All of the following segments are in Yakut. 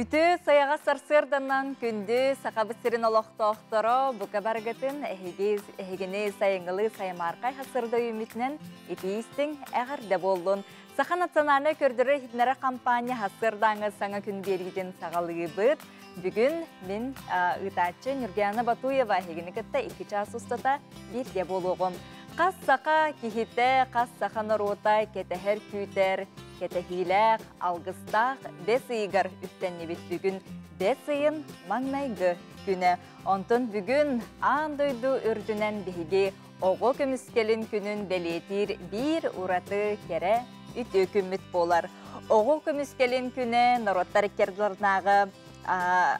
Үтүө сайаҕас сарсыарданан күндү Сахабыт сирин олохтоохторо бука барыгытын эһиги эһигини сайыҥҥылыы сайымаархай сарсыарда үүммүтүнэн итии истиҥ эҕэрдэ буоллун. Саха национальнай көрдөрөр иһитиннэрэр хампаанньа сарсыардааҥы саҥа күн биэриитин саҕалыыбыт. Бүгүн мин ыытааччы Нюргиана Батуева эһигини кытта 2 чаас устата бииргэ буолуоҕум. Хас саха киһитэ, хас саха норуота кэтэһэр күүтэр, кэтэһиилээх, алгыстаах бэс ыйыгар үктэннибит бүгүн бэс ыйын маҥнайгы күнэ. Онтон бүгүн аан дойду үрдүнэн биһиги оҕо көмүскэлин күнүн бэлиэтиир биир ураты кэрэ үтүө күммүт буолар. Оҕо көмүскэлин күнэ норуоттар иккардыларынааҕы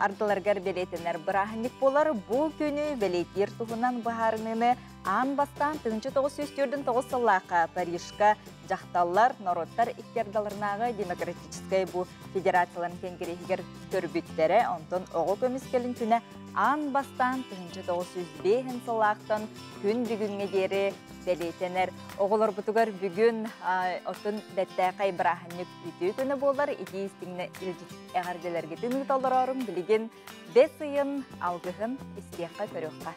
ардыларыгар бэлиэтэнэр бырааһынньык буолар. Бу күнү бэлиэтиир туһунан быһаарыныыны аан бастаан 1949 сыллаахха Парижка дьахталлар норуоттар иккардыларынааҕы демократическай бу федерацияларын кэнгириэһигэр көрбүттэрэ. Онтон оҕо көмүскэлин күнэ аан бастаан 1905 сыллаахтан күн бүгүҥҥэ диэри бэлиэтэнэр. Оҕолорбутугар бүгүн оттон бэттээхэй бырааһынньык үтүө күнэ буолар. Итии истиҥнэ илдьит эҕэрдэлэргитин ыыта олорорум билигин бэс ыйын алгыһын истиэххэ көрүөххэ.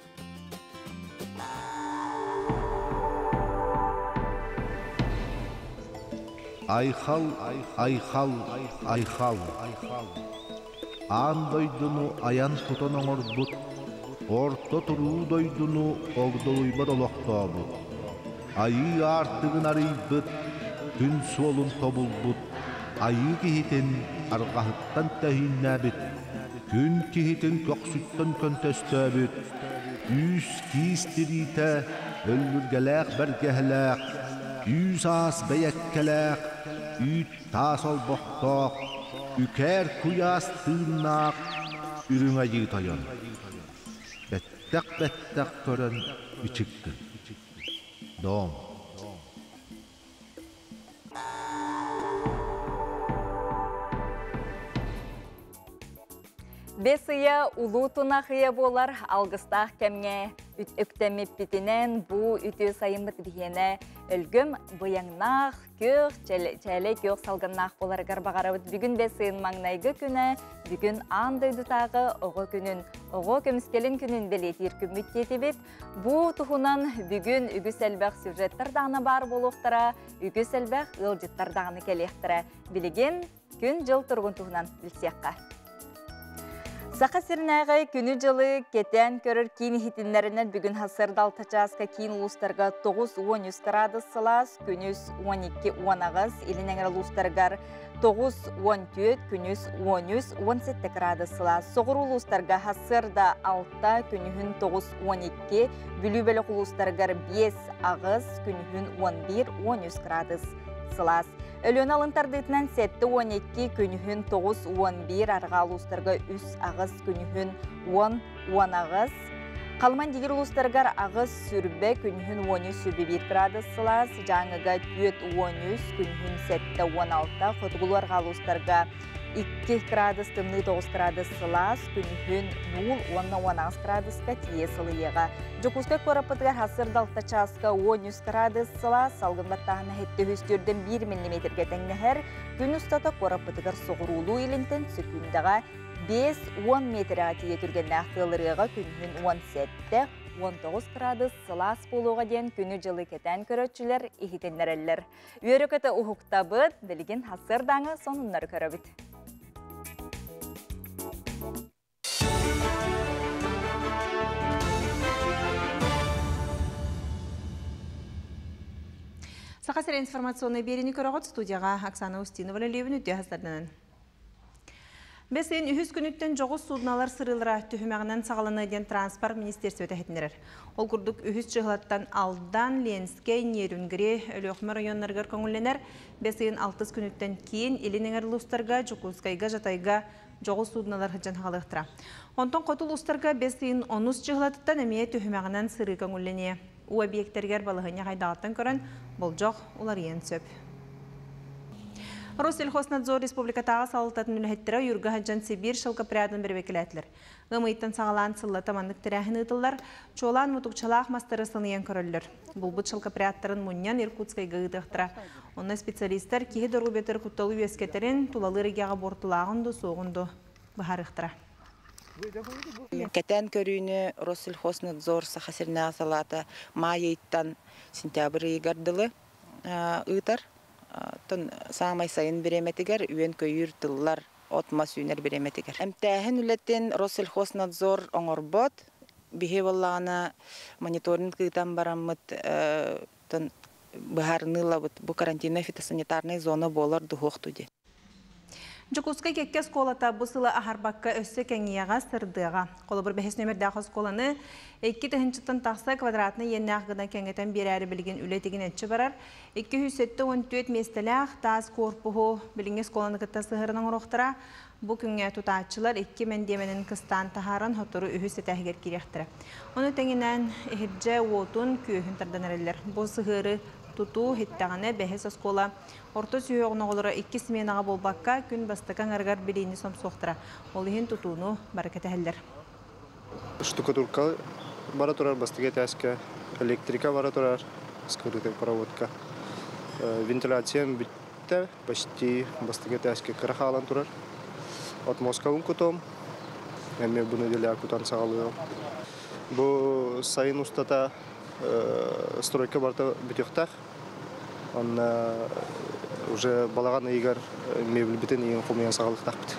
Айхал, айхал, айхал. Аан дойдуну айан тутан оҥорбут, орто туруу дойдуну огдолуйбат олохтообут, айыы аартыгын арыйбыт, күн суолун тобулбут, айыы киһитин арҕаһыттан тэһииннээбит, күн киһитин көхсүттэн көнтөстөөбүт, үүс киис тириитэ өллүргэлээх бэргэһэлээх, үүс аас бэйэккэлээх, үүт таас олбохтоох, үкээр куйаас тыыннаах үрүҥ айыы тойон. Бэттэх-бэттэх көрөн ичиккин. Дом. Бэс ыйа улуу тунах ыйа буолар алгыстаах кэмҥэ үктэммиппитинэн бу үтүө сайыммыт биһиэнэ өлгөм быйаҥнаах, күөх, чээлэй күөх салгыннаах буоларыгар баҕарабыт. Бүгүн бэс ыйын маҥнайгы күнэ, бүгүн аан дойдутааҕы оҕо күнүн, оҕо көмүскэлин күнүн бэлиэтиир күммүт диэтибит. Бу туһунан бүгүн үгүс элбэх сюжеттар даҕаны баар буолуохтара, үгүс элбэх ыалдьыттар даҕаны кэлиэхтэрэ. Билигин күн-дьыл туругун туһунан билсиэххэ. Саха сиринээҕи күнү-дьылы кэтээн көрөр киин иһитиннэринэн бүгүн сарсыарда 6 чааска киин улуустарга 9-13 градус сылаас, күнүс 12-18, илин эҥэр улуустарыгар 9-14, күнүс 13-17 градус сылаас. Соҕуруу улуустарга сарсыарда 6, күнүһүн 9-12, Бүлүү бөлөх улуустарыгар 5-8, күнүһүн 11-13 градус сылаас. Өлүөнэ алын тардыытынан 7-12, күнүһүн 9-11, арҕаа улуустарга 3-8, күнүһүн 10-18. Халыман дигир улуустарыгар 8 сүрбэ, күнүһүн 13 сүрбэ 1 градус сылаас, Дьааҥыга 4-13, күнүһүн 7-16, хотугулуу арҕаа улуустарга 2 градус тымныы 9 градус сылаас, күнүһүн 0 уонна 18 градуска тиийэ сылыйыаҕа. Дьокуускай куораппытыгар сарсыарда 6 чааска 13 градус сылаас, салгын баттааһына 704-дэн 1 миллиметргэ тэҥнэһэр. Күн устата куораппытыгар соҕуруулуу илинтэн сөкүүндэҕэ 5-10 метрэҕэ тиийэ түргэннээх тыалырыаҕа күнүһүн 17 19 градус сылаас буолуоҕа диэн күнү-дьылы кэтээн көрөөччүлэр иһитиннэрэллэр. Үөрэ-көтө уһуктабыт, билигин сарсыардааҥы сонуннары көрөбүт. Саха сирэ информационнай биэриини көрөҕүт студияҕа Оксана Устинова үлэлиэбин үтүө хастарданан. Бэс ыйын үһүс күнүттэн дьоҕус судналар сырыылара түһүмэҕинэн саҕаланыа диэн транспорт министиэристибэтэ иһитиннэрэр. Ол курдук үһүс чыһылаттан Алдан, Ленскэй, Нерюнгри, Өлүөхүмэ районнарыгар көҥүллэнэр. Бэс ыйын алтыс күнүттэн киин, илин эҥэр улуустарга, Дьокуускайга, Жатайга дьоҕус судналар сылдьан хаалыахтара. Онтон хоту улуустарга бэс ыйын онус чыһылатыттан эмиэ түһүмэҕинэн сырыы көҥүллэниэ. Уу объектэригэр балаһыанньа хайдаҕыттан көрөн болдьох уларыйыан сөп. Россельхознадзор республикатааҕы салалтатын үлэһиттэрэ ойуурга сылдьан Сибиир шелкопрядын бэрэбиэркэлээтилэр. Ыам ыйыттан саҕалаан сыллата маннык тэрээһин ыытыллар. Чуолаан мутукчалаах мастары сыныйан көрөллөр. Булбут шелкопрядтарын мунньан Иркутскайга ыытыахтара. Онно специалистар киһи доруобуйатыгар кутталы үөскэтэрин, тулалыыр эйгэҕэ буортулааҕын да суоҕун да быһаарыахтара. Кэтээн көрүүнү Россельхознадзор Саха сиринээҕи салаата маай ыйтан сентябрь ыйыгар дылы ыытар. Оттон саамай сайын бириэмэтигэр үөн-көйүүр тыллар, от-мас үүнэр бириэмэтигэр. Эмтээһин үлэтин Россельхознадзор оҥорбот. Биһи буоллаҕына мониторинг ыытан бараммыт быһаарыныы ылабыт. Бу карантинная фитосанитарная зона буолар дуһуох диэн. Дьокуускай кэккэ оскуолата бу сылы аһарбакка өссө кэҥиэҕэ, сырдыаҕа. Холобур, бэһис нүөмэрдээх оскуоланы 2 тыһыынчаттан тахса квадратнай иэннээх гына кэҥэтэн биэрээри билигин үлэ тигинэччи барар. 274 миэстэлээх таас корпуһу билиҥҥи оскуоланы кытта сыһыаран оҥоруохтара. Бу күҥҥэ тутааччылар икки мэндиэмэнин кыстаан таһааран сотору үһүс этээһигэр киириэхтэрэ. Ону тэҥинэн иһирдьэ уотун күөһүн тардан эрэллэр. Бу сыһыары тутуу ситтэҕинэ бэһис оскуола орто сүһүөҕүн оҕолоро икки сменаҕа буолбакка күн бастакы аҥарыгар билиини сомсуохтара. Ол иһин тутууну бары кэтэһэллэр. Штукатурка бара турар бастакы этээскэ, электрика бара турар, скрытая проводка. Вентиляция бүттэ, почти бастакы этээскэ кыра хаалан турар. Отмосткабын кутуом, эмиэ бу неделя кутан саҕалыам. Бу сайын устата стройка барыта бүтүөхтээх. Онно уже балаҕан ыйыгар мебельбитин иин хомуйан саҕалыахтаахпыт.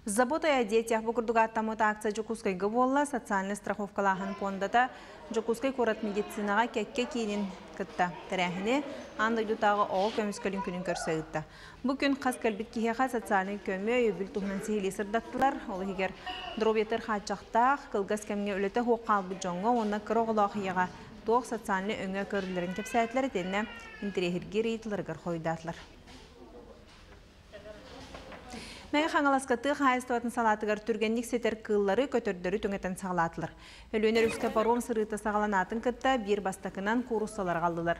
Забота о детях бу курдук ааттаммыт акция Дьокуускайга буолла. Социальнай страховкалааһын пуондата Дьокуускай куорат медицинаҕа кэккэ киинин кытта тэрээһини аан дойдутааҕы оҕо көмүскэлин күнүн көрсө ыытта. Бу күн хас кэлбит киһиэхэ социальнай көмө өйөбүл туһунан сиһилии сырдаттылар. Ол иһигэр доруобуйатыгар хааччахтаах, кылгас кэмҥэ үлэтэ суох хаалбыт дьоҥҥо уонна кыра оҕолоох ийэҕэ туох социальнай өҥө көрүллэрин кэпсээтилэр итиэннэ интэриэһиргиир ыйытыыларыгар хоруйдаатылар. Мэҥэ Хаҥаласка тыа хаһаайыстыбатын салаатыгар түргэнник ситэр кыыллары, көтөрдөрү түҥэтэн саҕалаатылар. Өлүөнэ өрүскэ паром сырыыта саҕаланаатын кытта биир бастакынан кууруссалар аҕаллылар.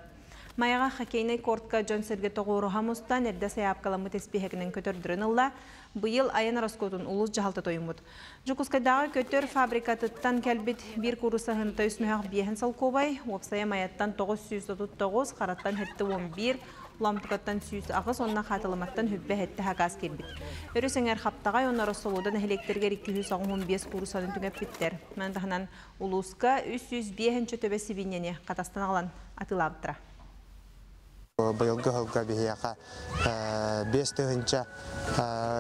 Майаҕа хоккейнай кортка дьон-сэргэ тоҕуоруһа мустан, эрдэ сайаапкаламмыт испииһэгинэн көтөрдөрүн ылла. Быйыл айан ороскуотун улуус дьаһалта тойуммут. Дьокуускайдааҕы көтөр фабрикатыттан кэлбит биир куурусса сыаната үс мөһөх биэһин солкуобай, уопсайа Майаттан 939, Хараттан 71, Ломтукаттан 108, онно Хаатылыматтан 27 сакаас киирбит. Өрүс эҥэр Хаптаҕай уонна Ороссолуода нэһилиэктэригэр 285 кууруссаны түҥэппиттэр. Маны таһынан улууска 305 төбө сибиинньэни Хатастан аҕалан атыылаабыттара. Быйылгы сылга биһиэхэ 5 тыһыынча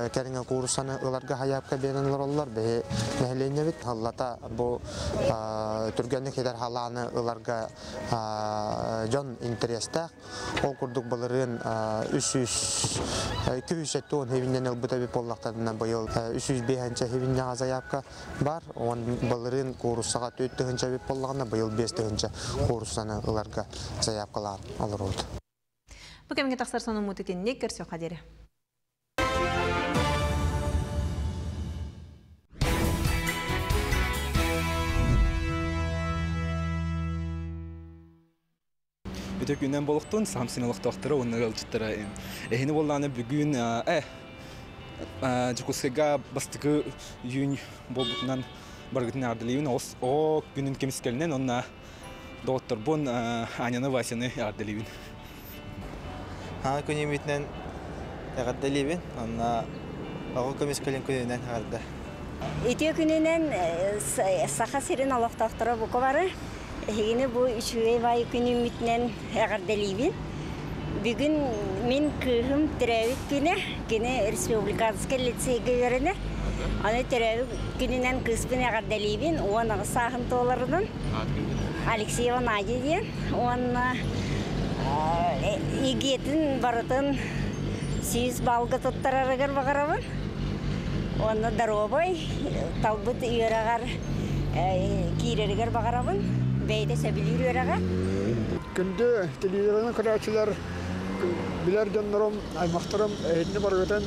кэриҥэ кууруссаны ыларга сайаапка биэрэн олороллор. Биһи нэһилиэнньэбит сыллата бу түргэнник ситэр салааны ыларга дьон интэриэстээх. Ол курдук былырыын 300 270 сибиинньэни ылбыт эбит буоллахтарына, быйыл 305 сибиинньэҕэ заявка бар. Он былырыын кууруссаҕа 4 тыһыынча эбит буоллаҕына, быйыл 5 тыһыынча кууруссаны ыларга заявкалаан олоробут. Бу кэмҥэ тахсар сонуммут итинник, көрсүөххэ диэри. Үтүө күнүнэн буолуохтун, Сахам сирин олохтоохторо уонна ыалдьыттара. Эһини буоллаҕына бүгүн Дьокуускайга бастакы июнь буолбутунан барыгытын эҕэрдэлиибин. Оҕо күнүн көмүскэлинэн уонна доҕотторбун Аняны, Васяны эҕэрдэлиибин. Саҥа күнүмүтүнэн эҕэрдэлиибин, онно оҕо көмүскэлин күнүнэн эҕэрдэ. Үтүө күнүнэн, Саха сирин олохтоохторо бука бары. Эһигини бу үчүгэй баай күнүммүтүнэн эҕэрдэлиибин. Бүгүн мин кыыһым төрөөбүт күнэ, кини республиканскай лицейгэ үөрэнэр. Аны төрөөбүт күнүнэн кыыспын эҕэрдэлиибин, 18 сааһын туоларынан. Алексеева Надя диэн. Уонна ЕГЭ-тин барытын 100 баллга туттарарыгар баҕарабын. Уонна доруобай, талбыт үөрэҕэр киирэригэр баҕарабын. Бэйэтэ сөбүлүүр үөрэҕэ. Күндү телевизорынан көрөөччүлэр, билэр дьоннорум, аймахтарым, эһигини барыгытын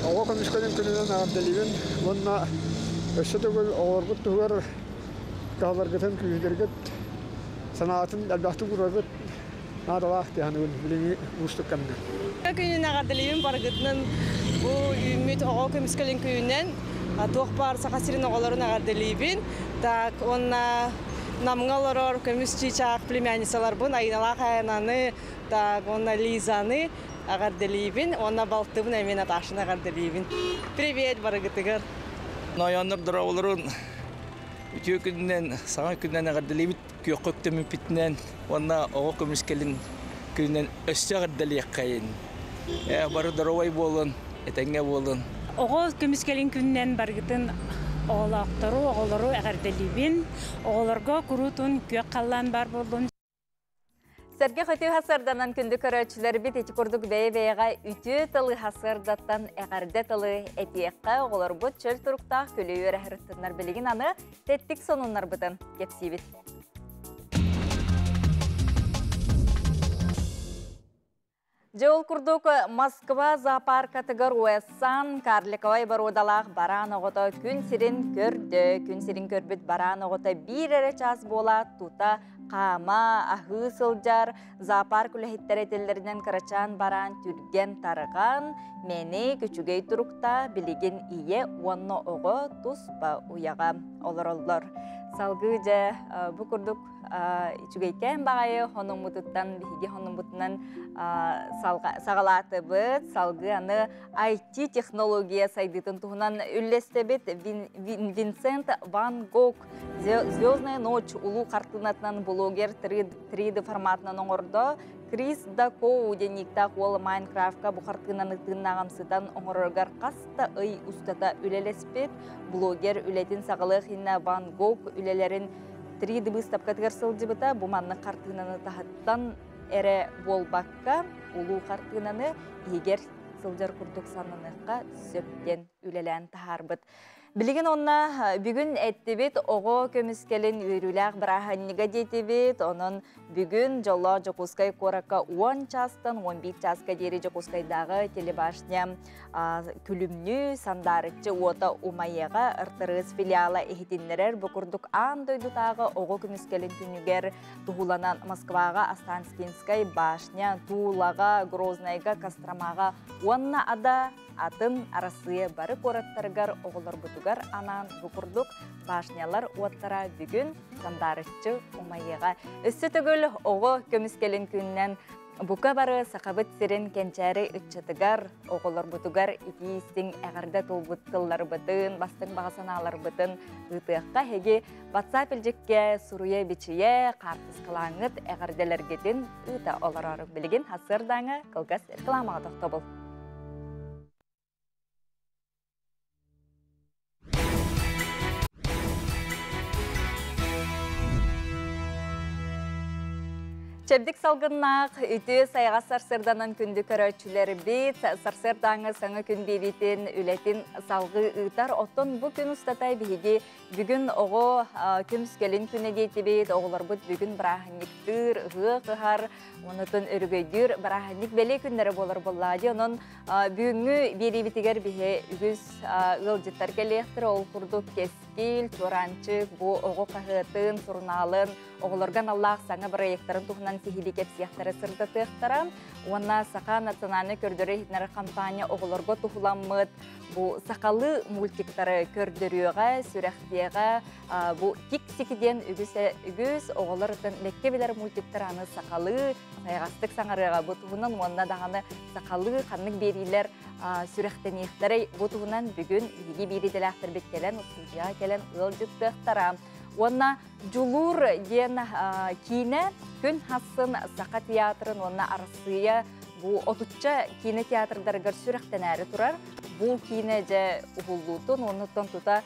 оҕо көмүскэлин күнүнэн эҕэрдэлиибин уонна өссө төгүл оҕолоргут туһугар кыһалларгытын күүһүргүт, санаатын элбэхтик уураргыт наадалаах дии саныыбын билиҥҥи уустук кэмҥэ. Күнүнэн эҕэрдэлиибин барыгытын, бу үүммүт оҕо көмүскэлин күнүнэн туох баар Саха сирин оҕолорун эҕэрдэлиибин. Так, уонна Намҥа олорор көмүс чыычаах племянницаларбын Айыналаах Аянаны, так, уонна Лизаны. Эҕэрдэлиибин уонна балтыбын эмиэ Наташаны эҕэрдэлиибин. Привет барыгытыгар. Нойоннор дорооболорун үтүө күнүнэн, саҥа күнүнэн эҕэрдэлиибит күөххэ үктэммиппитинэн уонна оҕо көмүскэлин күнүнэн өссө эҕэрдэлиэххэйин. Бары доруобай буолун, этэҥҥэ буолун. Оҕо көмүскэлин күнүнэн барыгытын оҕолоохтору, оҕолору эҕэрдэлиибин. Оҕолорго куруутун күөх халлаан бар буоллун. Сэргэ хөтүү хасырданан күндү көрөөччүлэрбит ити курдук бэйэ-бэйэҕэ үтүө тылы хасырдаттан эҕэрдэ тылы этиэххэ оҕолорбут чөл туруктаах күлүү үөрэхырыттыннар билигин аны тэттик сонуннарбытын кэпсиибит. Дьэ ол курдук Москва зоопаркатыгар Уэссан карликовай боруодалаах бараан оҕото күн сирин көрдө. Күн сирин көрбүт бараан оҕото биир эрэ чаас буолаат тута хаама, аһыы сылдьар. Зоопарк үлэһиттэрэ этэллэринэн кырачаан бараан түргэн тарҕан, мэник, үчүгэй туруктаах билигин ийэ уонна оҕо туспа уйаҕа олороллор. Салгыы дьэ бу курдук үчүгэйкээн баҕайы хонуммутуттан биһиги хонуммутунан саҕалаатыбыт. Салгыы аны IT технология сайдыытын туһунан үллэстэбит. Винсент Ван Гог «Звездная ночь» улуу хартыынатынан блогер 3D форматынан оҥордо. Крис Дакоу диэн уол Майнкрафтка бу хартыынаны тыыннааҕымсытан оҥороргар хас да ый устата үлэлэспит. Блогер үлэтин саҕалыах иннэ Ван Гог үлэлэрин 3D быыстапкатыгар сылдьыбыта. Бу маннык хартыынаны таһыттан эрэ буолбакка, улуу хартыынаны иһигэр сылдьар курдук сананыахха сөп диэн үлэлээн таһаарбыт. Билигин онно бүгүн эттибит оҕо көмүскэлин үөрүүлээх бырааһынньыга диэтибит. Онон бүгүн дьоллоох Дьокуускай куоракка 10 чаастан 11 чааска диэри Дьокуускайдааҕы телебашня күлүмнүү сандаарыччы уота умайыаҕа РТРС филиала иһитиннэрэр. Бу курдук аан дойдутааҕы оҕо көмүскэлин күнүгэр туһуланан Москваҕа Останкинскай башня, Тулаҕа, Грознайга, Костромаҕа уонна ада атын Арассыыйа бары куораттарыгар оҕолорбутугар анаан бу курдук башнялар уоттара бүгүн сандаарыччы умайыаҕа. Өссө төгүл оҕо көмүскэлин күнүнэн бука бары Сахабыт сирин кэнчээри ыччатыгар, оҕолорбутугар итии-истиҥ эҕэрдэ тылбыт тылларбытын, бастыҥ баҕа санааларбытын ыытыахха эһиги WhatsApp илдьиккэ суруйа-бичийэ, хаартыскалааҥҥыт эҕэрдэлэргитин ыыта олорор. Билигин сарсыардааҥы кылгас рекламаҕа тохтобул. Чэбдик салгыннаах үтүө сайаҕас сарсыарданан күндү көрөөччүлэрбит сарсыардааҥы саҥа күн биэриитин үлэтин салгыы ыытар. Оттон бу күн устата биһиги бүгүн оҕо көмүскэлин күнэ диэтибит, оҕолорбут бүгүн бырааһынньыктыыр, ыһыах ыһар, онутун өрөгөйдүүр бырааһынньык бэлиэ күннэрэ буолар буоллаа дии. Онон бүгүҥҥү биэриибитигэр биһи үгүс ыалдьыттар кэлиэхтэрэ. Ол курдук Кэскил, Чуораанчык бу оҕо хаһыатын, сурунаалын, оҕолорго аналлаах саҥа бырайыактарын туһунан сиһилии кэпсиэхтэрэ, сырдатыахтара. Уонна Саха национальнай көрдөрөр-иһитиннэрэр хампаанньа оҕолорго туһуламмыт бу сахалыы мультиктары көрдөрүөҕэ, сүрэхтиэҕэ. Бу Тик-Сики диэн үгүс үгүс оҕолор ытын бэккэ билэр мультиктар аны сахалыы сайаҕастык саҥарыаҕа бу туһунан уонна даҕаны сахалыы ханнык биэриилэр сүрэхтэниэхтэрэй бу туһунан бүгүн биһиги биир идэлээхтэрбит кэлэн устуудьуйаҕа кэлэн ыалдьыттыахтара. Уонна Дьулуур диэн киинэ күн хассын Саха театрын уонна Арассыыйа бу отучча киинэ театрдарыгар сүрэхтэнээри турар. Бу киинэ дьэ уһуллуутун уоннуттан тута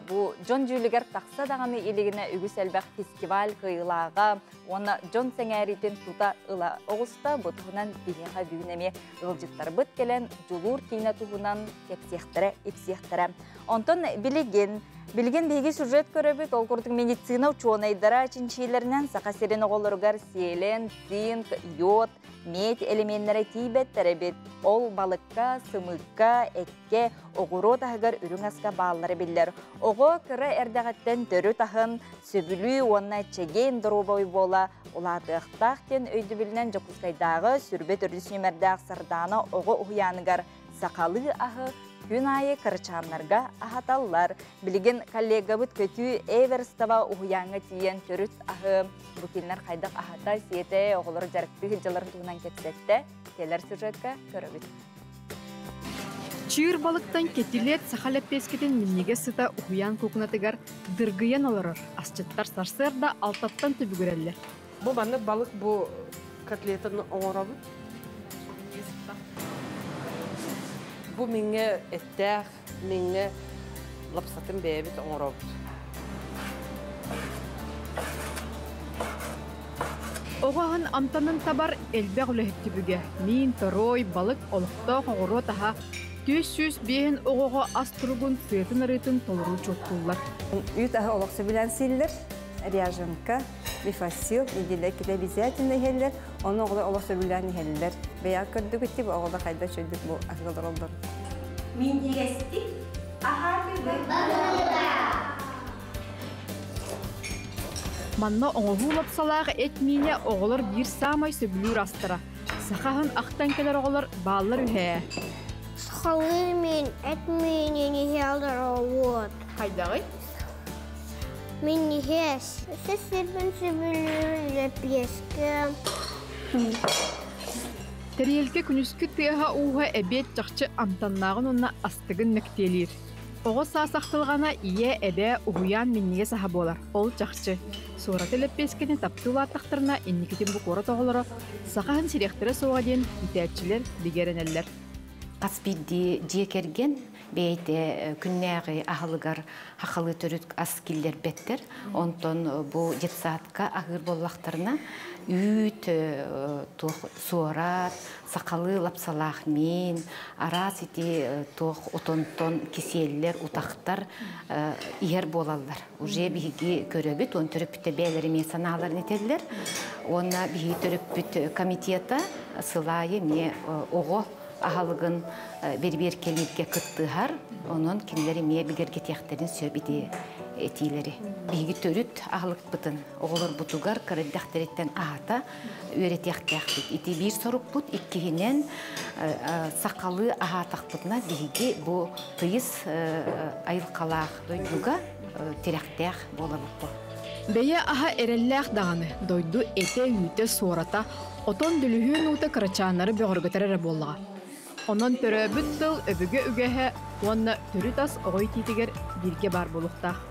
бу дьон дьүүлүгэр тахса даҕаны илигинэ үгүс элбэх фестиваль кыайыылааҕа уонна дьон сэҥээриитин тута ыла оҕуста. Бу туһунан биһиэхэ бүгүн эмиэ ыалдьыттарбыт кэлэн Дьулуур киинэ туһунан кэпсиэхтэрэ, ипсиэхтэрэ. Онтон билигин Билигин биһиги сюжет көрөбүт, ол курдук медицина учуонайдара чинчиилэринэн Саха сирин оҕолоругар селен, цинк, йод, медь элеменнэрэ тиийбэттэр эбит. Ол балыкка, сымыыкка, эккэ, оҕуруот аһыгар үрүҥ аска бааллара биллэр. Оҕо кыра эрдэҕиттэн төрүт аһын сөбүлүү уонна чэгиэн доруобай буола улаатыахтаах диэн өйдөбүлүнэн Дьокуускайдааҕы сүрбэ төрдүс нүмердээх Сардаана оҕо уһуйааныгар сахалыы аһы күн аайы кырачааннарга аһаталлар. Билигин коллегабыт Көтүү Эверстова уһуйааҥҥа тиийэн төрүт аһы бу кинилэр хайдах аһата, сиэтэ, оҕолору дьарыктыы сылдьалларын туһунан кэпсэттэ. Кэлэр сюжекка көрөбүт. Чыыр балыктан кэтилиэт саха лэппиэскэтин минньигэс сыта уһуйаан куукунатыгар дыргыйан олорор. Асчыттар сарсыарда алтаттан түбүгүрэллэр. Бу маннык балык бу котлетын оҥоробут. Бу миҥҥэ эттээх, миҥҥэ лапсатын бэйэбит оҥоробут. Оҕо аһын амтанын табар элбэх үлэһит түбүгэ. Миин, торуой, балык, олохтоох оҕуруот аһа, 405 оҕоҕо ас туругун сыатын-арыытын толору учуоттууллар. Үүт аһы олох сөбүлээн сииллэр. Ряженка, бифасил, неделя ките обязательно иһэллэр. Ону оҕолор олох сөбүлээн иһэллэр. Бэйэҕэ көрдүгүт тип оҕолор хайда үчүгдүк бу аһыга олороллор. Минньигэстик аһаатыбыт. Манна оҥоһуу лапсалаах эт миинэ оҕолор биир саамай сөбүлүүр астара. Саха аһын ахтан кэлэр оҕолор бааллар үһээ. Сахалыы миин, эт миинин иһэллэр вот. Хайдаҕый? Минньигэс. Өссө сирбин сөбүлүүр лэппиэскэ. Тэриэлкэ күнүскү тыаһа-ууһа эбиэт чахчы амтаннааҕын уонна астыгын мэктиэлиир. Оҕо саас ахтылҕана ийэ, эбээ, уһуйаан минньигэс аһа буолар. Ол чахчы. Суораты лэппиэскэни таптыы улааттахтарына инникитин бу куорат оҕолоро саха аһын сириэхтэрэ суоҕа диэн иитээччилэр бигэ эрэнэллэр. Хас биирдии дьиэ кэргэн бэйэтэ күннээҕи аһылыгар хахалыы төрүт ас киллэрбэттэр. Онтон бу детсадка аһыыр буоллахтарына үүт, туох суорат, сахалыы лапсалаах миин, араас ити туох отонтон кисиэллэр, утахтар иһэр буолаллар. Уже биһиги көрөбүт, он төрөппүттэр бэйэлэрэ эмиэ санааларын этэллэр. Уонна биһиги төрөппүт комитета сыл аайы эмиэ оҕо аһылыгын бэрибиэркэлииргэ кыттыһар, онон кинилэр эмиэ бигэргэтиэхтэрин сөп ити этиилэри. Биһиги төрүт аһылыкпытын оҕолорбутугар кыра эрдэхтэриттэн аһата үөрэтиэхтээхпит. Ити биир сорукпут, иккиһинэн сахалыы аһаатахпытына биһиги бу тыйыс айылҕалаах дойдуга тирэхтээх буолабыт. Бэйэ аһа эрэллээх даҕаны, дойду этэ-үүтэ, суората, отон дүлүһүөн уута кырачааннары бөҕөргөтөр эрэ буоллаҕа. Онон төрөөбүт тыл өбүгэ үгэһэ уонна төрүт ас оҕо иитиитигэр бииргэ баар буолуохтаах.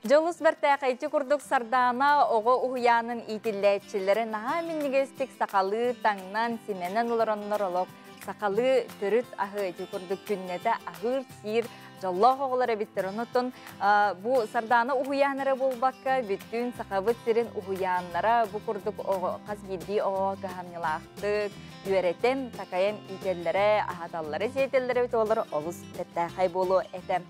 Дьолус бэртээхэйчи курдук Сардаана оҕо уһуйаанын иитиллээччилэрэ наһаа минньигэстик сахалыы таҥнан, симэнэн олороннор олох сахалыы төрүт аһы ити курдук күннэтэ аһыыр-сиир дьоллоох оҕолор эбиттэр. Онон бу Сардаана уһуйаан эрэ буолбакка, бүттүүн Сахабыт сирин уһуйааннара бу курдук оҕо хас биирдии оҕоҕо кыһамньылаахтык үөрэтэн, такайан иитэллэрэ, аһаталлара, сиэтэллэрэ эбит олор олус бэртээхэй буолуо этэ.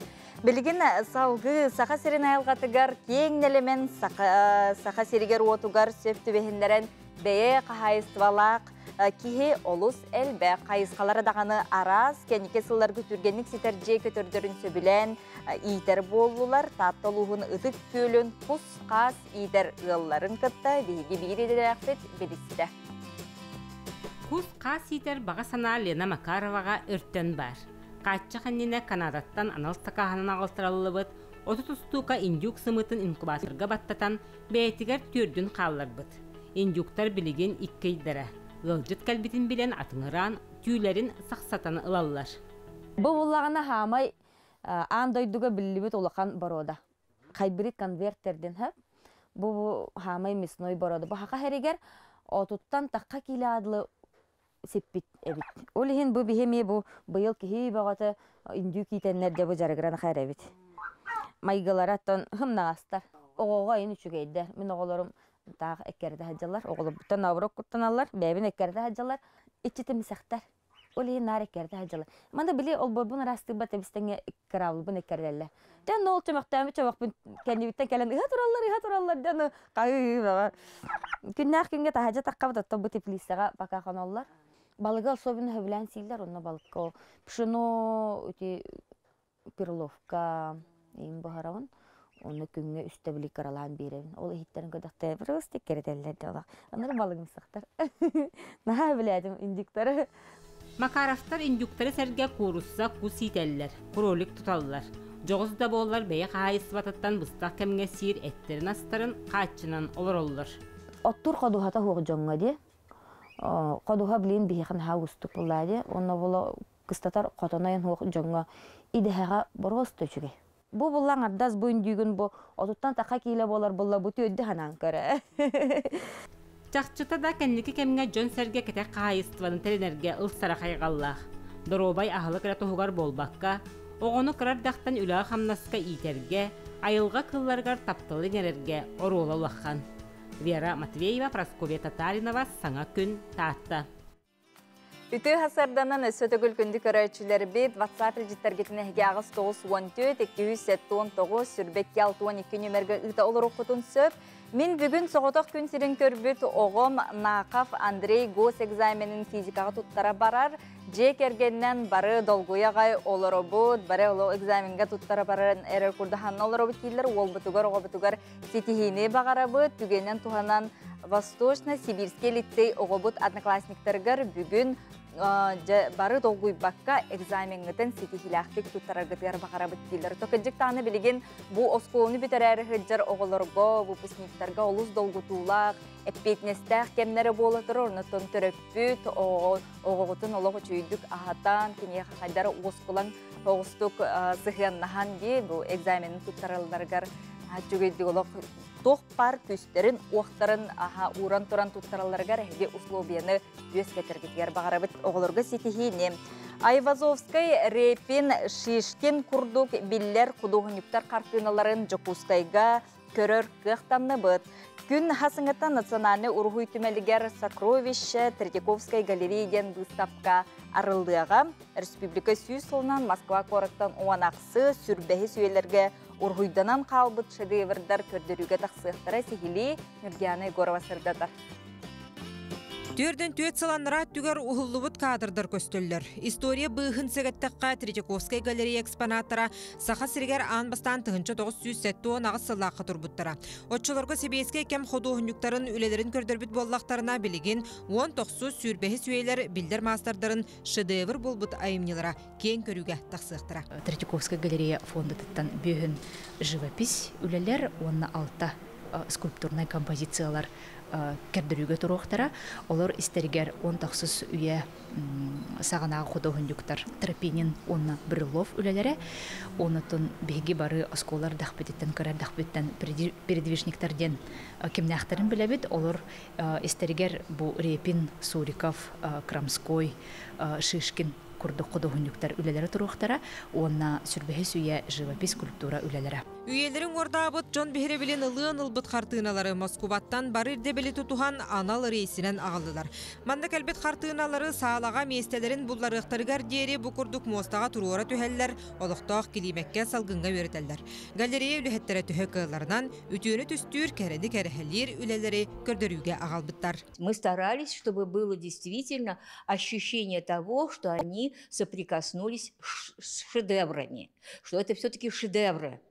Билигин салгыы Саха сирин айылҕатыгар киэҥ нэлэмэн Саха, Саха сиригэр-уотугар сөп түбэһиннэрэн бэйэ хаһаайыстыбалаах киһи олус элбэх хайысхалара даҕаны араас кэнники сылларга түргэнник ситэр дьиэ көтөрдөрүн сөбүлээн иитэр буоллулар. Таатта улууһун Ытык Күөлүн кус-хаас иитэр ыалларын кытта биһиги биир идэлээхпит билистэ. Кус-хаас иитэр баҕа санаа Лена Макароваҕа өртөн баар. Хааччах иннинэ Канадаттан анал сакааһынан аҕалтарыллыбыт 30 устуука индюк сымыытын инкубаторга баттатан, бэйэтигэр түөрдүн хаалларбыт. Индюктар билигин икки ыйдара. Ыалдьыт кэлбитин билэн атыҥыраан, түүлэрин сахсатан ылаллар. Бу буллаҕына хаамай аан дойдуга биллибит улахан боруода. Хайбрид конвертердин хөп. Бу хаамай мясной борода. Бу хака хэригэр отуттан тахха киилэ адлы сиппит эбит. Ол иһин бу биһи эмиэ бу быйыл киһи бөҕөтө индүү киитэннэр дьэ бу дьарыгыран эбит. Майгылара оттон хымнаҕастар. Оҕоҕо айын үчүгэйдэр. Мин оҕолорум таах эккэрдэ сылдьаллар. Оҕолорбуттан наоборот куттаналлар. Бэйэбин эккэрдэ сылдьаллар. Иччитимсэхтэр. Ол иһин наар эккэрдэ сылдьаллар. Маны били олборбун ыраастыырбат эбистэҥҥэ кыраабылбын эккэрдэллэр. Дьэ ол чөмөхтөөмүт чөмөхпүн кэннибиттэн кэлэн ыһа тураллар, ыһа тураллар дьэ хайыы Күннээх күҥҥэ таһырдьа таххабыт, оттон бу теплицаҕа пока хоноллор. Балыгы особенно сөбүлээн сииллэр, онно балыкка пшено, ити перловка иин буһарабын. Онно күҥҥэ үстэ били кыралаан биэрэбин. Ол иһиттэрин көдөхтө просто кэрэтэллэр дьолох. Анары балыгымсахтар. Наһаа билээтим индиктары. Макаровтар индюктары сэргэ куурусса, кус иитэллэр, кролик туталлар. Дьоҕус да буоллар бэйэ хаһаайыстыбатыттан быстах кэмҥэ сиир эттэрин-астарын хааччынан олороллор. Оттуур ходуһата суох дьоҥҥо дии. Ходуһа билин биһиэхэ наһаа уустук буоллаа дии. Онно була кыстатар хотонойон суох дьоҥҥо идэһэҕэ боруоста үчүгэй. Бу булла аҥардас бу үндүүгүн бу отуттан таха киилэ буолар булла бу түөрдү ханаан көрө. Чахчыта да кэнники кэмҥэ дьон-сэргэ кэтэх хаһаайыстыбаны тэринэргэ ылсара хайҕаллаах. Доруобай аһылык эрэ туһугар буолбакка, оҕону кыра эрдэхтэн үлэҕэ-хамнаска иитэргэ, айылҕа кыылларыгар тапталы иҥэрэргэ оруола улахан. Вера Матвеева, Прасковья Татаринова, Саҥа күн, Таатта. Үтүө хасарданан өссө төгүл күндү көрөөччүлэрбит WhatsApp илдьиттэргитин эһиги 8 94 279 22 62 нүмергэ ыыта олоруккутун сөп. Мин бүгүн соҕотох күн сирин көрбүт оҕом Нахов Андрей госэкзаменин физикаҕа туттара барар. Дьиэ кэргэнинэн бары долгуйаҕай олоробут, бары оло экзаменга туттара баран эрэр курдаһанна олоробут дииллэр уолбутугар, оҕобутугар ситиһиини баҕарабыт. Түгэнэн туһанан Восточно-Сибирский лицей оҕобут одноклассниктарыгар бүгүн бары долгуйбакка экзамеҥҥытын ситиһиилээхтик туттараргытыгар баҕарабыт дииллэр. Токыдьык билигин бу оскуоланы бүтэрээри сылдьар оҕолорго, выпускниктарга олус долгутуулаах, эппиэтинэстээх кэмнэрэ буола турар. Оннуттан төрөппүт оҕоҕутун олох үчүйдүк аһатан, киниэхэ хайдара уоскулан оҕустук сыһыаннаһан дии бу экзаменын туттаралларыгар үчүгэйдик олох туох пар күстэрин, уохтарын аха ууран туран туттаралларыгар эһиги условияны үөскэтэргитигэр баҕарабыт оҕолорго ситиһиини. Айвазовскай, Репин, Шишкин курдук биллэр худуоһунньуктар хартыыналарын Дьокуускайга көрөр кыахтанныбыт. Күн хасыҥыттан национальнай уруһуй түмэлигэр «Сокровище» Третьяковскай галерея диэн быыстапка арыллыаҕа. Республика 100 сылынан Москва куораттан уонахсы сүрбэһи сүйэлэргэ уруһуйданан хаалбыт шедеврдар көрдөрүүгэ тахсыахтара сиһилии Нюргиана Егорова сырдатар. Түрден түөт сыланнара түгер уһуллубут кадрдар көстөллөр. История быыһын сэгеттекка Третьяковскай галерея экспонаттара Саха сиригэр аан бастаан 1978 сыллаахха турбуттара. Оччолорго сэбиэскэй кэм худуоһунньуктарын үлэлэрин көрдөрбүт буоллахтарына билигин 19 сүүрбэһис үйэлэр биллэр маастардарын шедевр буолбут айымньылара киэҥ көрүүгэ тахсыахтара. Третьяковскай галерея фондатыттан бүүһүн живопись үлэлэр уонна алта скульптурнай композициялар көрдөрүүгэ туруохтара. Олор истэригэр 19 үйэ саҕанааҕы худуоһунньуктар Тропинин уонна Брюллов үлэлэрэ. Онутун биһиги бары оскуолар дахпытыттан көрөр дахпыттан передвижниктар диэн кимнээхтэрин билэбит. Олор истэригэр бу Репин, Суриков, Крамской, Шишкин курдук худуоһунньуктар үлэлэрэ туруохтара уонна сүүрбэһис үйэ живопись скульптура үлэлэрэ. Үйэлэрин уордаабыт дьон биһирэбилин ылыан ылбыт хартыыналары Москубаттан бары ирдэбили тутуһан анал рейсинэн аҕаллылар. Манна кэлбит хартыыналары саалаҕа миэстэлэрин булларыахтарыгар диэри бу курдук муостаҕа туруора түһэллэр, олохтоох килиимэккэ салгыҥҥа үөрэтэллэр. Галерея үлэһиттэрэ төһө кыалларынан үтүөнү түстүүр кэрэни кэрэһэлиир үлэлэри көрдөрүүгэ аҕалбыттар. Мы старались, чтобы было действительно ощущение того, что они соприкоснулись с шедеврами, что это все-таки шедевры,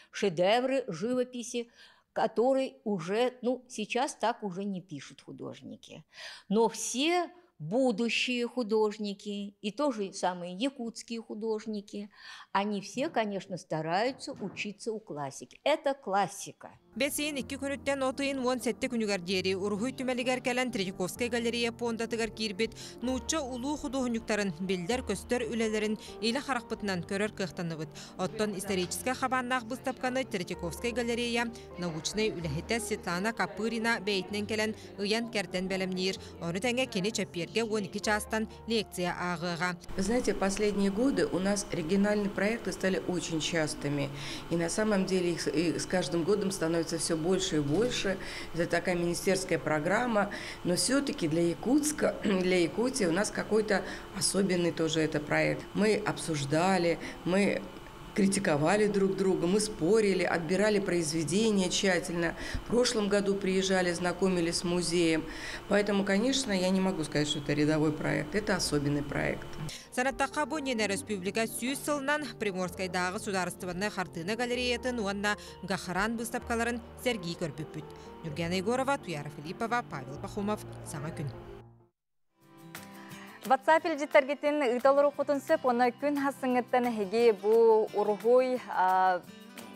шедевры живописи, которые уже, ну, сейчас так уже не пишут художники. Но все будущие художники и тоже самые якутские художники, они все, конечно, стараются учиться у классики. Это классика. Бэс ыйын 2 күнүттэн от ыйын 17 күнүгэр диэри уруһуй түмэлигэр кэлэн Третьяковскай галерея пуондатыгар киирбит нуучча улуу худуоһунньуктарын биллэр көстөр үлэлэрин илэ харахпытынан көрөр кыахтанныбыт. Оттон историческай хабааннаах быыстапканы Третьяковскай галерея научнай үлэһитэ Светлана Копырина бэйэтинэн кэлэн ыйан кэрдэн бэлэмниир. Ону тэҥэ кини чэппиэргэ 12 чаастан лекция ааҕыаҕа. Вы знаете, последние годы у нас региональные проекты стали очень частыми. И на самом деле их и с каждым годом становится все больше и больше. Это такая министерская программа. Но все-таки для Якутска, для Якутии у нас какой-то особенный тоже это проект. Мы обсуждали, мы критиковали друг друга, мы спорили, отбирали произведения тщательно. В прошлом году приезжали, знакомились с музеем. Поэтому, конечно, я не могу сказать, что это рядовой проект. Это особенный проект. Санаттахха бу иннинэ республика 100 сылынан Приморскайдааҕы судаарыстыбаннай хартыына галереятын уонна Гохран быыстапкаларын сэргии көрбүппүт. Нюргена Егорова, Туяра Филиппова, Павел Пахомов. Саҥа күн. WhatsApp илдьиттэргитин ыыта олоруоххутун сөп, онно күн хассыҥҥыттан эһиги бу уруһуй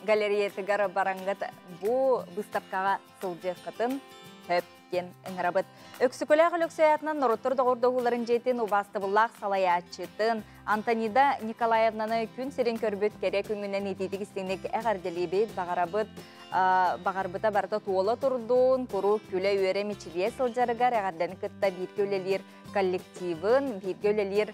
галереятыгар бараҥҥыт бу быыстапкаҕа сылдьыаххытын сөп диэн ыҥырабыт. Өксөкүлээх Өлөксөй аатынан норуоттар доҕордоһууларын дьиэтин убаастабыллаах салайааччытын Антонида Николаевнаны күн сирин көрбүт кэрэ күҥҥүнэн итиитик истиҥник эҕэрдэлиибит, баҕарабыт баҕарбыта барыта туола турдун, куруук күлэ-үөрэ мичилийэ сылдьарыгар эҕэрдэни кытта бииргэ үлэлиир коллективын, бииргэ үлэлиир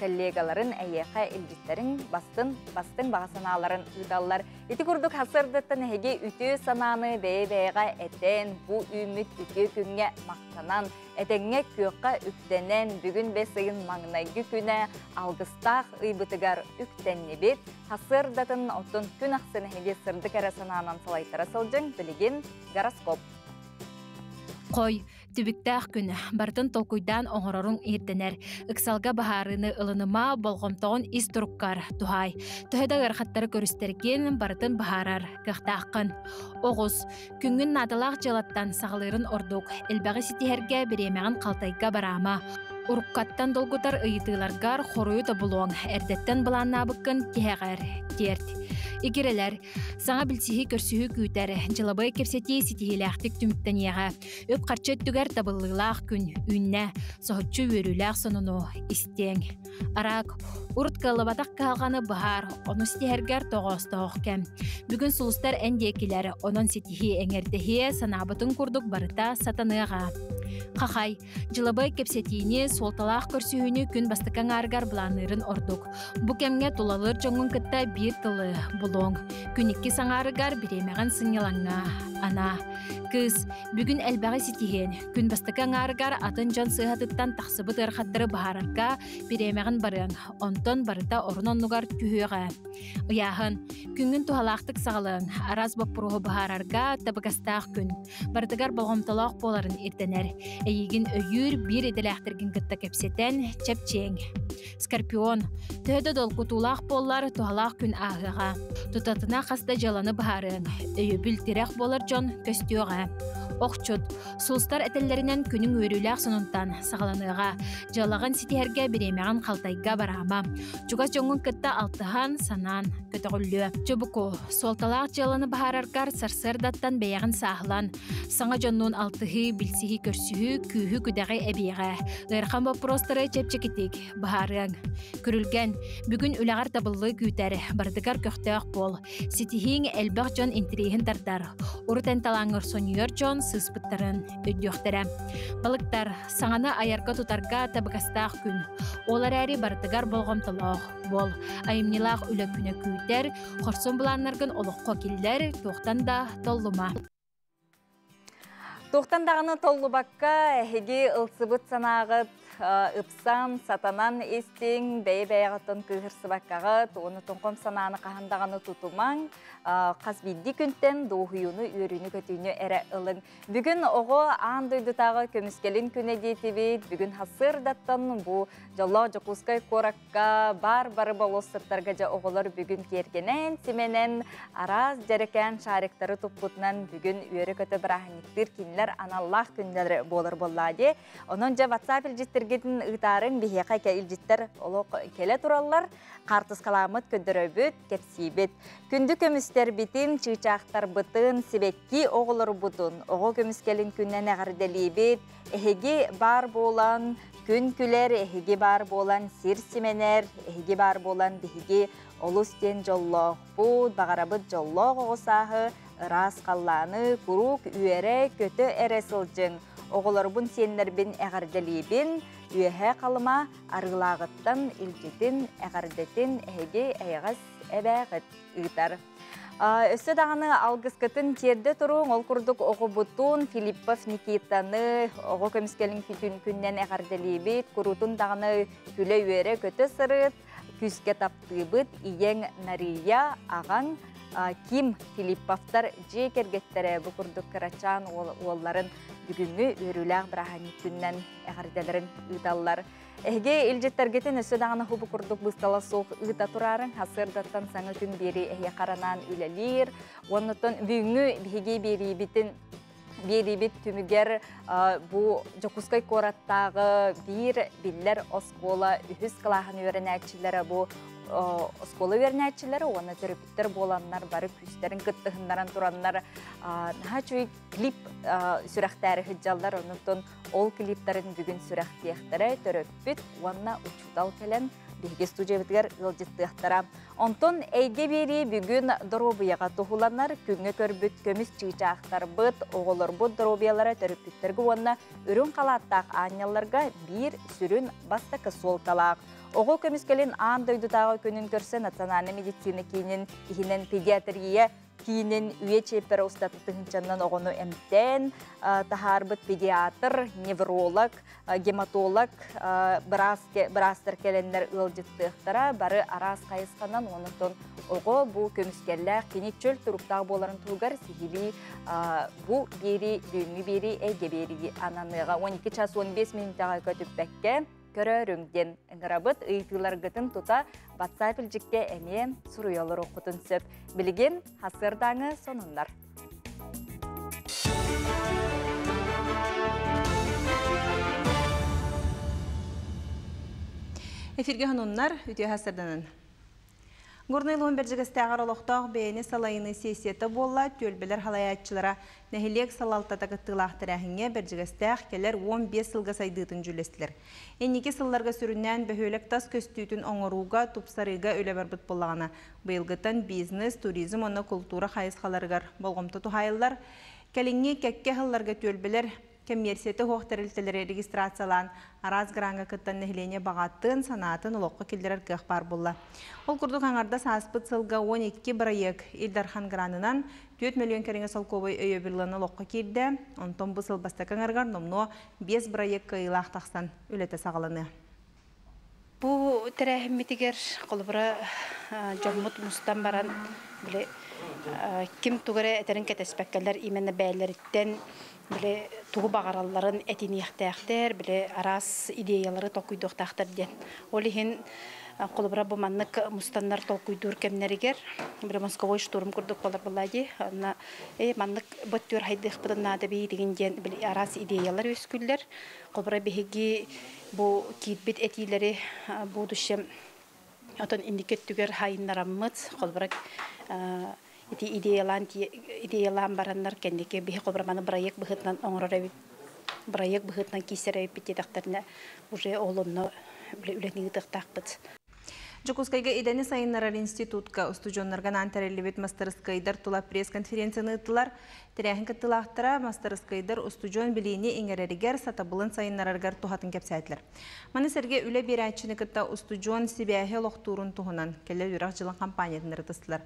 коллегаларын эйиэхэ илдьиттэрин бастын бастыҥ баҕа санааларын ыыталлар. Ити курдук сарсыардаттан эһиги үтүө санааны бэйэ-бэйэҕэ этэн, бу үүммүт үтүө күҥҥэ махтанан, этэҥҥэ күөххэ үктэнэн, бүгүн бэс ыйын маҥнайгы күнэ алгыстаах ыйбытыгар үктэннибит. Сарсыардатын оттон күн ахсын эһиги сырдык эрэ санаанан салайтара сылдьыҥ, билигин гороскоп. Хой, түбүктээх күн. Барытын толкуйдаан оҥороруҥ ирдэнэр. Ыксалга быһаарыыны ылыныма, болҕомтоҕун ис туруккар туһаай. Төһө да ыарахаттары көрүстэргин, барытын быһаарар кыахтааххын. Оҕус, күҥҥүн наадалаах дьыалаттан саҕалыырын ордук. Элбэҕи ситиһэргэ бириэмэҕин халтайга бараама. Уруккаттан долгутар ыйытыыларгар хоруйу тобулуоҥ. Эрдэттэн былааннаабыккын тиһэҕэр тиэрт. Игирэлэр, саҥа билсиһии көрсүһүү күүтэр. Дьылабыай кэпсэтии ситиһиилээхтик түмүктэниэҕэ. Үп-харчы өттүгэр табыллыылаах күн үүннэ. Соһуччу үөрүүлээх сонуну истиэҥ. Араак, урут кыаллыбатах кыһалҕаны быһаар, ону ситиһэргэр тоҕоостоох кэм. Бүгүн сулустар эн диэкилэр, онон ситиһии эҥэрдэһиэ, санаабытыҥ курдук барыта сатаныаҕа. Хахай, дьылабыай кэпсэтиини, суолталаах көрсүһүүнү күн бастакы аҥаарыгар былаанныырын ордук. Бу кэмҥэ тулалыыр дьоҥҥун кытта биир тылы булуоҥ. Күн иккис аҥаарыгар бириэмэҕин сынньалаҥҥа анаа. Кыыс, бүгүн элбэҕи ситиһиэн, күн бастакы аҥаарыгар атын дьон сыыһатыттан тахсыбыт ыарахаттары быһаарарга бириэмэҕин барыаҥ, онтон барыта орун-оннугар түһүөҕэ. Ыйааһын, күҥҥүн туһалаахтык саҕалыаҥ, араас боппуруоһу быһаарарга табыгастаах күн. Барытыгар болҕомтолоох буоларын ирдэнэр. Эйигин өйүүр биир идэлээхтэргин кытта кэпсэтэн, чэпчиэҥ. Скорпион, төһө да долгутуулаах буоллар, туһалаах күн ааһыаҕа. Тутатына хас да дьыаланы быһаарыаҥ. Өйөбүл тирэх буолар дьон көстүөҕэ. Охчут, сулустар этэллэринэн күнүҥ үөрүүлээх сонунтан саҕаланыаҕа. Дьыалаҕын ситиһэргэ бириэмэҕин халтайга бараама. Чугас дьоҥҥун кытта алтыһан, санаан көтөҕүллүө. Чубуку, суолталаах дьыаланы быһаараргар сарсыардаттан бэйэҕин сааһылан, Саҥа дьоннуун алтыһыы, билсиһии, көрсүһүү күүһү-күдэҕи эбиэҕэ. Ыарахан боппуруостары чэпчэкитик быһаарыаҥ. Күрүлгэн, бүгүн үлэҕэр табыллыы күүтэр, барытыгар көхтөөх буол. Ситиһииҥ элбэх дьон интэриэһин тардар. Урут эн талааҥҥар сонньуйар дьон сыыспыттарын өйдүөхтэрэ. Балыктар, саҥаны айарга-тутарга табыгастаах күн. Ол эрээри барытыгар болҕомтолоох буол. Айымньылаах үлэ күнэ күүтэр, хорсун былааннаргын олоххо киллэр, туохтан да толлума. Туохтан даҕаны толлубакка эһиги ылсыбыт санааҕыт ыпсан, сатанан истиҥ, бэйэ-бэйэҕиттэн кыыһырсыбаккаҕыт, уонна тоҥхом санааны хаһан даҕаны тутумаҥ, хас биирдии күнтэн дуоһуйууну, үөрүүнү-көтүүнү эрэ ылыҥ. Бүгүн оҕо аан дойдутааҕы көмүскэлин күнэ диэтибит. Бүгүн сарсыардаттан бу дьоллоох Дьокуускай куоракка баар бары болуоссаттарга дьэ оҕолор бүгүн киэргэнэн, симэнэн, араас дьэрэкээн шариктары туппутунан бүгүн үөрэ-көтө бырааһынньыктыыр кинилэр аналлаах күннэрэ буолар буоллаа дии. Онон дьэ WhatsApp илдьиттэргитин ыытаарыҥ, биһиэхэ илдьиттэр олох кэлэ тураллар. Хаартыскалааммыт көрдөрөбүт, кэпсиибит. Күндү көмүстэрбитин, чыычаахтарбытын, сибэкки оҕолорбутун оҕо көмүскэлин күннэн эҕэрдэлиибит. Эһиги баар буолан Күн күлэр, эһиги баар буолан сир симэнэр, эһиги баар буолан биһиги олус диэн дьоллоохпут, баҕарабыт дьоллоох оҕо сааһы, ыраас халлааны, куруук үөрэ, көтө эрэ сылдьыҥ. Оҕолорбун, сиэннэрбин эҕэрдэлиибин, Үөһээ Халыма Арыылааҕыттан илдьитин, эҕэрдэтин эһиги эйэҕэс эбээҕит ыытар. Өссө даҕаны алгыскытын тиэрдэ туруҥ, ол курдук оҕобутун Филиппов Никитаны оҕо көмүскэлин күтүн күннэн эҕэрдэлиибит, куруутун даҕаны күлэ-үөрэ көтө сырыт, күүскэ таптыыбыт, ийэҥ Нария, аҕаҥ Ким Филипповтар дьиэ кэргэттэрэ бу курдук кырачаан уолларын бүгүҥҥү үөрүүлээх бырааһынньык күннэн эҕэрдэлэрин ыыталлар. Эһиги илдьиттэргитин өссө даҕаны хубу курдук быыстала суох ыыта тураарыҥ. Сарсыардаттан саҥа күн биэрии эһиэхэ анаан үлэлиир. Оннуттан бүгүҥҥү биһиги биэриибитин Биэриибит түмүгэр бу Дьокуускай куораттааҕы биир биллэр оскуола үһүс кылааһын үөрэнээччилэрэ бу оскуола үөрэнээччилэрэ уонна төрөппүттэр буоланнар бары күүстэрин кыттыһыннаран тураннар наһаа үчүгэй клип сүрэхтээри сылдьаллар. Онтон ол клиптарын бүгүн сүрэхтиэхтэрэ төрөппүт уонна учуутал кэлэн биһиги студиябытыгар ыалдьыттыахтара. Онтон эйгэ биэрии бүгүн доруобуйаҕа туһуланар, күҥҥэ көрбүт көмүс чыычаахтарбыт, оҕолорбут доруобуйалара төрөппүттэргэ уонна үрүҥ халааттаах аанньалларга биир сүрүн бастакы суолталаах. Оҕо көмүскэлин аан дойдутааҕы күнүн көрсө Национальнай медицина киинин иһинэн педиатрия киинин үйэ чиэппэрэ устата тыһыынчаннан оҕону эмтээн таһаарбыт педиатр, невролог, гематолог быраастар кэлэннэр ыалдьыттыахтара. Бары араас хайысханан онтон оҕо бу көмүскэллээх кини чөл туруктаах буоларын туһугар сиһилии бу биэрии бүгүҥҥү биэрии эйгэ биэрии ананыаҕа. 12 час 15 мүнүүтэҕэ көтүппэккэ көрөрүҥ диэн ыҥырабыт. Ыйытыыларгытын тута WhatsApp илдьиккэ эмиэ суруйа олоруоххутун сөп. Билигин хасыардааҥы сонуннар. Эфирге хонуннар, үтүө хасырданын. Горнай улууһун Бэрдьигэстээҕэр олохтоох бэйэни салайыныы сессията буолла, түөлбэлэр халайааччылара нэһилиэк салалтата кыттыылаах тэрээһиҥҥэ Бэрдьигэстээх кэлэр 15 сылга сайдыытын дьүүллэстилэр. Инники сылларга сүрүннээн бөһүөлэк тас көстүүтүн оҥорууга, тупсарыыга үлэ барбыт буоллаҕына, быйылгыттан бизнес, туризм уонна култуура хайысхаларыгар болҕомто туһаайыллар. Кэлиҥҥи кэккэ сылларга түөлбэлэр Кэммиэрсийэтэ суох тэрилтэлэри регистрациялаан, араас граҥҥа кыттан нэһилиэнньэ баҕатын, санаатын олоххо киллэрэр кыах баар буолла. Ол курдук аҥардас ааспыт сылга 12 бырайыак Ил Дархан гранынан 4 мөлүйүөн кэриҥэ солкуобай өйөбүл ылан олоххо киирдэ. Онтон бу сыл бастакы аҥарыгар номнуо 5 бырайыак кыайыылаах тахсан үлэтэ саҕаланыа. Бу тэрээһиммитигэр холобура дьоммут мустан баран били ким тугу эрэ этэрин кэтэспэккэлэр именно бэйэлэриттэн били тугу баҕаралларын этиниэхтээхтэр, били араас идеялары толкуйдуохтаахтар диэн. Ол иһин холобура бу маннык мустаннар толкуйдуур кэмнэригэр били мозговой штурм курдук буолар буолла дии. Онно э маннык бөттүөр хайдыахпытын наада бии диэн били араас идеялар үөскүүллэр. Холобура биһиги Бу киирбит этиилэри будущем отон инники өттүгэр хайыннараммыт, холобура ити идеялаан идеялаан бараннар кэнники биһи холобура маны проект быһыытынан оҥорор эбит проект быһыытынан киирсэр эбиппит диэтэхтэринэ уже ол онно үлэни ыытыахтаахпыт. Дьокуускайга идэни сайыннарар институтка устудьуоннарга анаан тэриллибит мастарыскыайдар тула пресс-конференцияны ыыттылар. Тэрээһин кыттыылаахтара мастарыскыайдар устудьуон билиини иҥэрэригэр, сатабылын сайыннарарыгар туһатын кэпсээтилэр. Маны сэргэ үлэ биэрээччини кытта устудьуон сибээһи олохтуурун туһунан кэлэр үөрэх дьылын хампаанньатын ырытыстылар.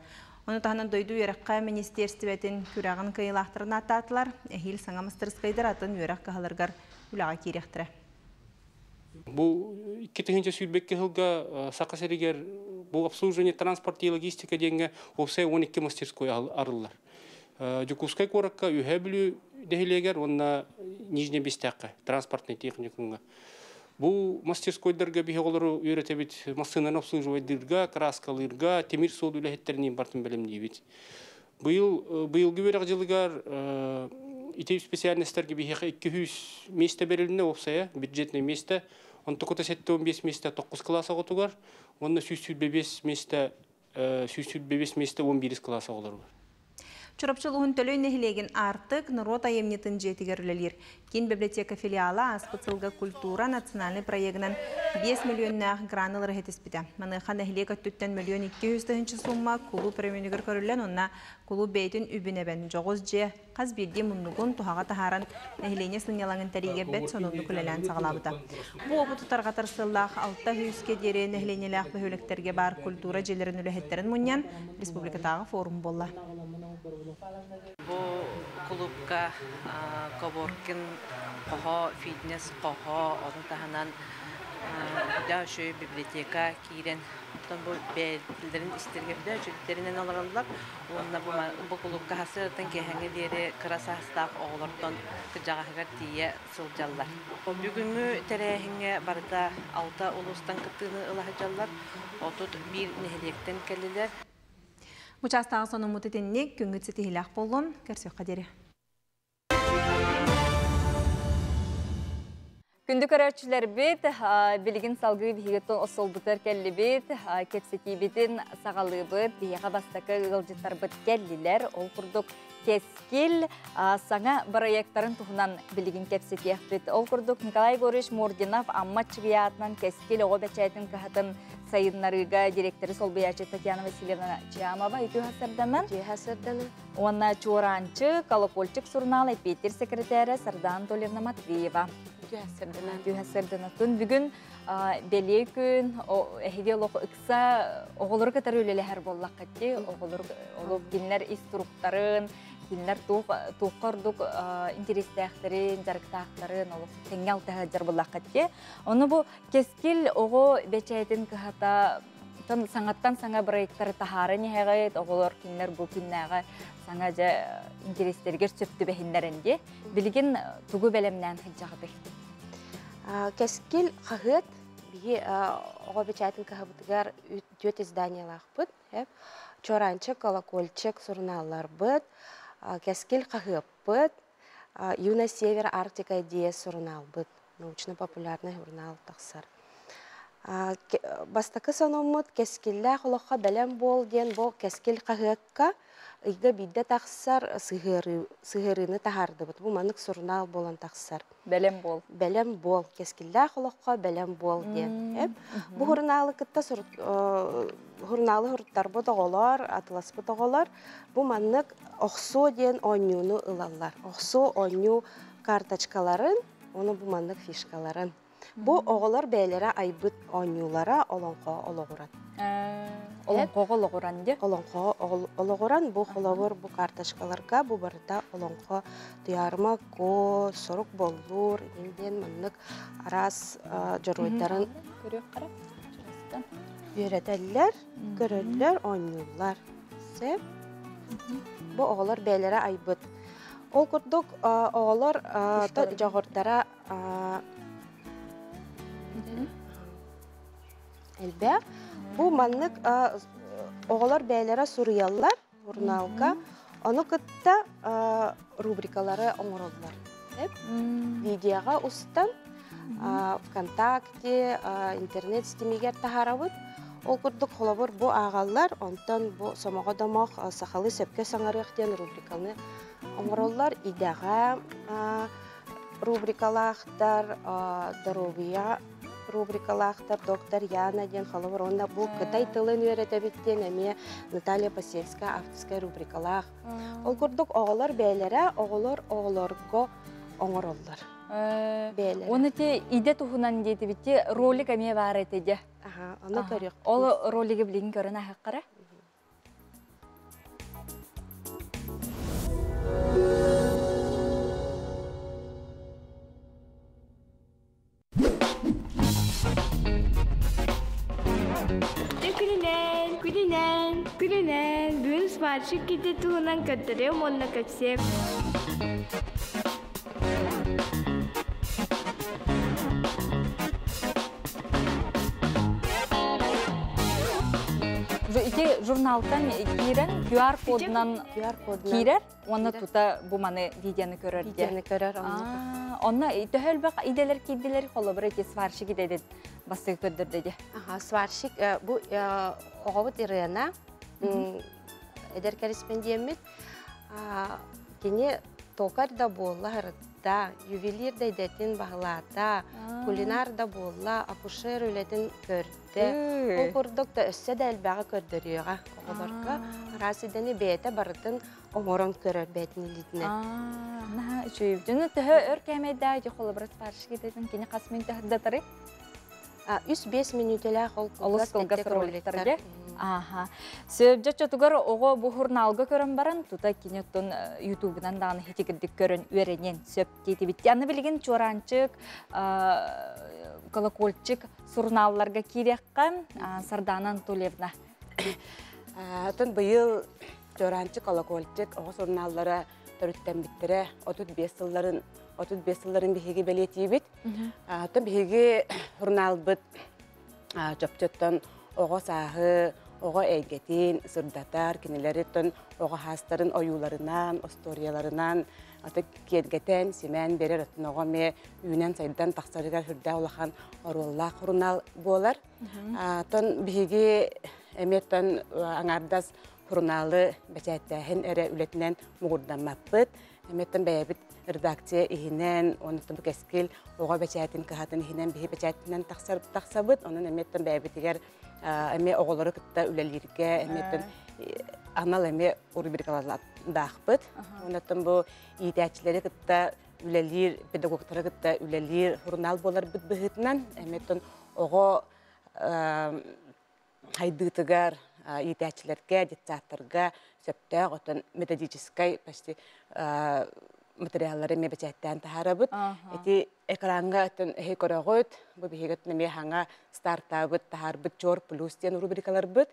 Ону таһынан дойду үөрэххэ министиэристибэтин күрэҕин кыайыылаахтарын ааттаатылар. Эһиил саҥа мастарыскыайдар атын үөрэх кыһаларыгар үлэҕэ киириэхтэрэ. Бу 2022 сылга Саха сиригэр бу обслуживание транспорт и логистика диэҥҥэ уопсай 12 мастерской арыллар. Дьокуускай куоракка Үөһээ Бүлүү нэһилиэгэр уонна Нижней Бестээххэ транспортнай техникумҥа. Бу мастерскойдарга биһи оҕолору үөрэтэбит массыынаны обслуживайдыырга, краскалыырга, тимир суол үлэһиттэрин бартын бэлэмниибит. Быйыл быйылгы үөрэх дьылыгар ити специальностарга биһиэхэ 200 миэстэ бэрилиннэ уопсайа, бюджетное место. Онтукута 75 миэстэ 9 кылаас оҕотугар, уонна 125 миэстэ 125 миэстэ 11 кылаас оҕолоругар. Чурапчы улууһун Төлөй нэһилиэгин Аартык норуот айымньытын дьиэтигэр үлэлиир Киин библиотека филиала ааспыт сылга культура национальнай проегынан 5 мөлүйүөннээх гран ылары ситиспитэ. Маныаха нэһилиэк өттүттэн мөлүйүөн 200 тыһыынча суумма кулууп өрөмүөнүгэр көрүллэн уонна кулууп бэйэтин үбүн эбэн, дьоҕус дьиэ хас биирдии муннугун туһаҕа таһааран нэһилиэнньэ сынньалаҥын тэрийигэ бэрт сонуннук үлэлээн саҕалаабыта. Бу уопуту тарҕатар сыаллаах 600-кэ диэри нэһилиэнньэлээх бөһүөлэктэргэ баар культура дьиэлэрин үлэһиттэрин мунньан республикатааҕы форум буолла. Бу кулуупка коворкинг хоһо, фитнес хоһо, ону таһынан да үчүгэй библиотека киирэн, оттон бу бэйэлэрин истэригэр да үчүгэйдэринэн олороллор. Уонна бу, бу кулуупка сарсыардаттан киэһэҥҥэ диэри кыра саастаах оҕолортон кырдьаҕаһыгар тиийэ сылдьаллар. Бүгүҥҥү тэрээһиҥҥэ барыта алта улуустан кыттыыны ыла сылдьаллар, 31 нэһилиэктэн кэллилэр. Учаастагы сонуммут итинник, күҥҥүт ситиһиилээх буоллун, көрсүөххэ диэри. Күндү көрөөччүлэрбит, билигин салгыы биһигиттэн осолбутар кэллибит, кэпсэтиибитин саҕалыыбыт, биһиэхэ бастакы ыалдьыттарбыт кэллилэр. Ол курдук Кэскил саҥа бырайыактарын туһунан билигин кэпсэтиэхпит. Ол курдук Николай Егорович Мординов Амма Аччыгыйаатынан Кэскил оҕо бэчээтин кыһатын сайыннарыыга директоры солбуйааччы Татьяна Васильевна Чамова үтүө сарданан. Үтүө сарданан. Уонна Чуораанчы, Колокольчик сурунаал эппиэттир секретаря Сардана Анатольевна Матвеева. Үтүө сарданатын. Бүгүн бэлиэ күн, эһиги олох ыкса оҕолору кытары үлэлэһэр буоллаххыт дии, оҕолор олох кинилэр ис туруктарын, кинилэр туохха ордук интэриэстээхтэрин, дьарыктаахтарын олох тэҥҥэ алтыһа буоллаххыт дии. Ону бу Кэскил оҕо бэчээтин кыһата саҥаттан саҥа бырайыктары таһааран иһэҕит, оҕолор кинилэр бу күннээҕи саҥа дьэ интэриэстэригэр сөп түбэһиннэрэн дии. Билигин тугу бэлэмнээн сылдьаҕытый? Кэскил хаһыат биһи оҕо бэчээтин кыһабытыгар түөрт изданиелаахпыт. Чуораанчык, Колокольчик сурунаалларбыт, Кэскил хаһыаппыт, Юность Севера Арктика идея сурунаалбыт, научно-популярный журнал тахсар. Бастакы сонуммут «Кэскиллээх олоххо бэлэм буол» диэн бу Кэскил хаһыакка ыйга биирдэ тахсар сыһыарыыны таһаардыбыт. Бу маннык сурунаал буолан тахсар. Бэлэм буол. Бэлэм буол. Кэскиллээх олоххо бэлэм буол диэн. Бу журналы кытта журналы суруттарбыт оҕолор, атыласпыт оҕолор бу маннык охсуо диэн оонньууну ылаллар. Охсуо оонньуу карточкаларын, уонна бу маннык фишкаларын. Бу оҕолор бэйэлэрэ айбыт оонньуулара олоҥхо олоҕуран. Олоҥхоҕо олоҕуран дии? Олоҥхоҕо олоҕуран бу холобур бу карточкаларга бу барыта олоҥхо Туйаарыма Куо, Сорук Боллуур диэн маннык араас дьоруойдарын үөрэтэллэр, көрөллөр, оонньууллар. Сөп. Бу оҕолор бэйэлэрэ айбыт. Ол курдук оҕолор дьоҕурдара элбэх. Бу маннык оҕолор бэйэлэрэ суруйаллар журналга, ону кытта рубрикалары оҥороллор. Видеоҕа устан ВКонтакте, интернет ситимигэр таһаарабыт. Ол курдук холобур бу ааҕаллар, онтон бу сомоҕо домох сахалыы сөпкө саҥарыах диэн рубриканы оҥороллор. Идэҕэ рубрикалаахтар, доруобуйа рубрикалаахтар, доктор Яна диэн холобур уонна бу кытай тылын үөрэтэбит диэн эмиэ Наталья Посельская авторскай рубрикалаах. Ол курдук оҕолор бэйэлэрэ оҕолор оҕолорго оҥороллор. Бэйэлэрэ. Оны те иде туһунан диэтибитти ролик эмиэ баар этэ дьэ. Аха, ону көрүөхпүт. Ол ролиги билигин көрөн аһыккара. Күнүнэн, күнүнэн, күнүнэн бүгүн сварщик кити туһунан көрдөрүөм уонна кэпсиэм. Ити журналтан киирэн QR кодунан киирэр уонна тута бу маны видеоны көрөр Видеоны көрөр онно. Төһө элбэх идэлэр киирдилэр холобур ити сварщик идэтин бастакы көрдөрдө дии. Аха, сварщик бу оҕобут Ирена эдэр кэриспэндиэммит кини токарь да буолла ырытта, ювелир да идэтин баһылаата, кулинар да буолла, акушер үлэтин көрдө. Ол курдук да өссө да элбэҕи көрдөрүөҕэ оҕолорго. Араас идэни бэйэтэ барытын оҥорон көрөр бэйэтин илиитинэн. Наһаа үчүгэй. Дьону төһө өр кээмэйдээх ити холобура сварщик идэтин кини хас мүнүүтэ сырдатарый? 3-5 мүнүүтэлээх ол олус кылгас роликтарга. Аха. Сөп дьоччотугар оҕо бу журналга көрөн баран тута кини оттон ютубунан даҕаны хитигирдик көрөн үөрэниэн сөп диэтибит. Аны билигин чуораанчык, колокольчик сурунаалларга киириэххэ Сардана Анатольевна. Оттон быйыл Чуораанчык, Колокольчик оҕо сурунааллара төрүттэммиттэрэ 35 сылларын 35 сылларын биһиги бэлиэтиибит. Оттон биһиги журналбыт чопчуттан оҕо сааһы, Оҕо эйгэтин сырдатар, кинилэри тон оҕо хаастарын ойууларынан, остуоруйаларынан аты киэргэтэн, симээн берер оттон оҕо эмиэ үүнэн-сайдан тахсарыгар сүрдээх улахан оруоллаах сурунаал буолар. Тон биһиги эмиэ тон аҥаардас сурунаалы бэчээттээһин эрэ үлэтинэн муҥурдаммаппыт. Эмиэттэн бэйэбит редакция иһинэн, онтон кэскил оҕо бэчээтин кыһатын иһинэн биһи бэчээтинэн тахсар тахсабыт. Онон эмиэттэн бэйэбитигэр эмиэ оҕолору кытта үлэлииргэ эмиэттэн анал эмиэ рубрикалардаахпыт. Онтон бу иитээччилэри кытта үлэлиир, педагогтары кытта үлэлиир журнал буоларбыт быһыытынан эмиэттэн оҕо хайдыытыгар иитээччилэргэ, детсадтарга сөптөөх отон методическай почти материаллары эмиэ бэчээттээн таһаарабыт. Ити экраҥҥа өттүн эһи көрөҕүт, бу биһиги өттүн эмиэ хаҥа стартаабыт, таһаарбыт Чор плюс диэн рубрикаларбыт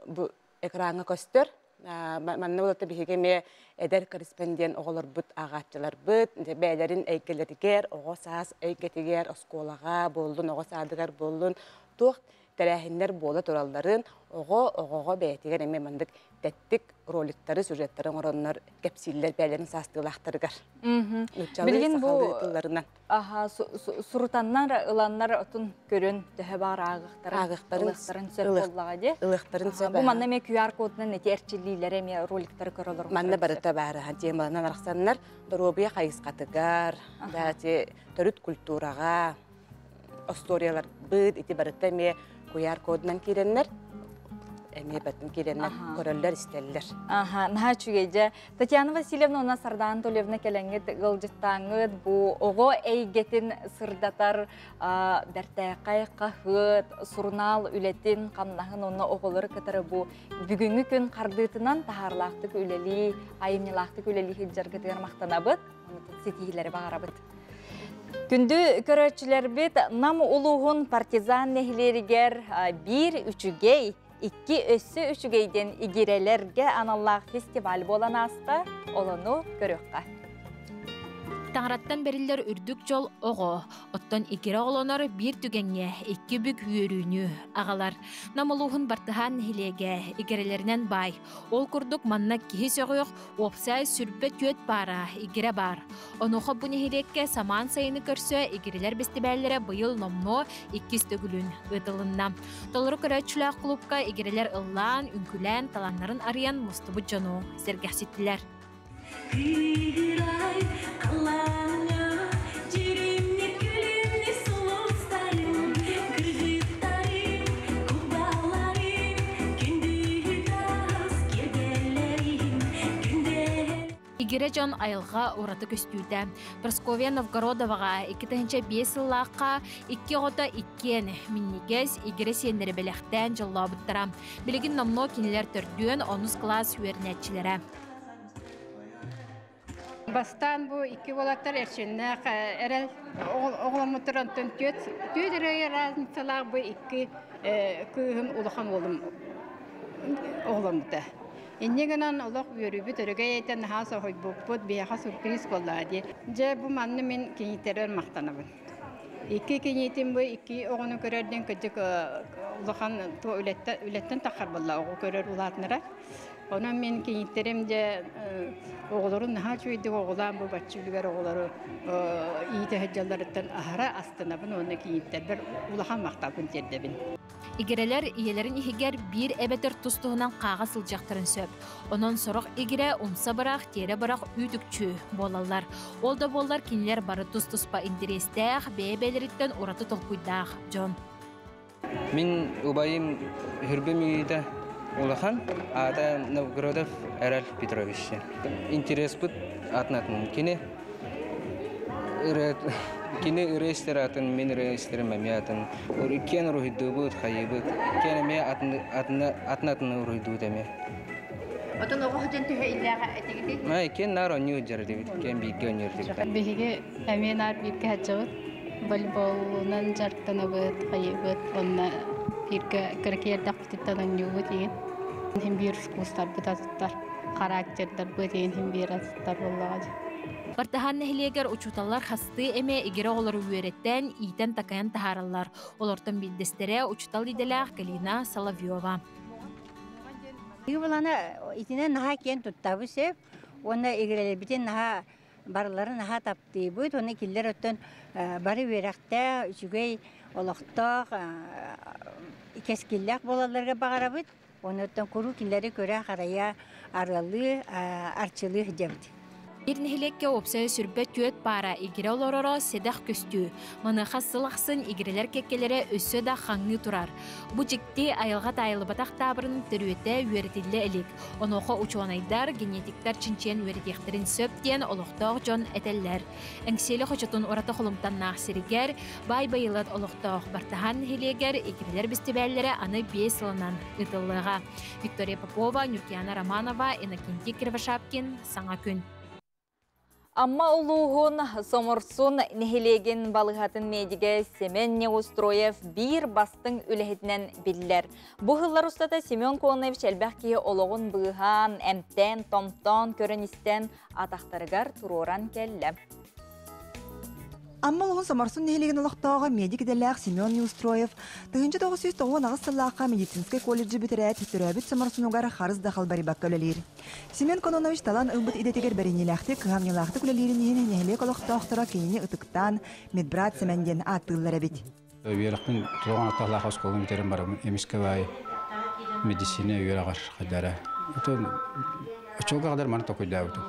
бу экраҥҥа көстөр. Манна болото биһиги эмиэ эдэр корреспондент оҕолорбут ааҕааччыларбыт бэйэлэрин эйгэлэригэр, оҕо саас эйгэтигэр, оскуолаҕа буоллун, оҕо саадыгар буоллун, туох тэрээһиннэр буола туралларын оҕо оҕоҕо бэйэтигэр эмиэ маннык тэттик роликтары, сюжеттары оҥороннор кэпсииллэр бэйэлэрин саастыылаахтарыгар. Нууччалыы, сахалыы тылларынан. Аха, сурутаннар ыланнар отун көрөн төһө баар ааҕыахтарын сөп буоллаҕа дии. Ылыахтарын сөп. Бу манна эмиэ QR кодунан эти эрчиллиилэри эмиэ роликтары көрөлөр. Манна барыта баар темаланан арахсаннар доруобуйа хайысхатыгар, да төрүт культураҕа, остуоруйаларбыт ити барыта эмиэ куйаар кодунан киирэннэр эмиэ батын киирэннэр көрөллөр истэллэр. Аха, наһаа үчүгэй дьэ. Татьяна Васильевна уонна Сардаана Анатольевна кэлэҥҥит ыалдьыттааҥҥыт бу оҕо эйгэтин сырдатар бэртээхэй хаһыат, сурунаал үлэтин, хамнаһын уонна оҕолору кытары бу бүгүҥҥү күн хардыытынан таһаарылаахтык үлэлии, айымньылаахтык үлэлии сылдьаргытыгар махтанабыт. Ситиһиилэри баҕарабыт. Күндү көрөөччүлэрбит, Нам улууһун Партизан нэһилиэригэр биир үчүгэй, икки өссө үчүгэй диэн игирэлэргэ аналлаах фестиваль буолан ааста. Олону көрүөххэ. Таҥараттан бэриллэр үрдүк дьол оҕо, оттон игирэ оҕолонор биир түгэҥҥэ икки бүк үөрүүнү аҕалар. Нам улууһун Бартыһаан нэһилиэгэ игирэлэринэн баай. Ол курдук манна киһи сөҕүөх Уопсай сүрбэ түөт баара, игирэ баар. Онуоха бу нэһилиэккэ самаан сайыны көрсө игирэлэр бэстибээллэрэ быйыл номнуо иккис төгүлүн ыытылынна. Толору көрөөччүлээх кулуупка игирэлэр ыллаан, үҥкүүлээн, талааннарын арыйан мустубут дьону сэргэхситтилэр. Кыырай халлааҥҥа дьиримник күлүмнүү сулустарым, кыргыттарым, кубаларым, күндү таас киэргэллэрим, күндэл. Игирэ дьон айылҕа ураты көстүүтэ. Прасковья Новгородоваҕа 2005 сыллаахха икки оҕото иккиэн минньигэс игирэ сиэннэри бэлэхтээн дьоллообуттара. Билигин номнуо кинилэр төрдүөн онус кылаас үөрэнээччилэрэ. Бастаан бу икки уолаттар эрчимнээх эрэл оҕоломмуттар онтон түөрт түөрт эрэ разницалаах бу икки кыыһым улахан уолум оҕоломмута. Инньэ гынан олох үөрүүбүт өрөгөй этэ наһаа соһуйбуппут, биһиэхэ сюрприз буоллаҕа дии. Дьэ бу манна мин киниитэрэр махтанабын. Икки киниитин бу икки оҕону көрөр диэн кырдьык улахан үлэттэн таххар буолла оҕо көрөр улаатынара. Онон мин кийииттэрим дьэ оҕолорун наһаа үчүгэйдик оҕолоон бу бачча үлүгэр оҕолору иитэ сылдьалларыттан аһара астынабын уонна кийииттэрбэр улахан махталбын тиэрдэбин. Игирэлэр ийэлэрин иһигэр биир эбэтэр тус-туһунан хааҕа сылдьыахтарын сөп. Онон сорох игирэ умса бырах, тиэрэ бырах үүт-үкчү буолаллар. Ол да буоллар кинилэр бары тус-туспа интэриэстээх, бэйэ-бэйэлэриттэн ураты толкуйдаах дьон. Мин убайым Хүрбэ Мүнүүтэ улахан, аата Новгородов Эрэл Петрович. Интерес-пыт атын-атын. Кини кини ырыа истэр атын, мин ырыа истэрим эмиэ атын. Иккиэн уруһуйдуубут, хайыыбыт. Иккиэн эмиэ атын-атын уруһуйдуубут эмиэ. Отон оҕо сылдьан төһө иллээҕэ этигитий? Иккиэн наар оонньуу сылдьар этибит, иккиэн бииргэ оонньуур этибит. Биһиги эмиэ наар бииргэ сылдьабыт. Волейболунан дьарыктанабыт, хайыыбыт уонна бииргэ кыракый эрдэхпититтэн оонньуубут игин. Иһин биир вкустарбыт атыттар, характердарбыт игин иһин биир атыттар буоллаҕа дии. Бартыһаан нэһилиэгэр учууталлар хастыы эмэ игирэ оҕолору үөрэтэн, иитэн-такайан таһаараллар. Олортон биирдэстэрэ учуутал идэлээх Галина Соловьева. Булана итинэн наһаа киэн туттабыт сөп уонна игирэлэрбитин наһаа барыларын наһаа таптыыбыт уонна кинилэр оттон бары үөрэхтээх, үчүгэй олохтоох, кэскиллээх буолалларыгар баҕарабыт. Онуттан куруук кинилэри көрө-харайа, арыаллыы, арчылыы сылдьабыт. Биир нэһилиэккэ уопсайа сүрбэ түөрт паара игирэ олороро сэдэх көстүү. Маныаха сыл ахсын игирэлэр кэккэлэрэ өссө да хаҥыы турар. Бу дьикти айылҕа таайыллыбатах таабырын төрүөтэ үөрэтиллэ илик. Онуоха учуонайдар, генетиктэр чинчийэн үөрэтиэхтэрин сөп диэн олохтоох дьон этэллэр. Эҥсиэли хочотун ураты холумтаннаах сиригэр, Баай Байылыат олохтоох Бартаһаан нэһилиэгэр игирэлэр бэстибээллэрэ аны биэс сылынан ыытыллыаҕа. Виктория Попова, Нюркияна Романова, Иннокентий Кривошапкин. Саҥа күн. Амма улууһун Соморсун нэһилиэгин балыыһатын медигэ Семен Неустроев биир бастыҥ үлэһитинэн биллэр. Бу сыллар устата Семен Коноевич элбэх киһи олоҕун быыһаан, эмтээн, томтоон, көрөн-истэн атахтарыгар туруоран кэллэ. Амма улууһун Соморсун нэһилиэгин олохтооҕо медик идэлээх Семен Неустроев 1998 сыллаахха медицинскэй колледжы бүтэрээт, төрөөбүт Соморсунугар харыс да халбарыйбакка үлэлиир. Семен Кононович талан ылбыт идэтигэр бэриниилээхтик, кыһамньылаахтык үлэлиирин иһин нэһилиэк олохтоохторо кинини ытыктаан медбрат Сэмэн диэн ааттыыллар эбит. Үөрэхпин туоҕан атталаах оскуоланы бүтэрэн бараммын эмискэ баай медицина үөрэҕэр хайдара. Отон оччолго қадар маны токуйдаабытым.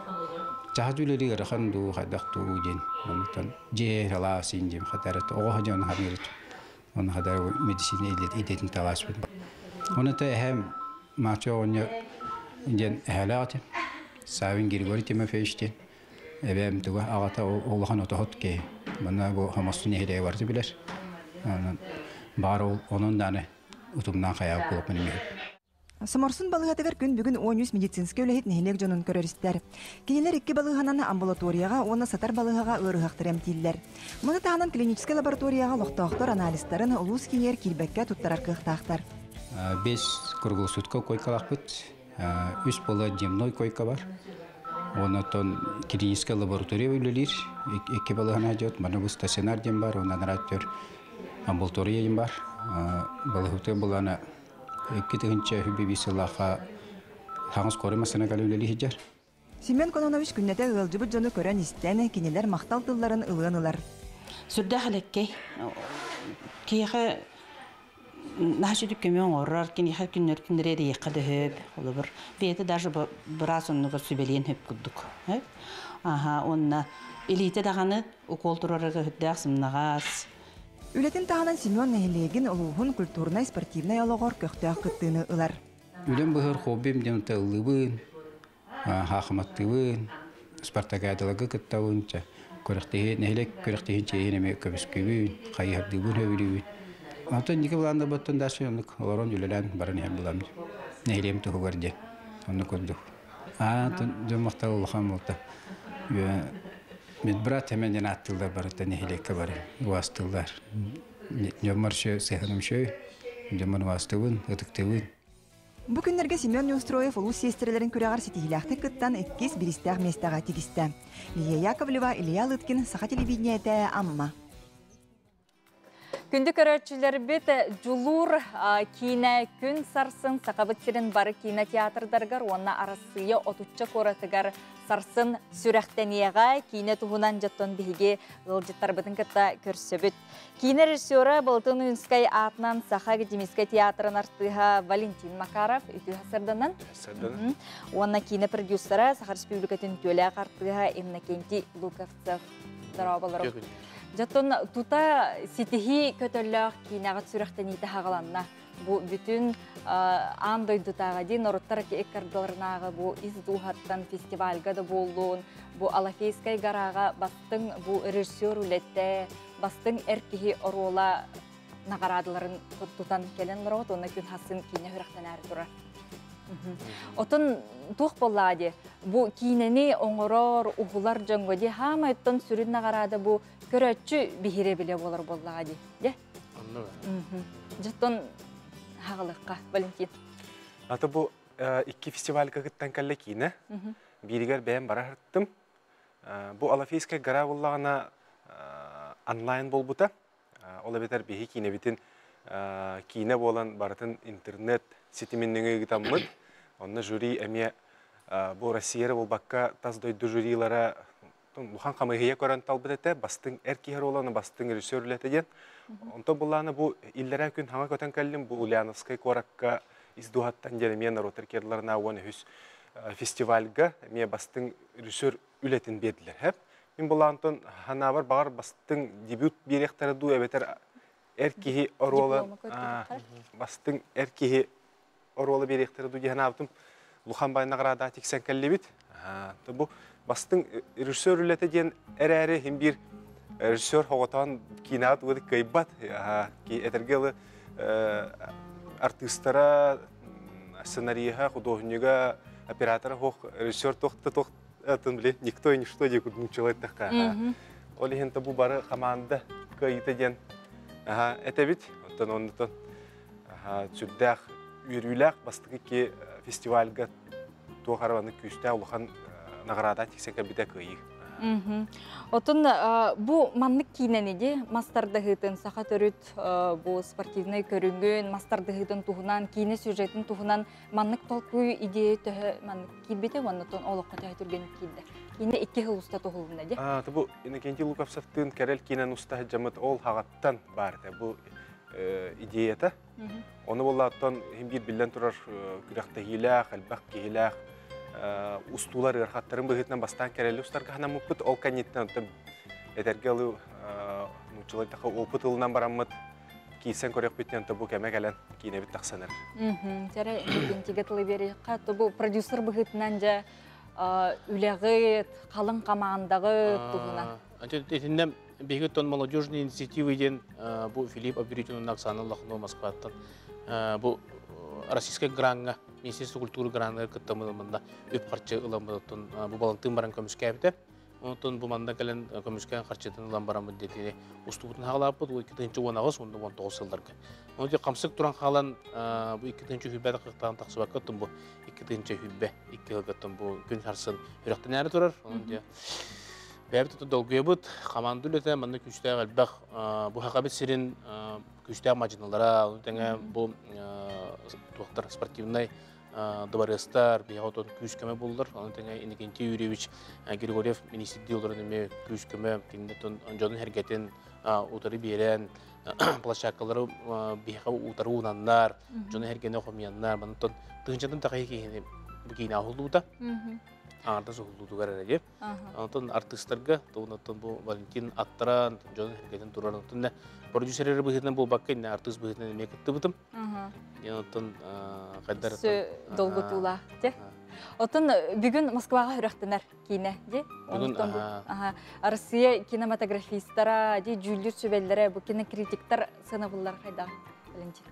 Чаһа үлэлии ыарахан дуу, хайдах дуу диэн. Онтон дьиэ халаас иин диэн хатара оҕо дьон ханыырыт. Оны хадара медицина идэтин талааспыт. Оны та эһэм Мачо оҕонньор диэн эһээлээх этим. Савин Григорий Тимофеевич диэн. Эбээм туга аҕата улахан отоһут киһи. Манна бу Хомосту нэһилиэгэ барыта билэр. Баар ол онон дааны утумнаан хайаабыт буолуохпун эмиэ. Соморсун балыыһатыгар күн бүгүн 13 медицинскэй үлэһит нэһилиэк дьонун көрөр-истэр. Кинилэр икки балыыһанан амбулаторияҕа уонна сытар балыыһаҕа ыарыһахтары эмтииллэр. Маны таһынан клиническэй лабораторияҕа олохтоохтор анализтарын улуус киинигэр киирбэккэ туттарар кыахтаахтар. Бес круглосутка койкалаахпыт. Үс буола дневной койка бар. Онтон клиническая лаборатория үлэлиир. Икки балыыһаны дьот. Манна бу стационар диэн бар, онон анараа амбулатория диэн бар. Балыыһабытыгар былаана 2025 сыллаахха хаҥас куорат массыына кэлэ үлэлии сылдьар. Семен Кононович күннэтэ ыалдьыбыт дьону көрөн-истэн, кинилэр махтал тылларын ылыан ылар. Сүрдээх элэккэй. Киһиэхэ наһаа сүдүк көмө оҥорор, киниэхэ күннэр күннэри эрийиэххэ да сөп. Холобур, бэйэтэ даже быраас оннугар сүбэлиэн сөп курдук. Аха, уонна илиитэ даҕаны укол турарыгар сүрдээх сымнаҕас. Үлэтин таһынан Семен нэһилиэгин улууһун культурнай-спортивнай олоҕор көхтөөх кыттыыны ылар. Үлэм быһар хоббим диэн ыллыыбын, хаахыматтыыбын, спартакиадаларга кыттабын, күрэхтэһии, нэһилиэк күрэхтэһиин чиэһин эмиэ көмүскүүбүн, хайыһардыыбын, сөбүлүүбүн. Онтон инники былааннарбыттан дальше оннук олорон үлэлээн баран иһэн булам. Нэһилиэм туһугар диэн. Оннук курдук. Аа, дьон махтал улахан буолта. Медбрат эмэн диэн ааттыыллар барыта нэһилиэккэ бары уастыыллар. Дьоммор сыһыаным үчүгэй, дьоммор уастыыбын, ытыктыыбын. Бу күннэргэ Семен Неустроев улуус сиэстэрэлэрин күрэҕэр ситиһиилээхтик кыттан иккис бириистээх миэстэҕэ тигистэ. Лилия Яковлева, Илья Лыткин, Саха телевидениетэ, Амма. Күндү көрөөччүлэрбит Дьулуур киинэ күн сарсын Сахабыт сирин бары киинэ театрдарыгар уонна Арассыыйа отучча куоратыгар сарсын сүрэхтэниэҕэ. Киинэ туһунан дьоттон биһиги ыалдьыттарбытын кытта көрсөбүт. Киинэ режиссера Болтун Уинскай аатынан Саха академическай театрын артыыһа Валентин Макаров үтүө сарданан. Уонна киинэ продюсера Саха Республикатын үтүөлээх артыыһа Иннокентий Луковцев. Здорово, Дьоттон тута ситиһии көтөллөөх киинэҕит сүрэхтэниитэ хаҕаланна. Бу бүтүн аан дойдутааҕы дии норуттар иккардыларынааҕы бу ис дууһаттан фестивальга да буоллун, бу Алафейскай гарааҕа бастыҥ бу режиссер үлэтэ, бастыҥ эр киһи оруола наҕараадаларын тутан кэлэн олороҕут уонна күн хассын киинэ сүрэхтэнээри турар. Отон туох буоллаа дии бу киинэни оҥорор, уһулар дьоҥҥо дии хаамай оттон сүрүн наҕараада бу көрөөччү биһирэбилэ буолар буоллаҕа дии. Дьэ? Онно. Дьоттон хаҕылыкка, Валентин. Ата бу икки фестивальга кыттан кэллэ киинэ. Бииригэр бэйэм бара сырыттым. Бу Алафейская гора буоллаҕына онлайн буолбута. Ол эбэтэр биһи киинэбитин киинэ буолан барытын интернет ситимин нөҥүө ыытаммыт. Онно жюри эмиэ бу Россия эрэ буолбакка тас дойду жюрилара улахан хамыыһыйа көрөн талбыт этэ. Бастыҥ эр киһи оруола, бастыҥ режиссер үлэтэ диэн. Онтон буллаана бу иллэрээ күн хаҥа көтөн кэллим. Бу Ульяновскай куоракка ис дууһаттан диэн эмиэ норуоттар керларына 13 фестивальга эмиэ бастыҥ режиссер үлэтин биэрдилэр. Мин булаантон ханаабар баҕар бастыҥ дебют биэриэхтэрэ дуу эбэтэр эр киһи оруола бастыҥ эр киһи оруола биэриэхтэрэ дуу диэн ханаабытым Лухан бай награда тиксэн кэллибит. Бу бастыҥ режиссер үлэтэ диэн эрээри хим биир режиссер хоҕотоон киинэҕэ тугу кыайбат. Этэргэ ылы артыыстара, сценариһа, художнига, оператора хоох режиссер туох да туох атын били никто и ничто диye курдук эттэххэ. Ол иһин бу бары команда кыайыыта диэн этэбит. Оттон оннутон сүрдээх үөрүүлээх бастакы ки фестивальга туох арабаны күүстээх улахан награда тиксэн кэлбитэ кыайыы. Отун бу маннык киинэниги мастардаһыытын саха төрүт бу спортивнай көрүҥүн мастардаһыытын туһунан киинэ сюжетин туһунан маннык толкуй идея төһө маннык киирбитэ уонна олоххо төһө түргэнник киирдэ. Киинэ икки жыл уста туһулунна ди. Бу Иннокентий Луковцевтыын Кэрэл киинэн уста жамыт ол хагаттан бар бу идеята. Оны боллааттан хим бир биллен турар күрэхтэһиилээх, элбэх киһилээх устуулар ыархаттарын быһыытынан бастаан кэрэлли устарга ханаммыппыт. Ол кэнниттэн оттон этэргэ ылы нууччалар таха опыт ылынан бараммыт киирсэн көрөхпүттэн бу кэмэ кэлэн киинэбит тахсанар. Тәрэ Иннокентийгэ тылы бериэххэ, бу продюсер быһыытынан дьэ үлэҕит, халыҥ командаҕыт туһунан. Итиннэ биһиги тон молодежные инициативы диэн бу Филипп Аберютин Оксана Лохно Москваттан бу российскай гранга Министерство культуры гранга кыттаммында үп харчы ыламмытын бу балантын баран көмүскээбитэ. Онтон бу манна кэлэн көмүскээн харчытын ылан бараммыт диэтини устубутун хаалааппыт бу 2018 19 сылларга. Онон хамсык туран хаалан бу 2020 кыктаан тахсыбакка бу 2022 сылгаттан бу күн харсын үрөхтенәре турар. Онон дьэ бэйэбит долгуйабыт, команда үлэтэ манна күүстээх элбэх бу хакабит сирин күүстээх мадьыналара, ону тэҥэ бу туохтар спортивнай дворецтар биһиэхэ отон күүс-көмө буллар. Ону тэҥэ Иннокентий Юрьевич Григорьев министрдии олорон эмиэ күүс-көмө кинилэр дьонун эргэтин утары биэрэн площадкалары биһиэхэ утары уунаннар, дьону эргэни хомуйаннар, манан тыһынчатын тахайы киһини бу киинэ аһыллуута. Аарда суһуллуутугар эрэ дии. Онтон артыыстарга, онтон бу Валентин аттаран, дьонун эргэтин турар, онтон продюсер быһыытынан буолбакка, инне артыыс быһыытынан эмиэ кыттыбытым. Онтон хайдар долгутуулаах те. Отон бүгүн Москваҕа үрөхтөнөр киинэ ди. Бүгүн Россия кинематографистара, ди дьүүллүүр сүбэллэрэ, бу кинокритиктар сыанабыллар хайда, Валентин?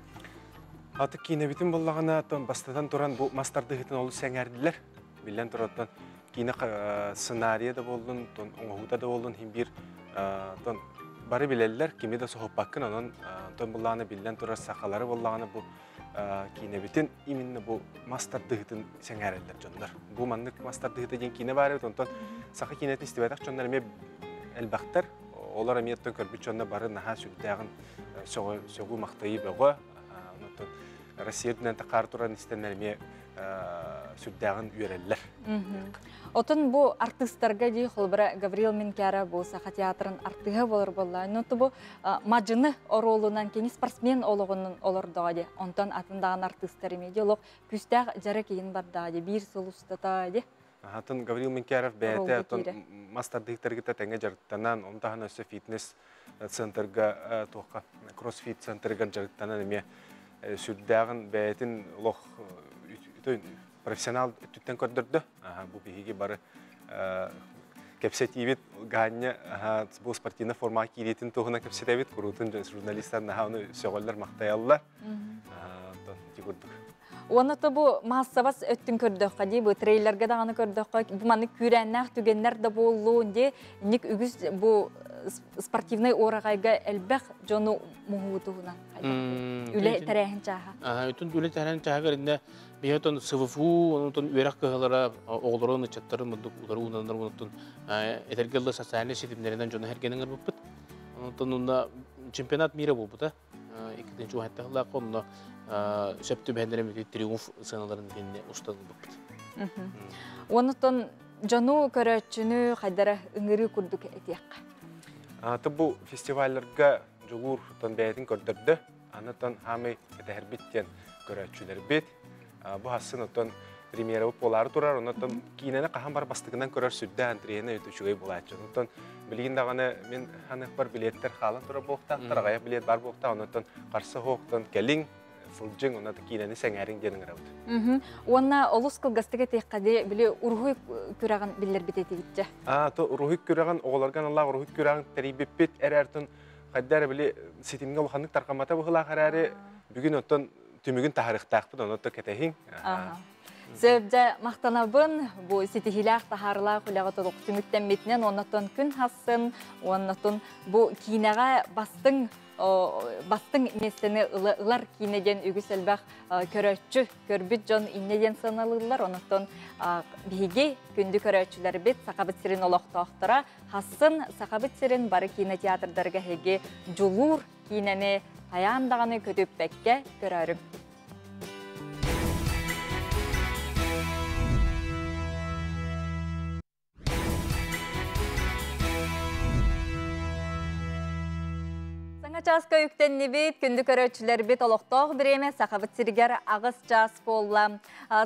Аты киинэбитин боллаҕына бастатан туран бу мастардыһытын олус сэҥээрдилэр. Биллэн тураттан киинэ сценария да боллун, тон оҥоһуута да боллун хим бир тон бары билэллэр, кими да соһуппаккын, онон тон буллаҕына биллэн турар сахалары боллаҕына бу киинэбитин именно бу мастардыһытын сэҥээрэллэр дьоннор. Бу маннык мастардыһыта диэн киинэ баар эбит, онтон саха киинэтин истибэтэх дьоннор эмиэ элбэхтэр. Олор эмиэ көрбүт дьоннор бары наһаа сүрдээҕин сөҕүү махтайыы бөҕө. Онтон Россия үрдүнэн тахаар туран истэннэр эмиэ сүрдээҕин үөрэллэр. Отон бу артыыстарга дии холбара Гаврил Минкяра бу Саха театрын артыыһа болор болла. Но бу мадьыны оруолунан кини спортсмен олоҕунун олордоҕо ди. Онтон атын даҕан артыыстар эмиэ ди олох күүстээх дьара киин барда ди биир сыл устата ди. Атын Гаврил Минкяров бэйэтэ отон мастардыктаргыта тэҥэ дьарыктанан, он таһан өссө фитнес центрга туохха кроссфит центрыгар дьарыктанан эмиэ сүрдээҕин бэйэтин олох профессионал өттүттэн көрдөрдө. Бу биһиги бары кэпсэтиибит Ганя бу спортивная форма киириитин туһуна кэпсэтэбит, куруутун журналисттар наһаа ону сөҕөллөр, махтайаллар. Ити курдук. Уонна то бу маассабас өттүн көрдөххө ди, бу трейлерге даҕаны көрдөххө, бу маннык күүрээннээх түгэннэр да буоллуун ди, инник үгүс бу спортивный уораҕайга элбэх дьону муһуутуһунан үлэ тэрээһин чааһа. Үтүн үлэ тэрээһин чааһыгар инне биһэтон СВФУ, онтон үөрэх кыһалара оҕолорун ыччаттарын мурдук утары уунанар онтон этэргэллэ социальный ситимнеринен дьону хергенин ырбыппыт. Онтон унна чемпионат мира буолбута. 2-нчи сыллаахха онно сөп түбэһэннэр триумф сыаналарын итиннэ устан ылбыппыт. Онутон дьону көрөөччүнү хайдара ыҥырыы курдук этиэххэ. Аты бу фестивалларга Дьулуур тон бэйэтин көрдөрдө. Анытан хаамай кэтэһэрбит диэн көрөөччүлэрбит. Бу хассын оттон премьера буолаары турар, оннотон киинэни хаһан бар бастыгынан көрөр сүрдээх интриэһинэй үчүгэй буолааччы. Онтон билигин даҕаны мин ханыхпар билиэттэр хаалан турар буолуохтаахтар, аҕыйах билиэт бар буолуохтаах, оннотон харса суохтан кэлиҥ, сылдьыҥ, онно киинэни сэҥээриҥ диэн ыҥырабыт. Уонна олус кылгастык этиэххэ дии, били уруһуй күрэҕин биллэрбит этигитчэ. Аа, то уруһуй күрэҕин, оҕолорго аналлаах уруһуй күрэҕин тэрийбиппит эрээртэн хайда эрэ били ситимҥэ улаханнык тарҕаммата быһыылаах эрээри, бүгүн оттон түмүгүн таһарыахтаахпыт, онон кэтэһиҥ. Сөп дьэ махтанабын бу ситиһиилээх таһаарылаах үлэҕэ толук түмүктэммитинэн оннотон күн хассын оннотон бу киинэҕэ бастыҥ бастыҥ миэстэни ылар киинэ диэн үгүс элбэх көрөөччү көрбүт дьон иннэ диэн сыаналыыллар оннотон биһиги күндү көрөөччүлэрбит Сахабыт сирин олохтоохторо хассын Сахабыт сирин бары кинотеатрдарга эһиги Дьулуур киинэни хайаан даҕаны көтүппэккэ көрөөрүҥ. Саҥа чааска үктэннибит, күндү көрөөччүлэрбит олохтоох бириэмэ Сахабыт сиригэр аҕыс чаас буолла.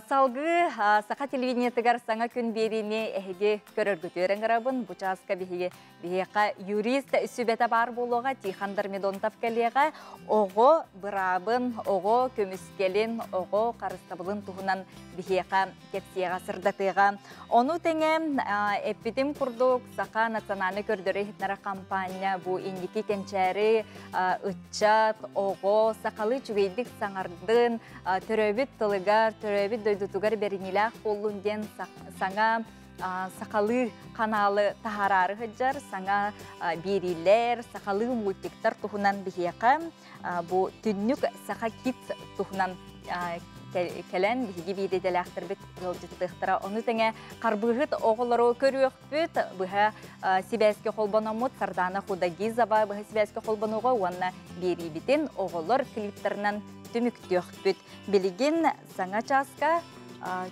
Салгыы Саха телевидениетыгар саҥа күн биэриини эһиги көрөргүтүөр ыҥырабын. Бу чааска биһиги Биһиэхэ юрист сүбэтэ баар буолуоҕа, Тихон Дормидонтов кэлиэҕэ. Оҕо быраабын, оҕо көмүскэлин, оҕо харыстабылын туһунан биһиэхэ кэпсиэҕэ, сырдатыаҕа. Ону тэҥэ эппитим курдук, Саха национальнай көрдөрүү иһитиннэрэр хампаанньа бу инники кэнчээри ыччат, оҕо сахалыы үчүгэйдик саҥардын, төрөөбүт тылыгар, төрөөбүт дойдутугар бэриниилээх буоллун диэн саҥа сахалыы ханаалы таһаараары сылдьар саҥа биэриилэр, сахалыы мультиктар туһунан биһиэхэ бу түннүк Саха Кидс туһунан кэлэн биһиги биир идэлээхтэрбит ыалдьыттыахтара. Ону тэҥэ харбыыһыт оҕолору көрүөхпүт, быһа сибээскэ холбономмут Сардана Худагизова быһа сибээскэ холбонуоҕа уонна биэриибитин оҕолор клиптарынан түмүктүөхпүт. Билигин саҥа чааска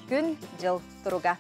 күн-дьыл туруга.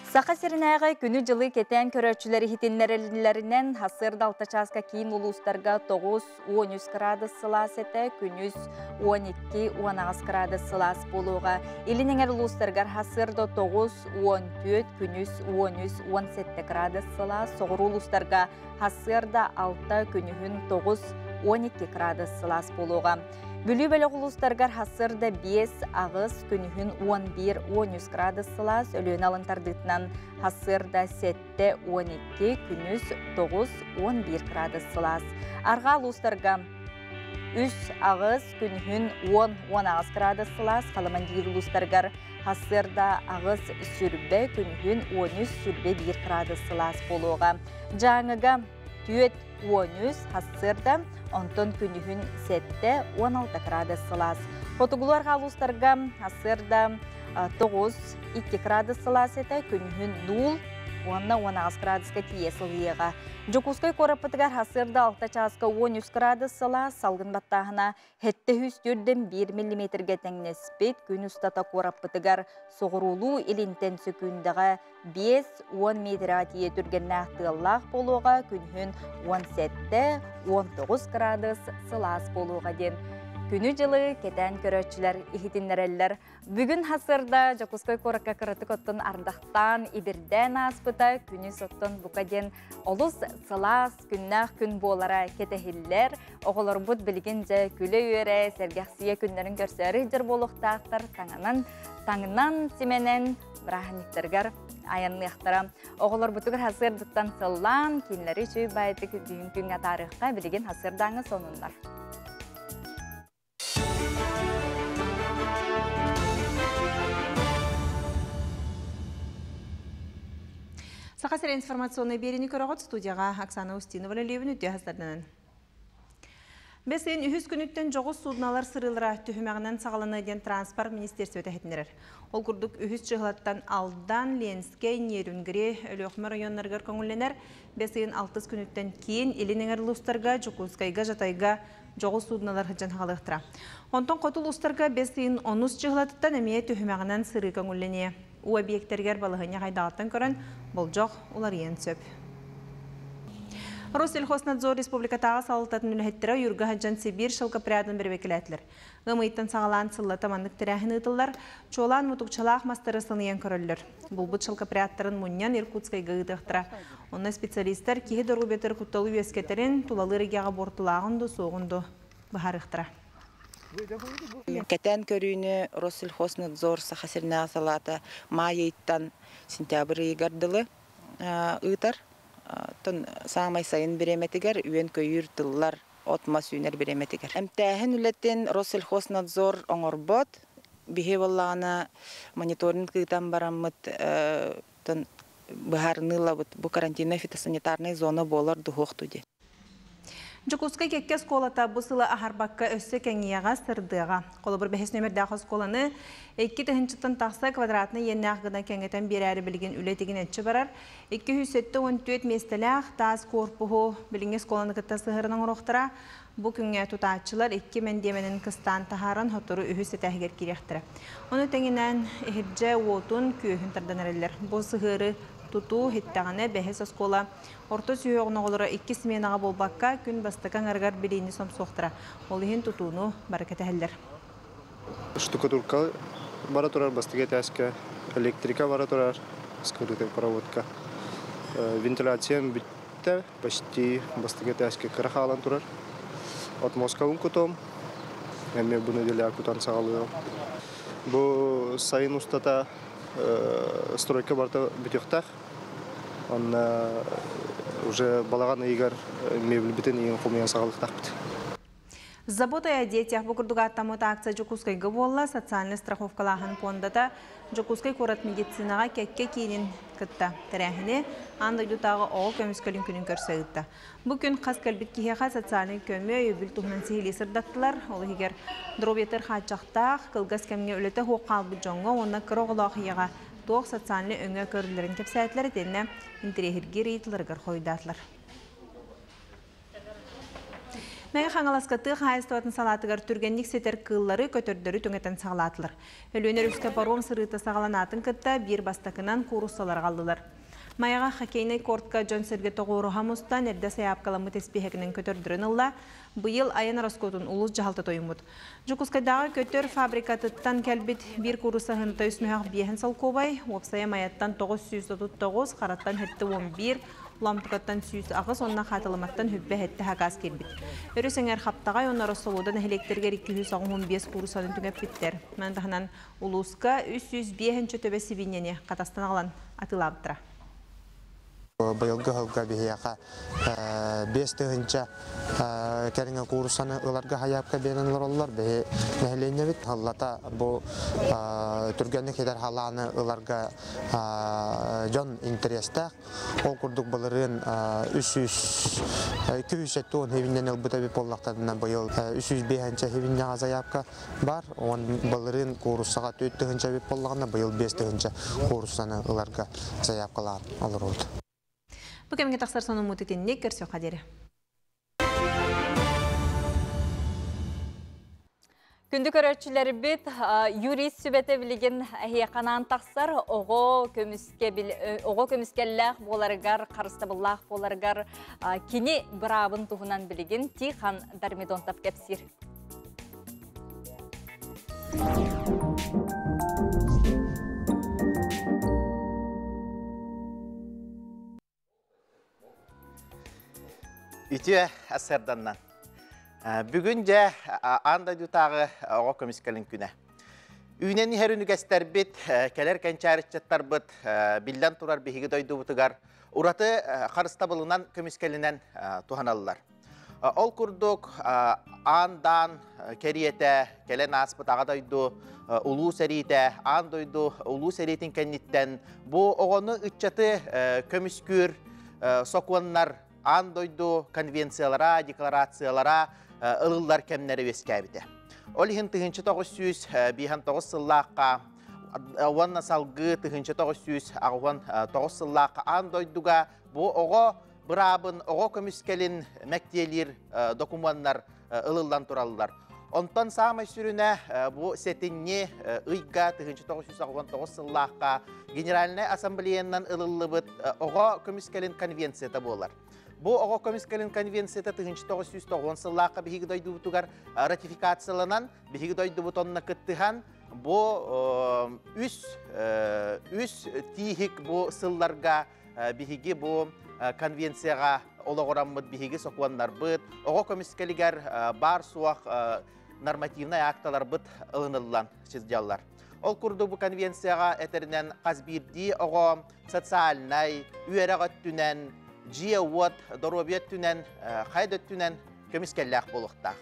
Саха сиринээҕи күнү-дьылы кэтээн көрөөччүлэр иһитиннэрэллэринэн, сарсыарда 6 чааска киин улуустарга 9-13 кыраадыс сылаас этэ, күнүс 12-18 кыраадыс сылаас буолуоҕа. Илин эҥэр улуустарыгар сарсыарда 9-14, күнүс 13-17 кыраадыс сылаас, соҕуруу улуустарга сарсыарда 6, күнүһүн 9-12 кыраадыс сылаас буолуоҕа. Бүлүү бөлөх улуустарыгар сарсыарда 5, 8, күнүһүн 11, 13 градус сылаас, Өлүөнэ алын тардыытынан сарсыарда 7, 12, күнүс 9, 11 градус сылаас. Арҕаа улуустарга 3, 8, күнүһүн 10, 18 градус сылаас, Халымандиир улуустарыгар сарсыарда 8, сүрбэ, күнүһүн 13, сүрбэ 1 градус сылаас буолуоҕа. Дьааҥыга 4-13 сарсыарда, онтон күнүһүн 7-16 градус сылаас. Хотугулуу улуустарга сарсыарда 9-2 градус сылаас этэ, күнүһүн 0 уонна 18 градуска тиийэ сылыйыаҕа. Дьокуускай куораппытыгар сарсыарда 6 чааска 13 градус сылаас, салгын баттааһына 741 миллиметргэ тэҥнэспит. Күн устата куораппытыгар соҕуруулуу илинтэн сөкүүндэҕэ 5-10 метрға тиийэ түргэннээх тыаллаах буолуоҕа, күнүһүн 17-19 градус сылаас буолуоҕа диэн күнү-дьылы кэтээн көрөөччүлэр иһитиннэрэллэр. Бүгүн хасырда Дьокуускай куоракка кыратык оттон ардахтаан, ибирдээн ааспыта, күнүс оттон бука диэн олус сылаас күннээх күн буолара кэтэһиллэр. Оҕолорбут билигин дьэ күлэ-үөрэ, сэргэхсийэ күннэрин көрсөөрү сылдьар буолуохтаахтар, таҥанан, таҥнан, симэнэн бырааһынньыктарыгар айанныахтара. Оҕолорбутугар хасыардыттан сыллаан, кинилэри үчүгэй баайдык бүгүн күҥҥэ атаарыахха, билигин хасыардааҥы сонуннар. Саха сирэ информационнай биэриини көрөҕүт студияҕа Оксана Устинова үлэлиэбин үтүө хастарданан. Бэс ыйын үһүс күнүттэн дьоҕус суудуналар сырыылара түһүмэҕинэн саҕаланыа диэн транспорт министиэристибэтэ иһитиннэрэр. Ол курдук үһүс чыһылаттан Алдан, Ленскэй, Нерюнгри, Өлүөхүмэ районнарыгар көҥүллэнэр. Бэс ыйын алтыс күнүттэн киин, илин эҥэр улуустарга, Дьокуускайга, Жатайга дьоҕус суудуналар сылдьан хаалыахтара. Онтон хоту улуустарга бэс ыйын онус чыһылатыттан эмиэ түһүмэҕинэн сырыы көҥүллэниэ. Уу объектэригэр балаһыанньа хайдаҕыттан көрөн, болдьох уларыйыан сөп. Россельхознадзор республикатааҕы салалтатын үлэһиттэрэ ойуурга сылдьан Сибиир шелкопрядын бэрэбиэркэлээтилэр. Ыам ыйыттан саҕалаан сыллата маннык тэрээһин ыытыллар. Чуолаан мутукчалаах мастары сыныйан көрөллөр. Булбут шелкопрядтарын мунньан Иркутскайга ыытыахтара. Онно специалистар киһи доруобуйатыгар кутталы үөскэтэрин, тулалыыр эйгэҕэ буортулааҕын да суоҕун да быһаарыахтара. Кэтээн көрүүнү Россельхознадзор Саха сиринээҕи салаата маай ыйтан сентябрь ыйыгар дылы ыытар. Оттон саамай сайын бириэмэтигэр үөн-көйүүр тыллар, от-мас үүнэр бириэмэтигэр. Эмтээһин үлэтин Россельхознадзор оҥорбот. Биһи буоллаҕына мониторинг ыытан бараммыт быһаарыныы ылабыт. Бу карантиннай фитосанитарнай зона буолар дуһуох дуу диэн. Дьокуускай кэккэ оскуолата бу сылы аһарбакка өссө кэҥиэҕэ, сырдыаҕа. Холобур, бэһис нүөмэрдээх оскуоланы 2 тыһыынчаттан тахса квадратнай иэннээх гына кэҥэтэн биэрээри билигин үлэ тигинэччи барар. 274 миэстэлээх таас корпуһу билиҥҥи оскуоланы кытта сыһыаран оҥоруохтара. Бу күҥҥэ тутааччылар икки мэндиэмэнин кыстаан таһааран сотору үһүс этээһигэр киириэхтэрэ. Ону тэҥинэн иһирдьэ уотун, күөһүн тардан эрэллэр. Бу сыһыары тутуу иһиттэҕинэ бэһис оскуола орто сүһүөҕүн оҕолоро икки сменаҕа буолбакка, күн бастакы аҥарыгар билиини сомсуохтара. Ол иһин тутууну бары кэтэһэллэр. Штукатурка бара турар бастакы этээскэ, электрика бара турар, скрытая проводка. Вентиляция бүттэ, почти бастакы этээскэ кыра хаалан турар. Отмосткабын кутуом, эмиэ бу неделя кутан саҕалыам. Бу сайын устата стройка барыта бүтүөхтээх. Онно уже балаҕан ыйыгар мебельбитин ыйын хомуйан саҕалыахтаахпыт. Забота о детях бу курдук ааттаммыт акция Дьокуускайга буолла. Социальнай страховкалааһын пуондата Дьокуускай куорат медицинаҕа кэккэ киинин кытта тэрээһини аан дойдутааҕы оҕо көмүскэлин күнүн көрсө ыытта. Бу күн хас кэлбит киһиэхэ социальнай көмө өйөбүл туһунан сиһилии сырдаттылар. Ол иһигэр доруобуйатыгар хааччахтаах, кылгас кэмҥэ үлэтэ суох хаалбыт дьоҥҥо уонна кыра оҕолоох ийэҕэ туох социальнай өҥө көрүллэрин кэпсээтилэр итиэннэ интэриэһиргиир ыйытыыларыгар хоруйдаатылар. Мэҥэ Хаҥаласка тыа хаһаайыстыбатын салаатыгар түргэнник ситэр кыыллары, көтөрдөрү түҥэтэн саҕалаатылар. Өлүөнэ өрүскэ паром сырыыта саҕаланаатын кытта биир бастакынан кууруссалар аҕаллылар. Майаҕа хоккейнай кортка дьон-сэргэ тоҕуоруһа мустан, эрдэ сайаапкаламмыт испииһэгинэн көтөрдөрүн ылла. Быйыл айан ороскуотун улуус дьаһалта тойуммут. Дьокуускайдааҕы көтөр фабрикатыттан кэлбит биир куурусса ыһынта үс мөһөх биэһин солкуобай, уопсайа Майаттан 939, Хараттан 71, Лампыкаттан 108 уонна Хаатылыматтан хүббэ сэттэ сакаас киирбит. Өрүс эҥэр Хаптаҕай уонна Ороссолуода нэһилиэктэригэр 285 кууруссаны түҥэппиттэр. Маны таһынан улууска 305 төбө сибиинньэни хатастан аҕалан атыылаабыттара. Быйылгы сылга биһиэхэ 5 тыһыынча кэриҥэ кууруссаны ыларга сайаапка биэрэн олороллор. Биһи нэһилиэнньэбит сыллата бу түргэнник ситэр халааны ыларга дьон интэриэстээх. Ол курдук былырыын 300 270 сибиинньэни ылбыт эбит буоллахтарына, быйыл 305 сибиинньэҕэ заявка бар. Он былырыын кууруссаҕа 4 тыһыынча эбит буоллаҕына, быйыл 5 тыһыынча кууруссаны ыларга заявкалаан олоробут. Бу кэмҥэ тахсар сонуммут итинник көрсүөххэ диэри. Күндү көрөөччүлэрбит, юрист сүбэтэ билигин эһиэхэ анаан тахсар оҕо көмүскэллээх буоларыгар, харыстабыллаах буоларыгар кини быраабын туһунан билигин Тихон Дармидонтов кэпсиир. Үтүө сарсыарданнан. Бүгүн дьэ аан дойдутааҕы оҕо көмүскэлин күнэ. Үүнэн иһэр үнүгэстэрбит, кэлэр кэнчээри ыччаттарбыт биллэн турар биһиги дойдубутугар ураты харыстабылынан көмүскэлинэн туһаналлар. Ол курдук аан даан кэриэтэ кэлэн ааспыт аҕа дойду улуу сэриитэ, аан дойду улуу сэриитин кэнниттэн бу оҕону ыччаты көмүскүүр сокуоннар аан дойду конвенциялара, декларациялара ылыллар кэмнэрэ үөскээбитэ. Ол иһин 1959 сыллаахха уонна салгыы 1989 сыллаахха аан дойдуга бу оҕо быраабын, оҕо көмүскэлин мэктиэлиир докумуоннар ылыллан тураллар. Онтон саамай сүрүнэ бу сэтинньи ыйга 1989 сыллаахха Генеральнай Ассамблеянан ылыллыбыт оҕо көмүскэлин конвенцията буолар. Бу оҕо көмүскэлин конвенцията 1990 сыллаахха биһиги дойдубутугар ратификацияланан, биһиги дойдубут онно кыттыһан, бу үс үс тииһик бу сылларга биһиги бу конвенцияҕа олоҕураммыт биһиги сокуоннарбыт, оҕо көмүскэлигэр баар суох нормативнай акталарбыт ылыныллан сылдьаллар. Ол курдук бу конвенцияҕа этэринэн хас биирдии оҕо социальнай, үөрэх өттүнэн, дьиэ-уот, доруобуйа өттүнэн, хайа да өттүнэн көмүскэллээх буолуохтаах.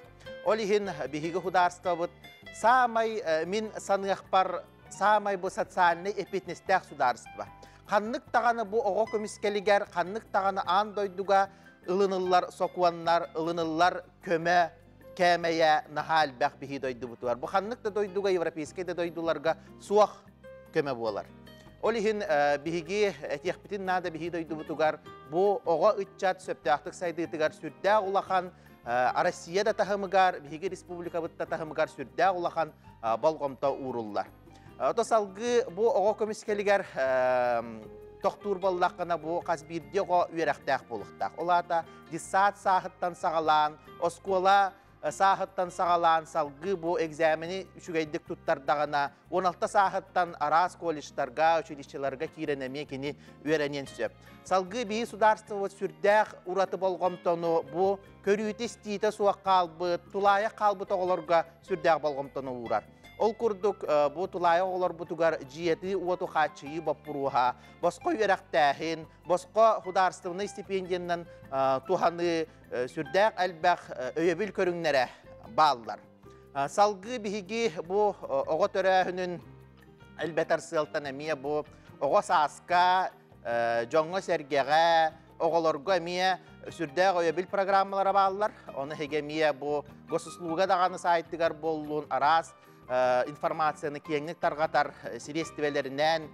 Ол иһин биһиги судаарыстыбабыт саамай мин саныахпар саамай бу социальнай эппиэтинэстээх судаарыстыба. Ханнык даҕаны бу оҕо көмүскэлигэр, ханнык даҕаны аан дойдуга ылыныллар сокуоннар, ылыныллар көмө кээмэйэ наһаа элбэх биһи дойдубутугар. Бу ханнык да дойдуга, европейскай да дойдуларга суох көмө буолар. Ол иһин биһиги этиэхпитин наада биһи дойдубутугар бу оҕо ыччат сөптөөхтүк сайдыытыгар сүрдээх улахан Россия да таһымыгар, биһиги республикабыт да таһымыгар сүрдээх улахан болҕомто ууруллар. Ото салгыы бу оҕо көмүскэлигэр тохтуур буоллаххына бу хас биирдии оҕо үөрэхтээх буолуохтаах. Ол аата детсад сааһыттан саҕалаан, оскуола сааһыттан саҕалаан салгыы бу экзамени үчүгэйдик туттардаҕына 16 сааһыттан араас колледжтарга, училищеларга киирэн эмиэ кини үөрэниэн сөп. Салгыы биһи судаарыстыбабыт сүрдээх ураты болҕомтону бу көрүүтэ-истиитэ суох хаалбыт, тулаайах хаалбыт оҕолорго сүрдээх болҕомтону уурар. Ол курдук бу тулаайах оҕолорбутугар дьиэти уоту хааччыйыы боппуруоһа, босхо үөрэхтээһин, босхо худаарыстыбаннай стипендиянан туһаныы сүрдээх элбэх өйөбүл көрүҥнэрэ бааллар. Салгыы биһиги бу оҕо төрөөһүнүн элбэтэр сыалтан эмиэ бу оҕо сааска, дьоҥҥо-сэргэҕэ, оҕолорго эмиэ сүрдээх өйөбүл программалара бааллар. Ону эһиги эмиэ бу госуслуга даҕаны сайтыгар буоллун араас информацияны киэҥник тарҕатар сириэстибэлэринэн,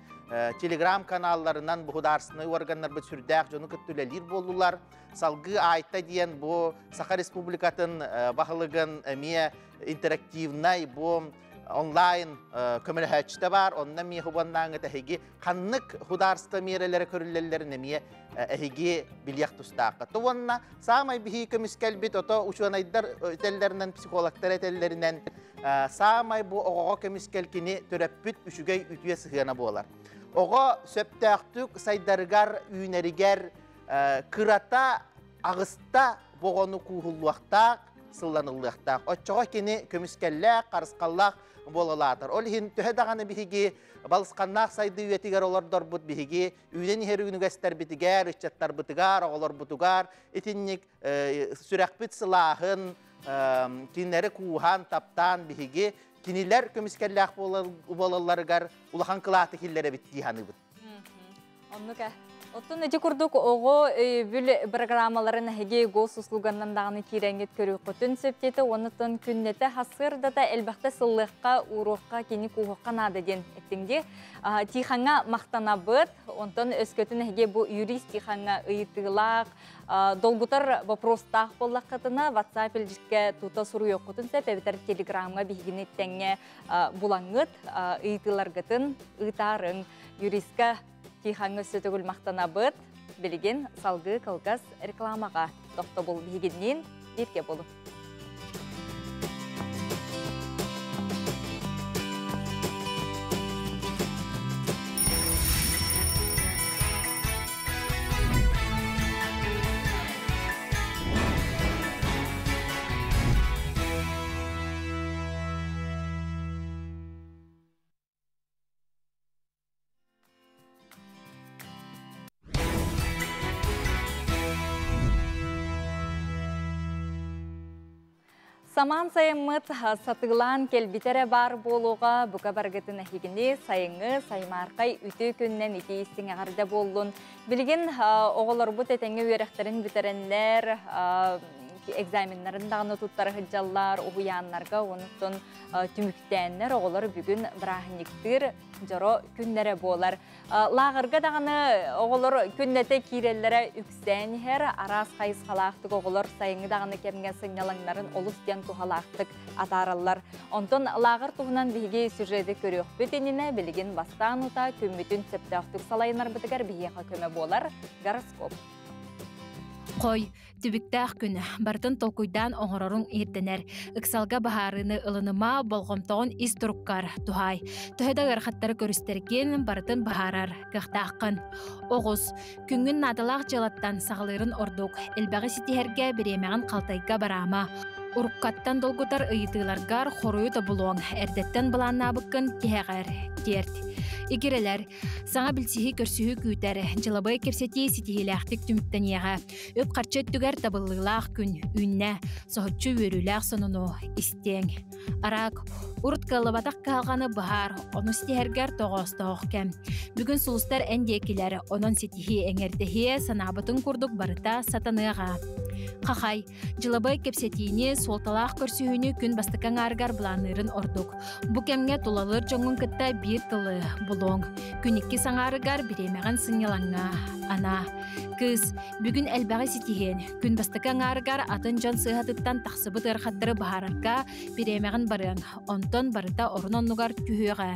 телеграм-каналларынан государственнай органнарбыт сүрдээх дьону кытта үлэлиир буоллулар. Салгыы Айта диэн бу Саха Республикатын баһылыгын эмиэ интерактивнай бу онлайн көмөлөһөөччүтэ баар. Онно эмиэ хубаннааҥҥыт эһиги ханнык худаарство миэрэлэрэ көрүллэллэрин эмиэ эһиги билиэх тустааххыт. Уонна саамай биһиги көмүскэлбит ото учуонайдар этэллэринэн, психологтар этэллэринэн саамай бу оҕоҕо көмүскэл кини төрөппүт үчүгэй үтүө сыһыана буолар. Оҕо сөптөөхтүк сайдарыгар, үүнэригэр кырата аҕыста боҕону кууһуллуохтаах, сылланыллыахтаах. Оччоҕо кини көмүскэллээх, харысхаллаах буолалаатар. Ол иһин төһө даҕаны биһиги балысханнаах сайдыы үйэтигэр олордорбут биһиги үүнэн иһэр үүнүгэстэрбитигэр, ыччаттарбытыгар, оҕолорбутугар итинник сүрэхпит сылааһын, кинилэри кууһан, таптаан биһиги кинилэр көмүскэллээх буолалларыгар улахан кылааты киллэрэбит дии саныыбын. Оннук ээ. Оттон ити курдук оҕо өйөбүл программаларын эһиги госуслуганнан даҕаны киирэҥҥит көрүөххүтүн сөп диэтэ. Оннуттан күннэтэ хасыардата элбэхтэ сыллыахха, ууруохха, кини кууһуохха наада диэн эттиҥ дии. Тихаҥҥа махтанабыт. Онтон өскөтүн эһиги бу юрист Тихаҥҥа ыйытыылаах, долгутар вопростаах буоллаххытына WhatsApp илдьиккэ тута суруйуоххутун сөп эбэтэр Телеграмҥа биһигини тэҥҥэ булаҥҥыт ыйытыыларгытын ыытаарыҥ. Юристка Тихаҥҥа өссө төгүл махтанабыт. Билигин салгыы кылгас рекламаҕа тохтобул биһигинниин бииргэ буолуҥ. Самаан сайыммыт сатыылаан кэлбитэ эрэ баар буолуоҕа, бука барыгытын эһигини сайыҥҥы саймаархай үтүө күнүнэн итии истиҥ эҕэрдэ буоллун. Билигин оҕолорбут этэҥҥэ үөрэхтэрин бүтэрэннэр, экзаменнарын даҕаны туттара сылдьаллар, уһуйааннарга онуттан түмүктээннэр оҕолор бүгүн бырааһынньыктыыр дьоро күннэрэ буолар. Лааҕырга даҕаны оҕолор күннэтэ киирэллэрэ үксээн иһэр, араас хайысхалаахтык оҕолор сайыҥҥы даҕаны кэмҥэ сынньалаҥнарын олус диэн туһалаахтык атаараллар. Онтон лааҕыр туһунан биһиги сюжеты көрүөхпүт иннинэ билигин бастаан утаа күммүтүн сөптөөхтүк салайынарбытыгар биһиэхэ көмө буолар гороскоп. Хой, түбүктээх күн, барытын толкуйдаан оҥороруҥ ирдэнэр. Ыксалга баһаарыыны ылыныма, болҕомтоҕун ис туруккар туһаай. Төһө да ыарахаттары көрүстэргин, барытын баһаарар кыахтааххын. Оҕус, күҥҥүн наадалаах дьыалаттан саҕалыырын ордук. Элбэҕи ситиһэргэ бириэмэҕин халтайга бараама. Уруккаттан долгутар ыйытыыларгар хоруйу тобулуоҥ, эрдэттэн былааннаабыккын тиһэҕэр тиэрт. Игирэлэр, саҥа билсиһии көрсүһүү күүтэр, дьылабыай кэпсэтии ситиһиилээхтик түмүктэниэҕэ. Үп-харчы өттүгэр табыллыылаах күн үүннэ, соһуччу үөрүүлээх сонуну истиэҥ. Араак, урут кыаллыбатах кыһалҕаны быһаар, ону ситиһэргэр тоҕоостоох кэм. Бүгүн сулустар эн диэкилэр, онон ситиһии эҥэрдэһиэ, санаабытыҥ курдук барыта сатаныаҕа. Хахай, Дьылабыай кэпсэтиини, суолталаах көрсүһүүнү күн бастакы аҥаарыгар былаанныырын ордук. Бу кэмҥэ тулалыыр дьоҥҥун кытта биир тылы булуоҥ. Күн иккис аҥаарыгар бириэмэҕин сынньалаҥҥа анаа. Кыыс, бүгүн элбэҕи ситиһиэн. Күн бастакы аҥаарыгар атын дьон сыыһатыттан тахсыбыт ыарахаттары быһаарарга бириэмэҕин барыаҥ. Онтон барыта орун-оннугар түһүөҕэ.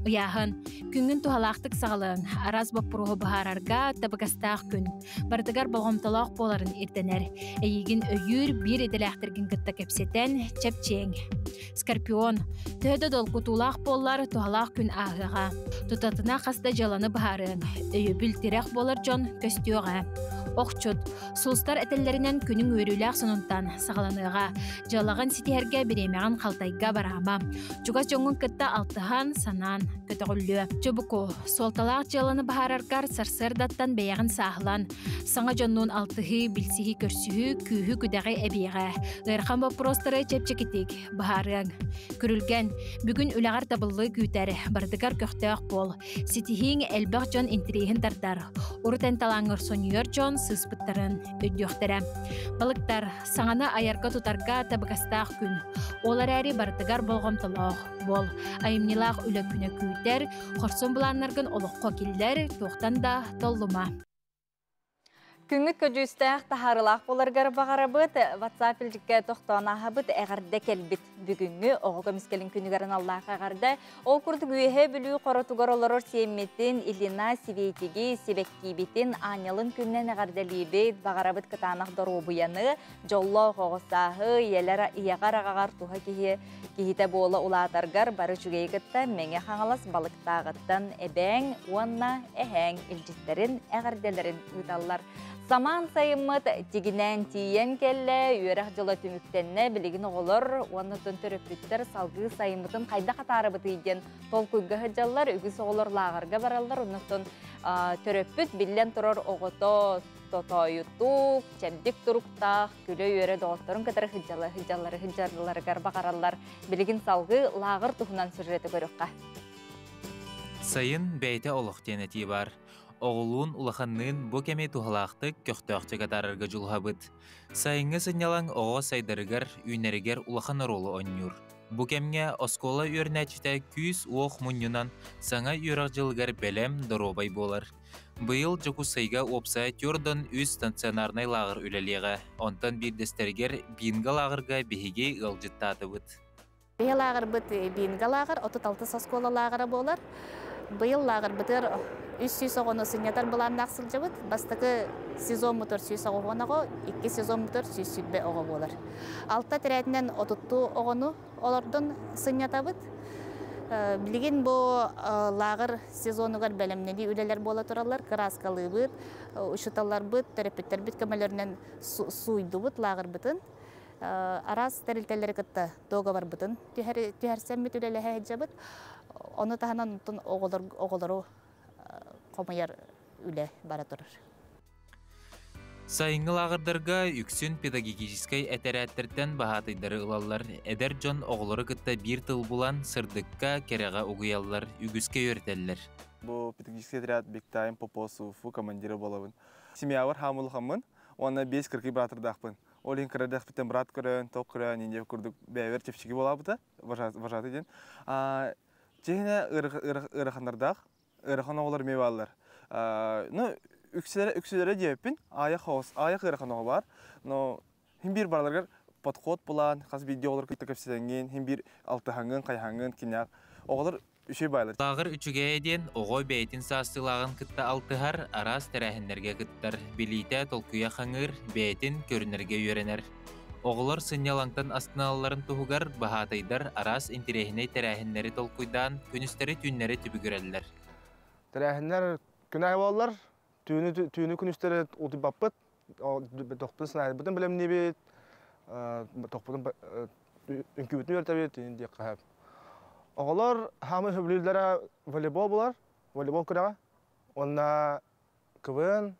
Ыйааһын. Күҥҥүн туһалаахтык саҕалыаҥ. Араас боппуруоһу быһаарарга табыгастаах күн. Барытыгар болҕомтолоох буоларын ирдэнэр. Эйигин өйүүр биир идэлээхтэргин кытта кэпсэтэн, чэпчиэҥ. Скорпион. Төһө да долгутуулаах буоллар, туһалаах күн ааһыаҕа. Тутатына хас да дьыаланы быһаарыаҥ. Өйөбүл тирэх буолар дьон көстүөҕэ. Охчут. Сулустар этэллэринэн күнүҥ үөрүүлээх сонунтан саҕаланыаҕа. Дьыалаҕын ситиһэргэ бириэмэҕин халтайга бараама. Чугас дьоҥҥун кытта алтыһан, санаан көтөҕүллүө. Чубуку. Суолталаах дьыаланы быһаараргар сарсыардаттан бэйэҕин сааһылан, саҥа дьоннуун алтыһыы, билсиһии, көрсүһүү, күүһү-күдэҕи эбиэҕэ. Ыарахан боппуруостары чэпчэкитик быһаарыаҥ. Күрүлгэн, бүгүн үлэҕэр табыллыы күүтэр, барытыгар көхтөөх буол. Ситиһииҥ элбэх дьон интэриэһин тардар. Урут эн талааҥҥар сонньуйар дьон сыыспыттарын өйдүөхтэрэ. Балыктар, саҥаны айарга-тутарга табыгастаах күн. Ол эрээри барытыгар болҕомтолоох буол. Айымньылаах үлэ күнэ күүтэр, хорсун былааннаргын олоххо киллэр, туохтан да толлума. Күҥҥүт көдьүүстээх таһаарылаах буоларгар баҕарабыт. WhatsApp илдьиккэ тохтоон ааһабыт эҕэрдэ кэлбит. Бүгүҥҥү оҕо көмүскэлин күнүгэр аналлаах эҕэрдэ. Ол курдук Үөһээ Бүлүү хоротугар олорор сиэммитин Илина Сибиэтиги сибэккиибитин аанньалын күнүнэн эҕэрдэлиибит. Баҕарабыт кытаанах доруобуйаны, дьоллоох оҕо сааһы, ийэлэр ийэҕэр аҕаҕар туһа киһи киһитэ буола улаатаргар бары үчүгэйи кытта Мэҥэ Хаҥалас Балыктааҕыттан эбээҥ уонна эһээҥ илдьиттэрин, эҕэрдэлэрин ыыталлар. Самаан сайыммыт тигинээн тиийэн кэллэ, үөрэх дьыла түмүктэннэ, билигин оҕолор уонна төрөппүттэр салгыы сайыммытын хайдах атаарабытый диэн толкуйга сылдьаллар, үгүс оҕолор лааҕырга бараллар, оннуттан төрөппүт биллэн турар оҕото тотоойутук, чэбдик туруктаах, күлэ-үөрэ доҕотторун кытары сылдьаллары сылдьалларыгар баҕараллар. Билигин салгыы лааҕыр туһунан сюжеты көрүөххэ. Сайын бэйэтэ олох диэн этии баар. Оҕолуун улаханныын бу кэми туһалаахтык, көхтөөхтүк атаарарга дьулуһабыт. Сайыҥҥы сынньалаҥ оҕо сайдарыгар, үүнэригэр улахан оруолу оонньуур. Бу кэмҥэ оскуола үөрэнээччитэ күүс-уох мунньунан саҥа үөрэх дьылыгар бэлэм, доруобай буолар. Быйыл Дьокуускайга уопсайа түөрт үс стационарнай лааҕыр үлэлиэҕэ. Онтон биирдэстэригэр Бинго лааҕырга биһиги ыалдьыттаатыбыт. Биһи лааҕырбыт Бинго лааҕыр, 36 оскуола лааҕыра буолар. Быйыл лааҕырбытыгар 300 оҕону сынньатар былааннаах сылдьабыт. Бастакы сезоммутугар 190 оҕо, икки сезоммутугар 120 оҕо буолар. Алта тэрээтинэн отуттуу оҕону олордон сынньатабыт. Билигин бу лааҕыр сезонугар бэлэмнэнии үлэлэр буола тураллар. Кырааскалыыбыт, учууталларбыт, төрөппүттэрбит көмөлөрүнэн сууйдубут лааҕырбытын. Араас тэрилтэлэри кытта дуогабарбытын түһэрсэммит үлэлэһэ сылдьабыт. Ону таһынан онтон оҕолору хомуйар үлэ бара турар. Сайыҥҥы лааҕырдарга үксүн педагогическай этэрээттэртэн баһаатайдары ылаллар, эдэр дьон оҕолору кытта биир тыл булан, сырдыкка, кэрэҕэ угуйаллар, үгүскэ үөрэтэллэр. Бу педагогический отряд Бектайм Попосуфу командира буолабын. Семьябар хаамылхаммын уонна биэс кыркый баатырдаахпын. Ол иһин кырадахпыттан брат көрөн, ток көрөн, инде курдук бэйэбэр чэпчэки буолаабыта, вожатый диэн. Чиһинэ ыараханнардаах, ыарахан оҕолор эмиэ бааллар. Ну, үксүлэрэ үксүлэрэ диэбиппин, аайах хаос, аайах ыарахан оҕо баар. Но хин биир бараларыгар подход булан, хас биирдии оҕолор кытта кэпсэтэҥҥин, хин биир алтыһаҥҥын, хайаһаҥҥын, кинээх оҕолор үчүгэй баайлар. Лааҕыр үчүгэйэ диэн оҕо бэйэтин саастыылааҕын кытта алтыһар, араас тэрээһиннэргэ кыттар, билиитэ, толкуйа хаҥыыр, бэйэтин көрүнэргэ үөрэнэр. Оҕолор сынньалаҥтан астыналларын туһугар баһаатайдар араас интэриэһинэй тэрээһиннэри толкуйдаан күнүстэри-түүннэри түбүгүрэллэр. Тэрээһиннэр күн аайы буолаллар. Түүнү түүнү күнүстэри утуйбаппыт. Тохпутун сынайбытын бэлэмниибит. Тохпутун үҥкүүбүтүн үөрэтэбит диэххэ сөп. Оҕолор хаамыы сөбүлүүллэрэ волейбол булар, волейбол күрэҕэ. Уонна КВН.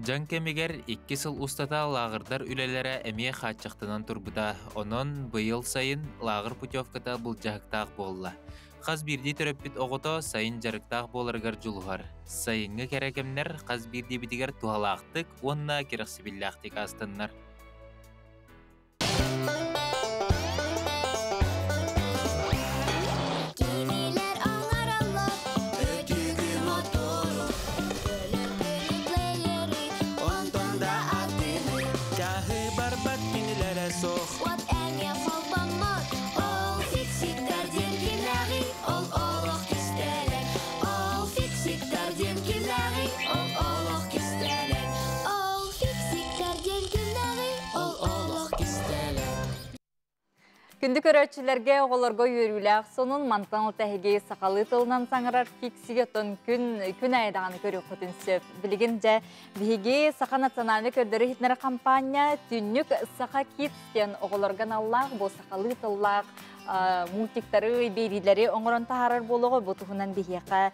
Дьаҥ кэмигэр икки сыл устата лааҕырдар үлэлэрэ эмиэ хааччахтанан турбута. Онон быйыл сайын лааҕыр путевката былдьаһыктаах буолла. Хас биирдии төрөппүт оҕото сайын дьарыктаах буоларыгар дьулуһар. Сайыҥҥы кэрэ кэмнэр хас биирдиибитигэр туһалаахтык уонна кэрэхсэбиллээхтик аастыннар. Кинилэр оҥороллор өтүгү мотору, өлөргүнү плеери, онтон да атыны. Чаһы барбат кинилэрэ суох. Уот эмиэ холбоммот, ол фиксиктэр диэн кимнээҕий, ол олох кистэлэҥ. Ол фиксиктэр диэн кимнээҕий, ол олох кистэлэҥ. Ол фиксиктэр диэн кимнээҕий, ол олох кистэлэҥ. Күндү көрөөччүлэргэ оҕолорго үөрүүлээх сонун мантан тэһиги сахалыы тылынан саҥарар фиксиге тон күн күн айдаҕаны көрүөххүтүн сөп. Билигин дьэ биһиги Саха национальнай көрдөрүү иһитиннэрэр хампаанньа Түннүк Саха Kids диэн оҕолорго аналлаах бу сахалыы тыллаах мультиктары, биэриилэри оҥорон таһаарар буолуоҕа. Бу туһунан биһиэхэ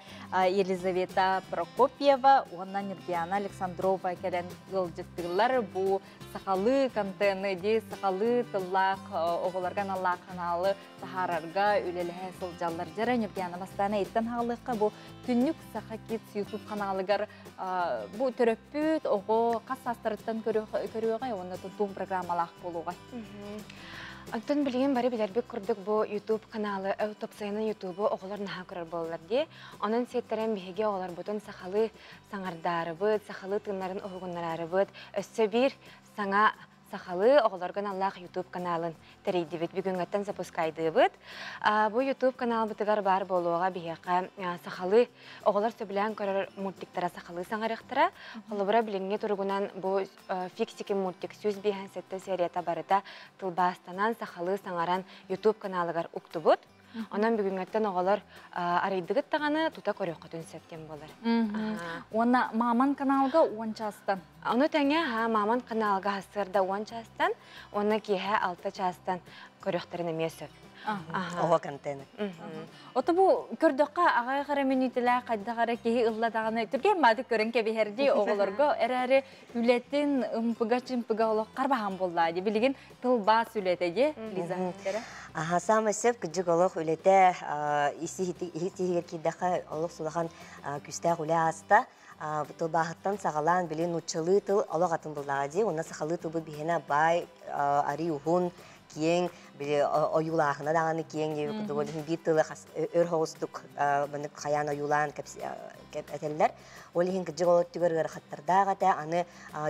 Елизавета Прокопьева уонна Нюргиана Александрова кэлэн ыалдьыттыыллар. Бу сахалыы контены ди сахалыы тыллаах оҕолорго аналлаах ханаалы таһаарарга үлэлэһэ сылдьаллар. Дьэрэ Нюргиана бастаан эйиттэн хаалыахха бу Түннүк Саха Kids YouTube ханаалыгар бу төрөппүт оҕо хас саастарыттан көрүөҕэй уонна тутуум программалаах буолуоҕай? Онтон билигин бары билэрбит курдук бу YouTube каналы, топсайынан YouTube оҕолор наһаа көрөр буолаллар дии. Онон сиэттэрэн биһиги оҕолорбутун сахалыы саҥардаарыбыт, сахалыы тыыннарын уһугуннараарыбыт, өссө биир саҥа сахалыы оҕолорго аналлаах YouTube каналын тэрийдибит. Бүгүҥҥэттэн запускайдыыбыт. Бу YouTube каналбытыгар баар буолуоҕа биһиэхэ сахалыы оҕолор сөбүлээн көрөр мультиктара сахалыы саҥарыахтара. Холобура билиҥҥи туругунан бу Фиксики мультик 157 серията барыта тылбаастанан сахалыы саҥаран YouTube каналыгар уктубут. Онон бүгүҥҥэттэн оҕолор арыйдыгыт даҕаны тута көрүөххүтүн сөп диэн буолар. Уонна Маман каналга 10 чаастан. Ону тэҥэ Маман каналга сарсыарда 10 чаастан, уонна киэһэ 6 чаастан көрүөхтэрин эмиэ сөп. Оҕо контент. Ото бу көрдөххө аҕай хара мүнүүтэлээх хайдах эрэ киһи ылла даҕаны түргэн баатык көрөн кэбиһэр дии оҕолорго эрээри үлэтин ымпыга-чымпыга олох харбаһан буоллаа дии. Билигин тылбаас үлэтэ дии Лиза. Аха, самый сөп кыдьык олох үлэтэ иһигэр киирдэххэ олох сулахан күстээх үлэ ааста. Тылбааһыттан саҕалаан били нууччалыы тыл олох атын буллаҕа дии. Уонна сахалыы тылбыт биһиэнэ баай арый уһун, киэҥ, били ойуулааһына даҕаны киэҥ диэбит курдук. Ол иһин биир тылы өр соҕустук маннык хайаан ойуулаан этэллэр. Ол иһин кыдьык ол өттүгэр ыарахаттардаах этэ. Аны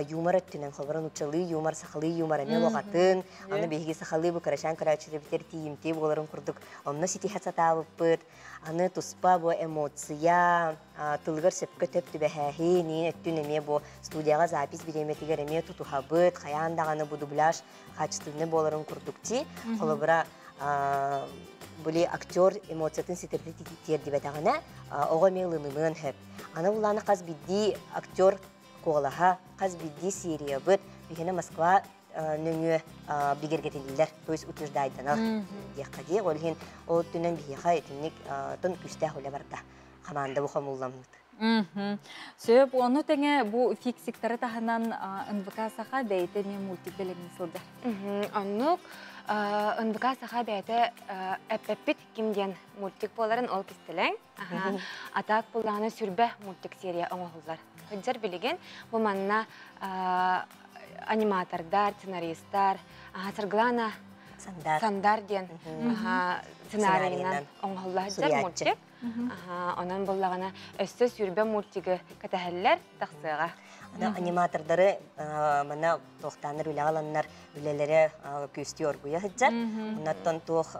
юмор өттүнэн холобура нууччалыы юмор, сахалыы юмор эмиэ олох атын. Аны биһиги сахалыы бу кырачаан көрөөччүлэрбитигэр тиийимтиэ буоларын курдук онно ситиһэ сатаабыппыт. Аны туспа бу эмоция тылыгар сөпкө төп түбэһээһин өттүн эмиэ бу студияҕа запись бириэмэтигэр эмиэ тутуһабыт. Хайаан даҕаны бу дубляж качественный буоларын курдук ти. Холобура були актер эмоциятын ситэрди тиэрдибэтэҕинэ оҕо эмиэ ылынымыан сөп. Аны булааны хас биирдии актер куолаһа, хас биирдии сериябыт биһиэнэ Москва нөҥүө бигэргэтиллэр, то есть утверждайданар диэххэ дии. Ол иһин ол өттүнэн биһиэхэ итинник тон күүстээх үлэ барда. Хамаанда бу хомулламмыт. Сөп, ону тэҥэ бу фиксиктары таһынан НВК Саха бэйэтэ эмиэ мультик бэлэмни сылдьар. Оннук НВК Саха бэйэтэ эппэппит ким диэн мультик буоларын ол кистэлэҥ. Атаак буллаҕына сүрбэ мультик серия оҥоһуллар. Сылдьар билигин бу манна Аниматордар, сценаристар, Саргылана Сандар диэн сценарийынан оҥоһулла сылдьар мультик. Онон буллаҕына өссө сүүрбэ мультигы кэтэһэллэр тахсыаҕа. Аниматордары манна туохтааннар үлэҕэ ыланнар үлэлэрэ күстүү оргуйа сылдьар. Оннуттан туох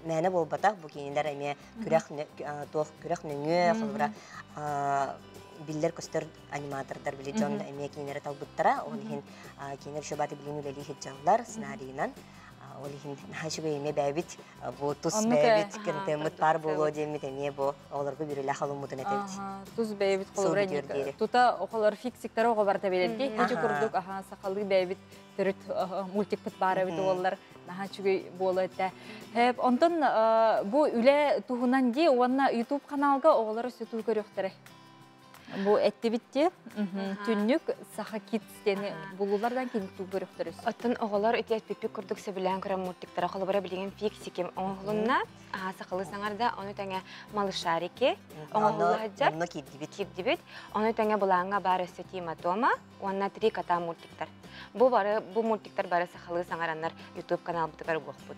мээнэ буолбатах бу кинилэр эмиэ күрэх туох күрэх нөҥүө холобура биллэр-көстөр аниматордар били дьон эмиэ кинилэри талбыттара. Ол иһин кинилэр еще баты билин үлэлии сылдьаллар сценарийынан. Ол иһин наһаа үчүгэй эмиэ бэйэбит бу тус бэйэбит контеммыт паар буолуо диэммит эмиэ бу оҕолорго бүрүлээх олуммутун этэбит. Тус бэйэбит холобура тута оҕолор фиксиктары оҕо барыта билэрди. Ити курдук аха сахалыы бэйэбит төрүт мультикпыт баар эбит уоллар наһаа үчүгэй буола этэ. Онтон бу үлэ туһунан дии уонна YouTube каналга оҕолор өссө көрүөхтэрэ. Бу эттибит ди түннүк Саха Kids диэни булулардан кини туу көрүөхтөрү. Оттон оҕолор ити эппиппит курдук сөбүлээн көрөн мультиктара холобура билигин фиксиким оҥоһулунна сахалыы саҥарда ону тэҥэ малышарики оҥоһулла сылдьар. Онно киирдибит. Киирдибит. Ону тэҥэ былааҥҥа баар өссө Тима Тома уонна Три кота мультиктар. Бу бары бу мультиктар бары сахалыы саҥараннар YouTube каналбытыгар угуохпут.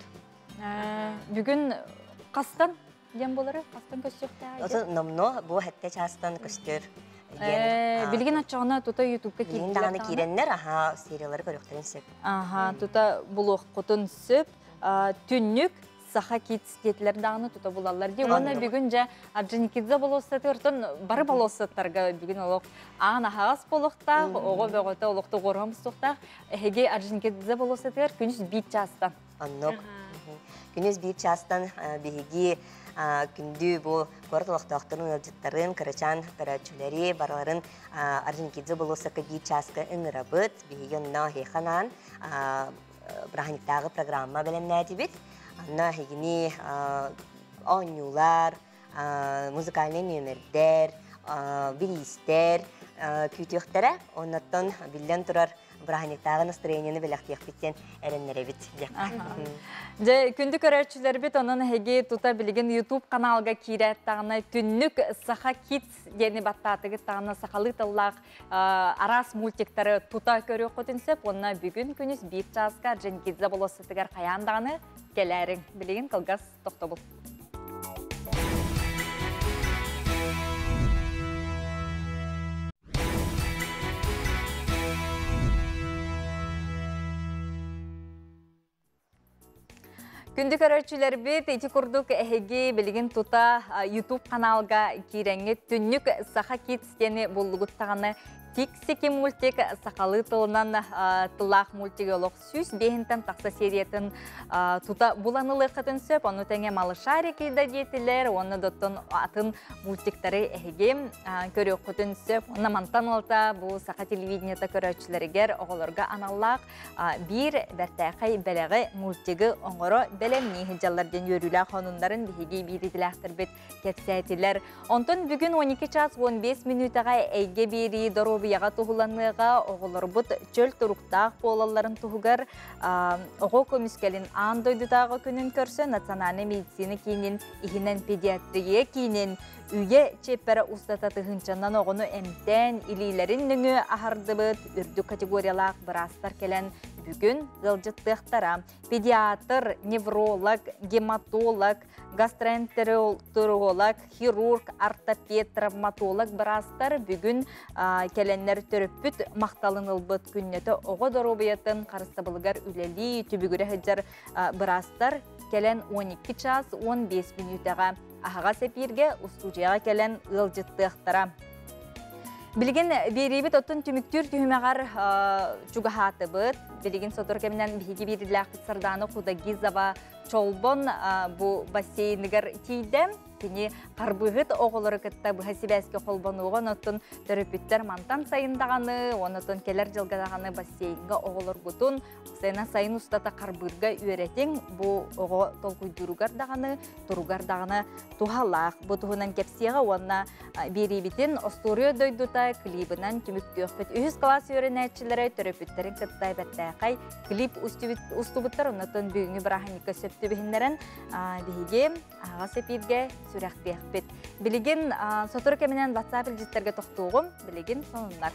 Бүгүн хастан диэн буолары хастан көстүөхтээх? Оту номно бу хэтте чаастан көстөр диэн. Билигин оччоҕуна тута ютубка киирдилэр. даҕаны киирэннэр аха сериялары көрүөхтэрин сөп. Аха тута булуоххутун сөп. Түннүк Саха Kids диэтилэр даҕаны тута булаллар дии. Уонна бүгүн дьэ Орджоникидзе болуоссатыгар бары болуоссаттарга бүгүн олох аан аһаҕас буолуохтаах, оҕо бөҕөтө олохто оҕором суохтаах. Эһиги Орджоникидзе болуоссатыгар күнүс биир чаастан. Оннук. Күнүс биир чаастан биһиги күндү бу куорат олохтоохторун ыалдьыттарын, кырачаан көрөөччүлэри барыларын Орджоникидзе болуоссакка биир чааска ыҥырабыт. Биһиги онно эһиэхэ бырааһынньыктааҕы программа бэлэмнээтибит. Онно эһигини оонньуулар, музыкальнай нүөмэрдэр, бириистэр күүтүөхтэрэ. Оннуттан биллэн турар бырааһынньыктааҕы настроениены бэлэхтиэхпит диэн эрэннэрэбит диэххэ. Дьэ, күндү көрөөччүлэрбит, онон эһиги тута билигин YouTube каналга киирээт даҕаны Түннүк Саха Kids диэни баттаатыгыт даҕаны сахалыы тыллаах араас мультиктары тута көрүөххүтүн сөп уонна бүгүн күнүс биир чааска Дженгидзе болуоссатыгар хайаан даҕаны кэлээриҥ. Билигин кылгас тохтобул. Күндү көрөөччүлэрбит, ити курдук эһиги билигин тута YouTube каналга киирэҥҥит Түннүк Саха Kids диэни буллугут даҕаны Тиксики мультик сахалыы тылынан тыллаах мультиги олох 105-тэн тахса сериятын тута булан ылыаххытын сөп. Ону тэҥэ Малышарики да диэтилэр, уонна доттон атын мультиктары эһиги көрүөххүтүн сөп. Онно мантан ылта бу саха телевидениета көрөөччүлэригэр оҕолорго аналлаах биир бэртээхэй бэлэҕи мультигы оҥоро бэлэмнии сылдьаллар диэн үөрүүлээх сонуннарын биһиги биирдиилээхтэрбит кэпсээтилэр. Онтон бүгүн 12 час 15 мүнүүтэҕэ эйгэ биэрии доруобуйаҕа туһуланыаҕа оҕолорбут чөл туруктаах буолалларын туһугар оҕо көмүскэлин аан дойдутааҕы күнүн көрсө Национальнай медицина киинин иһинэн педиатрия киинин Үйэ чиэппэрэ устата тыһыынчанан оҕону эмтээн, илиилэрин нөҥүө аһардыбыт үрдүк категориялаах быраастар кэлэн бүгүн ыалдьыттыахтара. Педиатр, невролог, гематолог, гастроэнтеролог, хирург, ортопед, травматолог быраастар бүгүн кэлэннэр төрөппүт махталын ылбыт күннэтэ оҕо доруобуйатын харыстабылыгар үлэлии түбүгүрэ сылдьар быраастар кэлэн 12 час 15 мүнүүтэҕэ аһаҕас эпииргэ устуудьуйаҕа кэлэн ыалдьыттыахтара. Билигин биэриибит оттон түмүктүүр түһүмэҕэр чугаһаатыбыт. Билигин сотору кэминэн биһиги биирилээхпит Сардаана Худагизова Чолбон бу бассейныгар тиийдэ. Кини харбыыһыт оҕолору кытта быһа сибээскэ холбонуоҕа, онтон төрөппүттэр мантан сайын даҕаны, онтон кэлэр дьылга даҕаны бассейнга оҕолоргутун Сена сайын устата харбыырга үөрэтиҥ, бу оҕо толкуйдууругар даҕаны, туругар даҕаны туһалаах. Бу туһунан кэпсиэҕэ уонна биэриибитин Остуоруйа дойдута клибынан түмүктүөхпүт. Үһүс кылаас үөрэнээччилэрэ төрөппүттэрин кытта бэртээхэй клип устубуттар. Оннотон бүгүҥҥү бырааһынньыкка сөп түбэһиннэрэн биһиги аһаҕас эпииргэ сүрэхтиэхпит. Билигин сотору кэминэн WhatsApp илдьиттэргэ тохтуоҕум. Билигин сонуннар.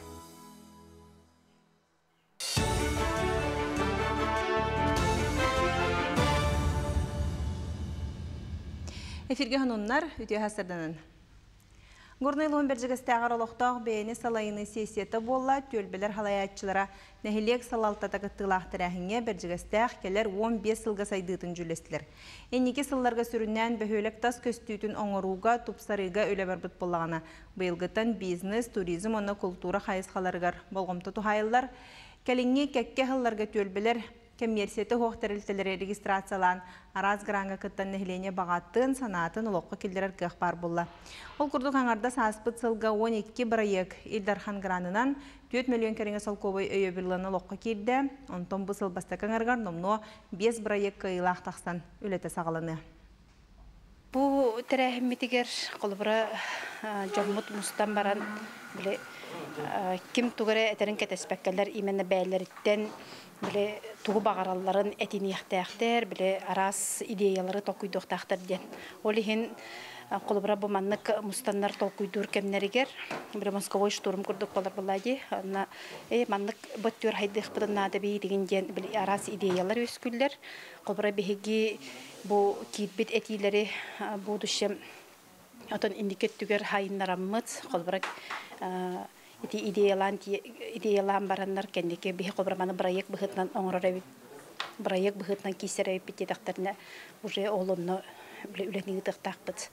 Эфирге хануннар үтүө хасырданын. Горнай улуһун Бэрдьигэстээҕэр олохтоох бэйэни салайыныы сессията буолла, түөлбэлэр халайааччылара нэһилиэк салалтата кыттыылаах тэрээһиҥҥэ Бэрдьигэстээх кэлэр 15 сылга сайдыытын дьүүллэстилэр. Инники сылларга сүрүннээн бөһүөлэк тас көстүүтүн оҥорууга, тупсарыыга үлэ барбыт буоллаҕына, быйылгыттан бизнес, туризм уонна култуура хайысхаларыгар болҕомто туһаайыллар. Кэлиҥҥи кэккэ сылларга түөлбэлэр Кэммиэрсийэтэ суох тэрилтэлэри регистрациялаан, араас граҥҥа кыттан нэһилиэнньэ баҕатын, санаатын олоххо киллэрэр кыах баар буолла. Ол курдук аҥардас ааспыт сылга 12 бырайыак Ил Дархан гранынан 4 мөлүйүөн кэриҥэ солкуобай өйөбүл ылан олоххо киирдэ, онтон бу сыл бастакы аҥарыгар номнуо 5 бырайыак кыайыылаах тахсан үлэтэ саҕаланыа. Бу тэрээһиммитигэр холобура дьоммут мустан баран били ким тугу эрэ этэрин кэтэспэккэлэр именно бэйэлэриттэн били тугу баҕаралларын этиниэхтээхтэр, били араас идеялары толкуйдуохтаахтар диэн. Ол иһин холобура бу маннык мустаннар толкуйдуур кэмнэригэр били мозговой штурм курдук буолар буолла дии. Онно маннык бөттүөр хайдыахпытын наада бии диэн били араас идеялар үөскүүллэр. Холобура биһиги Бу киирбит этиилэри будущем отон инники өттүгэр хайыннараммыт, холобура ити идеялаан идеялаан бараннар кэнники биһи холобура маны проект быһыытынан оҥорор эбит проект быһыытынан киирсэр эбиппит диэтэхтэринэ уже ол онно үлэни ыытыахтаахпыт.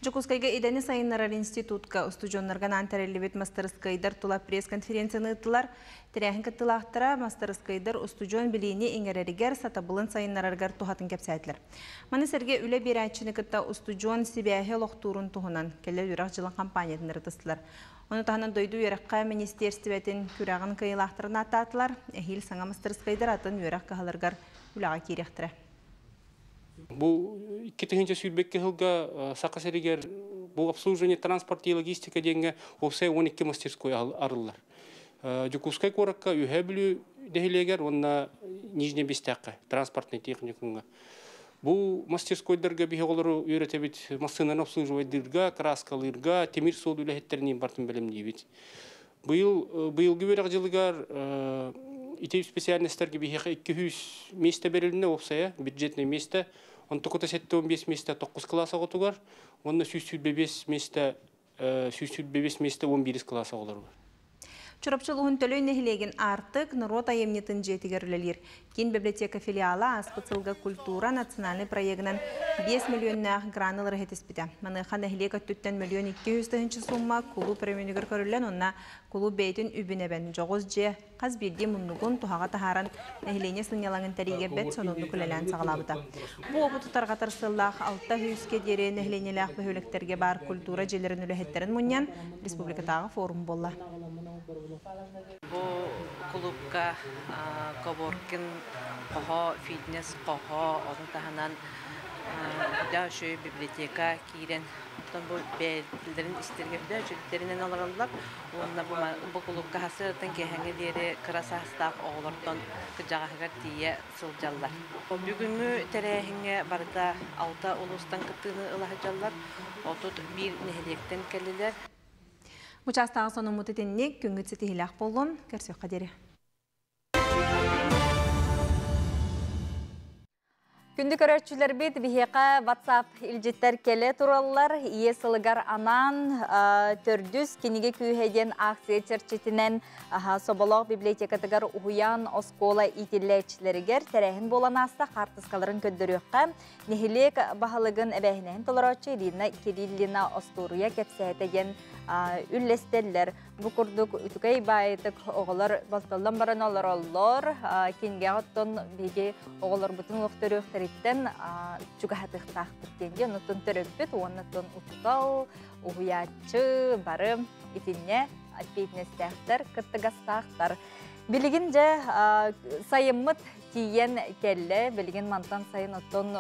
Дьокуускайга идэни сайыннарар институтка устудьуоннарга анаан тэриллибит мастарыскыайдар тула пресс-конференцияны ыыттылар. Тэрээһин кыттыылаахтара мастарыскыайдар устудьуон билиини иҥэрэригэр, сатабылын сайыннарарыгар туһатын кэпсээтилэр. Маны сэргэ үлэ биэрээччини кытта устудьуон сибээһи олохтуурун туһунан кэлэр үөрэх дьылын хампаанньатын ырытыстылар. Ону таһынан дойду үөрэххэ министиэристибэтин күрэҕин кыайыылаахтарын ааттаатылар. Эһиил саҥа мастарыскыайдар атын үөрэх кыһаларыгар үлэҕэ киириэхтэрэ. Бу 2022 сылга Саха сиригэр бу обслуживание транспорт и логистика диэҥҥэ уопсай 12 мастерской арыллар. Дьокуускай куоракка Үөһээ Бүлүү нэһилиэгэр уонна Нижний Бестээххэ транспортнай техникумҥа. Бу мастерскойдарга биһи оҕолору үөрэтэбит массыынаны обслуживайдыырга, краскалыырга, тимир суол үлэһиттэрин бартын бэлэмниибит. Быйыл быйылгы үөрэх дьылыгар ити специальностарга биһиэхэ 200 миэстэ бэрилиннэ уопсайа, бюджетное место. Онтукута 75 миэстэ 9 кылаас оҕотугар, уонна 125 миэстэ 125 миэстэ 11 кылаас оҕолоругар. Чурапчы улууһун Төлөй нэһилиэгин Аартык норуот айымньытын дьиэтигэр үлэлиир Киин библиотека филиала ааспыт сылга культура национальнай проегынан 5 мөлүйүөннээх гран ылары ситиспитэ. Маныаха нэһилиэк өттүттэн мөлүйүөн 200 тыһыынча суумма кулууп өрөмүөнүгэр көрүллэн уонна кулууп бэйэтин үбүн эбэн, дьоҕус дьиэ хас биирдии муннугун туһаҕа таһааран нэһилиэнньэ сынньалаҥын тэрийигэ бэрт сонуннук үлэлээн саҕалаабыта. Бу уопуту тарҕатар сыаллаах 600-кэ диэри нэһилиэнньэлээх бөһүөлэктэргэ баар культура дьиэлэрин үлэһиттэрин мунньан республикатааҕы форум буолла. Бу кулуупка коворкинг хоһо, фитнес хоһо, ону таһынан да үчүгэй библиотека киирэн, оттон бу бэйэлэрин истэригэр да үчүгэйдэринэн олороллор. Уонна бу, бу кулуупка сарсыардаттан киэһэҥҥэ диэри кыра саастаах оҕолортон кырдьаҕаһыгар тиийэ сылдьаллар. Бүгүҥҥү тэрээһиҥҥэ барыта алта улуустан кыттыыны ыла сылдьаллар, 31 нэһилиэктэн кэллилэр. Бу чаастааҕы сонуммут итинник, күҥҥүт ситиһиилээх буоллун, көрсүөххэ диэри. Күндү көрөөччүлэрбит биһиэхэ WhatsApp илдьиттэр кэлэ тураллар. Ийэ сылыгар анаан төрдүс кинигэ күүһэ диэн акция чэрчитинэн Соболоох библиотекатыгар уһуйаан оскуола иитиллээччилэригэр тэрээһин буолан ааста хаартыскаларын көрдөрүөххэ. Нэһилиэк баһылыгын эбээһинэһин толорооччу Ирина Кириллина остуоруйа кэпсээтэ диэн үллэстэллэр. Бу курдук үтүкэй баайытык оҕолор болтоллон баран олороллор. Кинигэҕэ оттон биһиги оҕолорбутун уохтөрүөхтэриттэн чугаһатыахтаахпыт диэн диэн оттон төрөппүт уонна оттон учуутал, уһуйааччы бары итиннэ ответственностьтээхтэр, кыттыгастаахтар. Билигин дьэ сайыммыт тиийэн кэллэ. Билигин мантан сайын оттон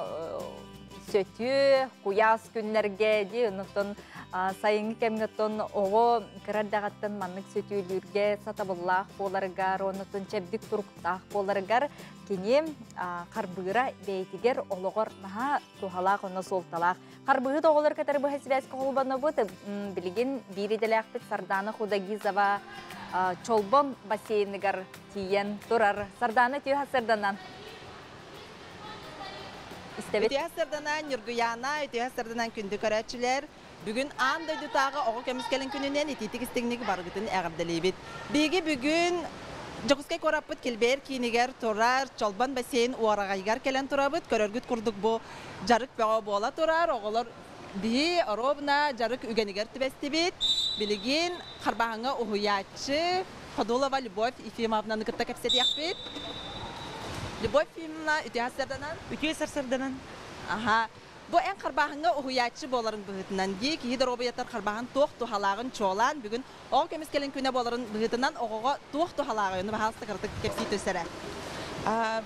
сөтүө, куйаас күннэргэ дии, онтон сайыҥҥы кэмҥэ оттон оҕо кыра эрдэҕиттэн маннык сөтүөлүүргэ сатабыллаах буоларыгар, оннуттан чэбдик туруктаах буоларыгар кини харбыыра бэйэтигэр олоҕор наһаа туһалаах уонна суолталаах. Харбыыһыт оҕолор кытары быһа сибээскэ холбонобут. Билигин биир идэлээхпит Сардаана Худагизова Чолбон бассейныгар тиийэн турар. Сардаана түһэ сарданан. Истэбит. Үтүө сарданан Ньургуяна, үтүө сарданан күндү көрөөччүлэр. Бүгүн аан дойдутааҕы оҕо көмүскэлин күнүнэн итиитик истиҥник барыгытын эҕэрдэлиибит. Биһиги бүгүн Дьокуускай куораппыт килбэйэр киинигэр турар Чолбон бассейн уораҕайыгар кэлэн турабыт. Көрөргүт курдук бу дьарык бөҕө буола турар. Оҕолор биһи оруобуна дьарык үгэнигэр түбэстибит. Билигин Харбааһыҥҥа уһуйааччы Ходулова Любовь Ефимовнаны кытта кэпсэтиэхпит. Любовь Ефимовна, үтүө сарсыарданан. Үтүө сарсыарданан. Аха. Бу эн харбааһыҥҥа уһуйааччы буоларыҥ быһыытынан дии киһи доруобуйатыгар харбааһын туох туһалааҕын чуолаан бүгүн оҕо көмүскэлин күнэ буоларын быһыытынан оҕоҕо туох туһалааҕый ону баһаалыста кыратык кэпсии түс эрэ.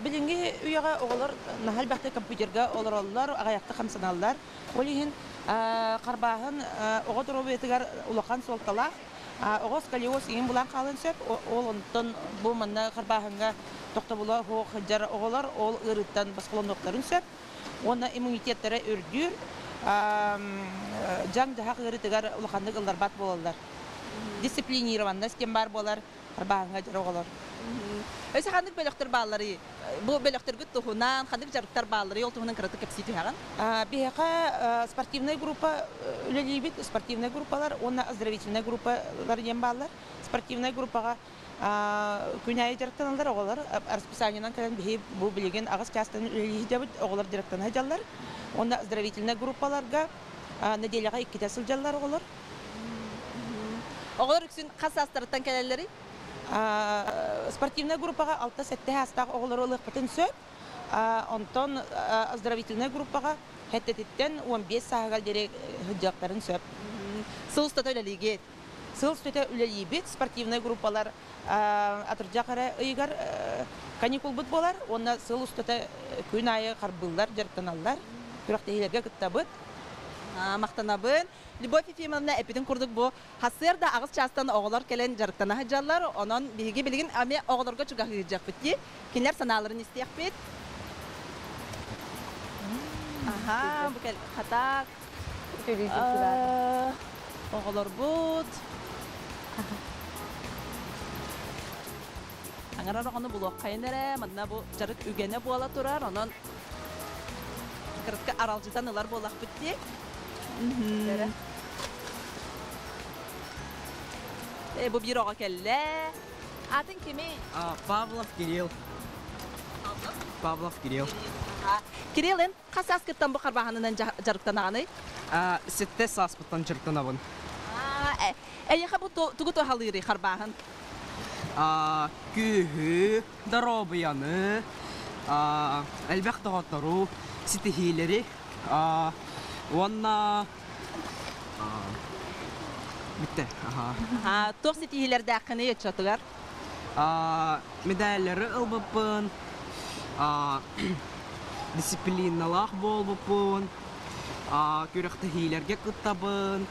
Билиҥҥи үйэҕэ оҕолор наһаа элбэхтик компьютерга олороллор, аҕыйахтык хамсаналлар. Ол иһин харбааһын оҕо доруобуйатыгар улахан суолталаах. Оҕо сколиоз иҥин булан хаалыан сөп. Ол онтон бу манна харбааһыҥҥа тохтобула суох сылдьар оҕолор ол ыарыыттан босхолонуохтарын сөп. Уонна иммунитеттара үрдүүр, дьаҥ-дьаһах ыарыытыгар улаханнык ылларбат буолаллар. Дисциплинированность диэн баар буолар харбааһыҥҥа дьар оҕолор. Өссө ханнык бөлөхтөр баалларый? Бу бөлөхтөргүт туһунан, ханнык дьарыктар баалларый? Ол туһунан кыратык кэпсии түһэҕин. Биһиэхэ спортивнай группа үлэлиибит, спортивнай группалар уонна оздоровительнай группалар диэн бааллар. Спортивнай группаҕа күн аайы дьарыктаналлар оҕолор. Расписаниенан кэлэн биһи бу билигин аҕыс чаастан үлэлии сылдьабыт, оҕолор дьарыктана сылдьаллар. Уонна оздоровительнай группаларга нэдиэлэҕэ иккитэ сылдьаллар оҕолор. Оҕолор үксүн хас саастарыттан кэлэллэрий? Спортивнай группаҕа 6-7 саастаах оҕолору ылыахпытын сөп. Онтон оздоровительнай группаҕа сэттэтиттэн 15 сааһыгар диэри сылдьыахтарын сөп. Сыл устата үлэлиигит? Сыл устата үлэлиибит. Спортивнай группалар атырдьах эрэ ыйыгар каникулбут буолар уонна сыл устата күн аайы харбыыллар, дьарыктаналлар. Күрэхтэһиилэргэ кыттабыт. Махтанабын. Любовь Ефимовна эппитин курдук бу сарсыарда аҕыс чаастан оҕолор кэлэн дьарыктана сылдьаллар. Онон биһиги билигин эмиэ оҕолорго чугаһыырдьахпыт дии. Кинилэр санааларын истиэхпит. Аха, бу кэл хатаак. Оҕолорбут. Аҥарар оҕону булуоххайын эрэ, манна бу дьарык үгэнэ буола турар, онон кырытка аралдьытан ылар буоллахпыт дии. Бу биир оҕо кэллэ. Атын кимий? Павлов Кирилл. Павлов? Павлов Кирилл. Кирилл, эн хас сааскыттан бу харбааһынынан дьарыктанаҕыный? Сэттэ сааспыттан дьарыктанабын. Эйиэхэ бу тугу туһалыырый харбааһын? Күүһү, доруобуйаны, элбэх доҕоттору, ситиһиилэри уонна бүттэ. Туох ситиһиилэрдээххиний оччотугар? Медаллары ылбыппын, дисциплиналаах буолбуппун, күрэхтэһиилэргэ кыттабын.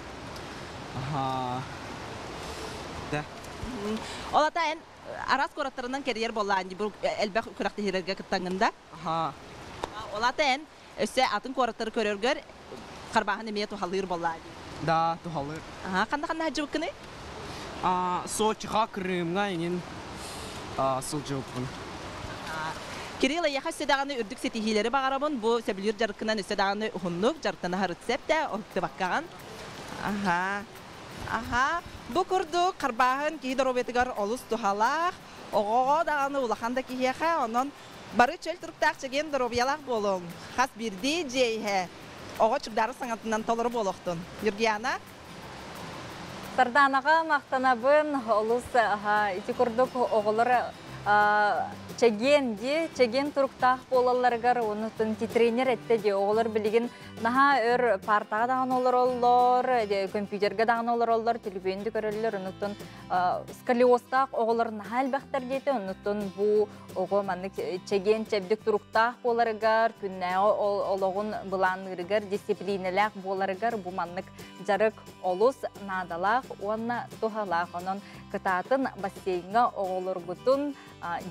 Да. Ол ата эн араас куораттарынан кэрийэр буоллаан дии бу элбэх күрэхтэһиилэргэ кыттаҥҥын да? Ол ата эн өссө атын куораттары көрөргөр харбааһын эмиэ туһалыыр буоллаа дии. Да, туһалыыр. Ханна-ханна сылдьыбыккыный? Сочига, Крымҥа иҥин сылдьыбыппын. Кирилл, эйиэхэ өссө даҕаны үрдүк ситиһиилэри баҕарабын. Бу сөбүлүүр дьарыккынан өссө даҕаны уһуннук дьарыктана сырытсэп да, уһуктубаккаҕын. Аха. Аха. Бу курдук харбааһын киһи доруобуйатыгар олус туһалаах, оҕоҕо даҕаны улахан да киһиэхэ, онон бары чөл туруктаах чэгиэн доруобуйалаах буолуҥ. Хас биирдии дьиэ иһэ оҕо чугдаары саҥатынан толору буолуохтун. Ньургуйаана? Сардаанаҕа махтанабын. Олус ити курдук оҕолор чэгиэн дии, чэгиэн туруктаах буолалларыгар оннуттан ити тренер эттэ дии оҕолор билигин наһаа өр партаҕа даҕаны олороллор, компьютерга даҕаны олороллор, телефон да көрөллөр, оннуттан сколиозтаах оҕолор наһаа элбэхтэр диэтэ, оннуттан бу оҕо маннык чэгиэн чэбдик туруктаах буоларыгар, күннээҕи олоҕун былаанныырыгар, дисциплинэлээх буоларыгар бу маннык дьарык олус наадалаах уонна туһалаах. Онон Кытаатын бассейҥҥа оҕолоргутун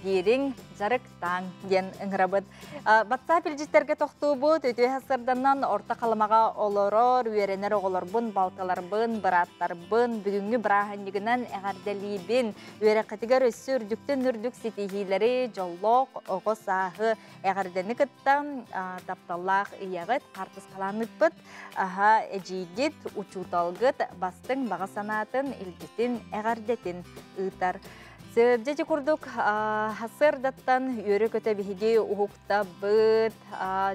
биэриҥ, дьарыктааҥ диэн ыҥырабыт. Батсаап илдьиттэргэ тохтуубут, үтүө сарсыарданан Орто Халымаҕа олорор, үөрэнэр оҕолорбун, балтыларбын, бырааттарбын бүгүҥҥү бырааһынньыгынан эҕэрдэлиибин. Үөрэххитигэр өссө үрдүктэн үрдүк ситиһиилэри, дьоллоох оҕо сааһы эҕэрдэни кытта тапталлаах ийэҕит хаартыскалаан ыыппыт. Аһа, эдьиийгит, учууталгыт бастыҥ баҕа санаатын, илдьитин, эҕэрдэтин ыытар. Сөбдьэти курдук сарсыардаттан үөрэ-көтө биһиги уһуктабыт.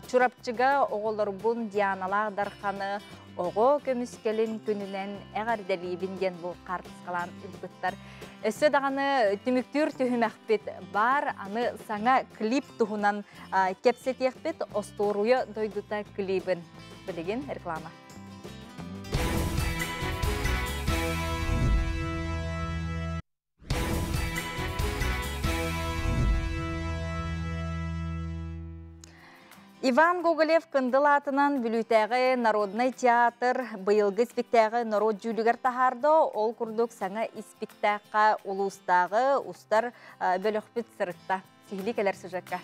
Чурапчыга оҕолорбун Дианалаах Дарханы оҕо көмүскэлин күнүнэн эҕэрдэлиибин диэн бу хаартыскалаан ыыппыттар. Өссө даҕаны түмүктүүр түһүмэхпит баар. Аны саҥа клип туһунан кэпсэтиэхпит. Остуоруйа дойдута клибин. Билигин реклама. Иван Гоголев Кындыл аатынан Бүлүүтээҕи народнай театр быйылгы испиктээҕи норуот дьүүлүгэр таһаарда. Ол курдук саҥа испиктээххэ улуустааҕы устар бөлөхпүт сырытта. Сиһилии кэлэр сюжекка.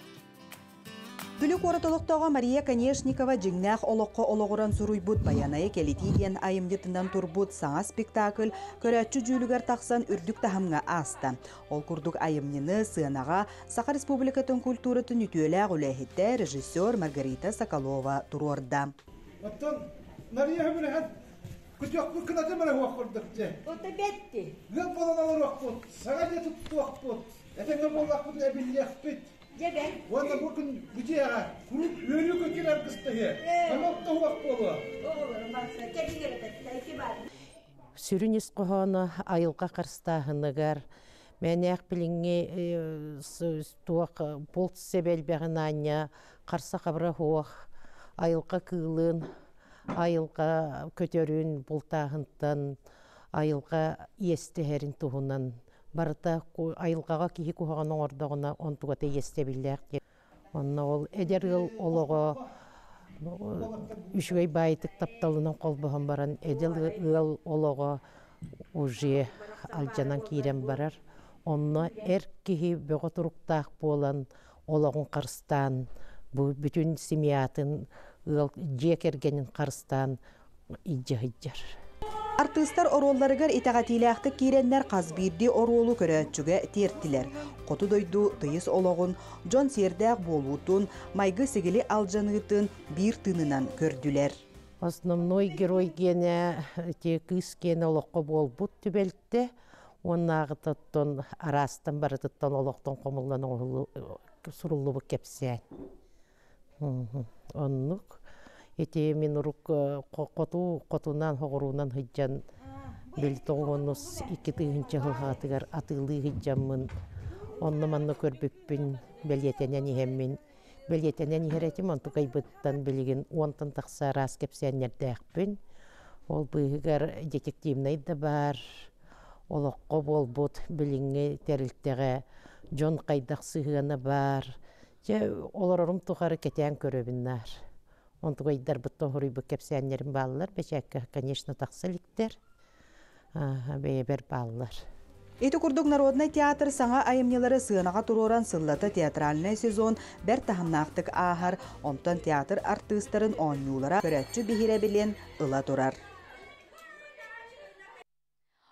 Бүлүү куорат олохтооҕо Мария Конешникова дьиҥнээх олоххо олоҕуран суруйбут «Байанайы кэлитии» диэн айымньытынан турбут саҥа спектакль көрөөччү дьүүлүгэр тахсан үрдүк таһымҥа ааста. Ол курдук айымньыны сыанаҕа Саха Республикатын культуратын үтүөлээх үлэһитэ, режиссер Маргарита Соколова туруорда. Оттон Мария сөбүлэһэн күтүөхпүт кынатым эрэ уох курдук дьэ. Ото бэтти. Ыал буолан олоруохпут, саҥа дьиэ туттуохпут, этэҥҥэ буоллахпытына эбиллиэхпит. Дьэбэн. Уонна бу күн бу дьиэҕэ куруук үөрүү көтөр аргыстаһыа, хамап да уох буолуо. Оҕолорум барса кэбигэр этэ, ити бар. Сүрүн ис хоһооно айылҕа харыстааһыныгар мэнээх билиҥҥи туох булт сэбэлбэҕин аанньа харса хабыра суох айылҕа кыылын айылҕа көтөрүн бултааһынтан айылҕа иэстэһэрин туһунан барыта айылҕаҕа киһи куһаҕан оҥордоҕуна онтугата иэстэбиллээх диэн онно ол эдэр ыал олоҕо үчүгэй баайытык тапталынан холбоһон баран эдэр ыал олоҕо уже алдьанан киирэн барар онно эр киһи бөҕө туруктаах буолан олоҕун харыстаан бу бүтүн семьятын ыал дьиэ кэргэнин харыстаан илдьэ сылдьар. Артыыстар оруолларыгар итэҕэтиилээхтик киирэннэр хас биирдии оруолу көрөөччүгэ тиэртилэр. Хоту дойду тыйыс олоҕун, дьон сиэрдээх буолуутун, майгы-сигили алдьаныытын биир тыынынан көрдүлэр. Основной герой гиэнэ ити кыыс гиэнэ олоххо буолбут түбэлтэ уоннааҕытыттан араастан барытыттан олохтон хомуллан суруллубут кэпсээн. Оннук. Ити мин урук хоту хотунан хоҕуруунан сылдьан били тоҕуонус икки тыһыынча сылҕатыгар атыылыы сылдьаммын онно-манна көрбүппүн бэлиэтэнэн иһэммин бэлиэтэнэн иһэр этим онтукайбыттан билигин уонтан тахса араас кэпсээннэрдээхпин ол быыһыгар детективнай да баар олоххо буолбут билиҥҥи тэрилтэҕэ дьон хайдах сыһыана баар Дьэ, олорорум тухары кэтээн көрөбүн наар. Онтугайдарбыттан хоруйбут кэпсээннэрим бааллар, бэчээккэ, конечно, тахса иликтэр. Бэйэбэр бааллар. Ити курдук Народнай театр саҥа айымньылары сыанаҕа туруоран сыллата театральнай сезон бэрт таһымнаахтык ааһар, онтон театр артыыстарын оонньуулара көрөөччү биһирэбилин ыла турар.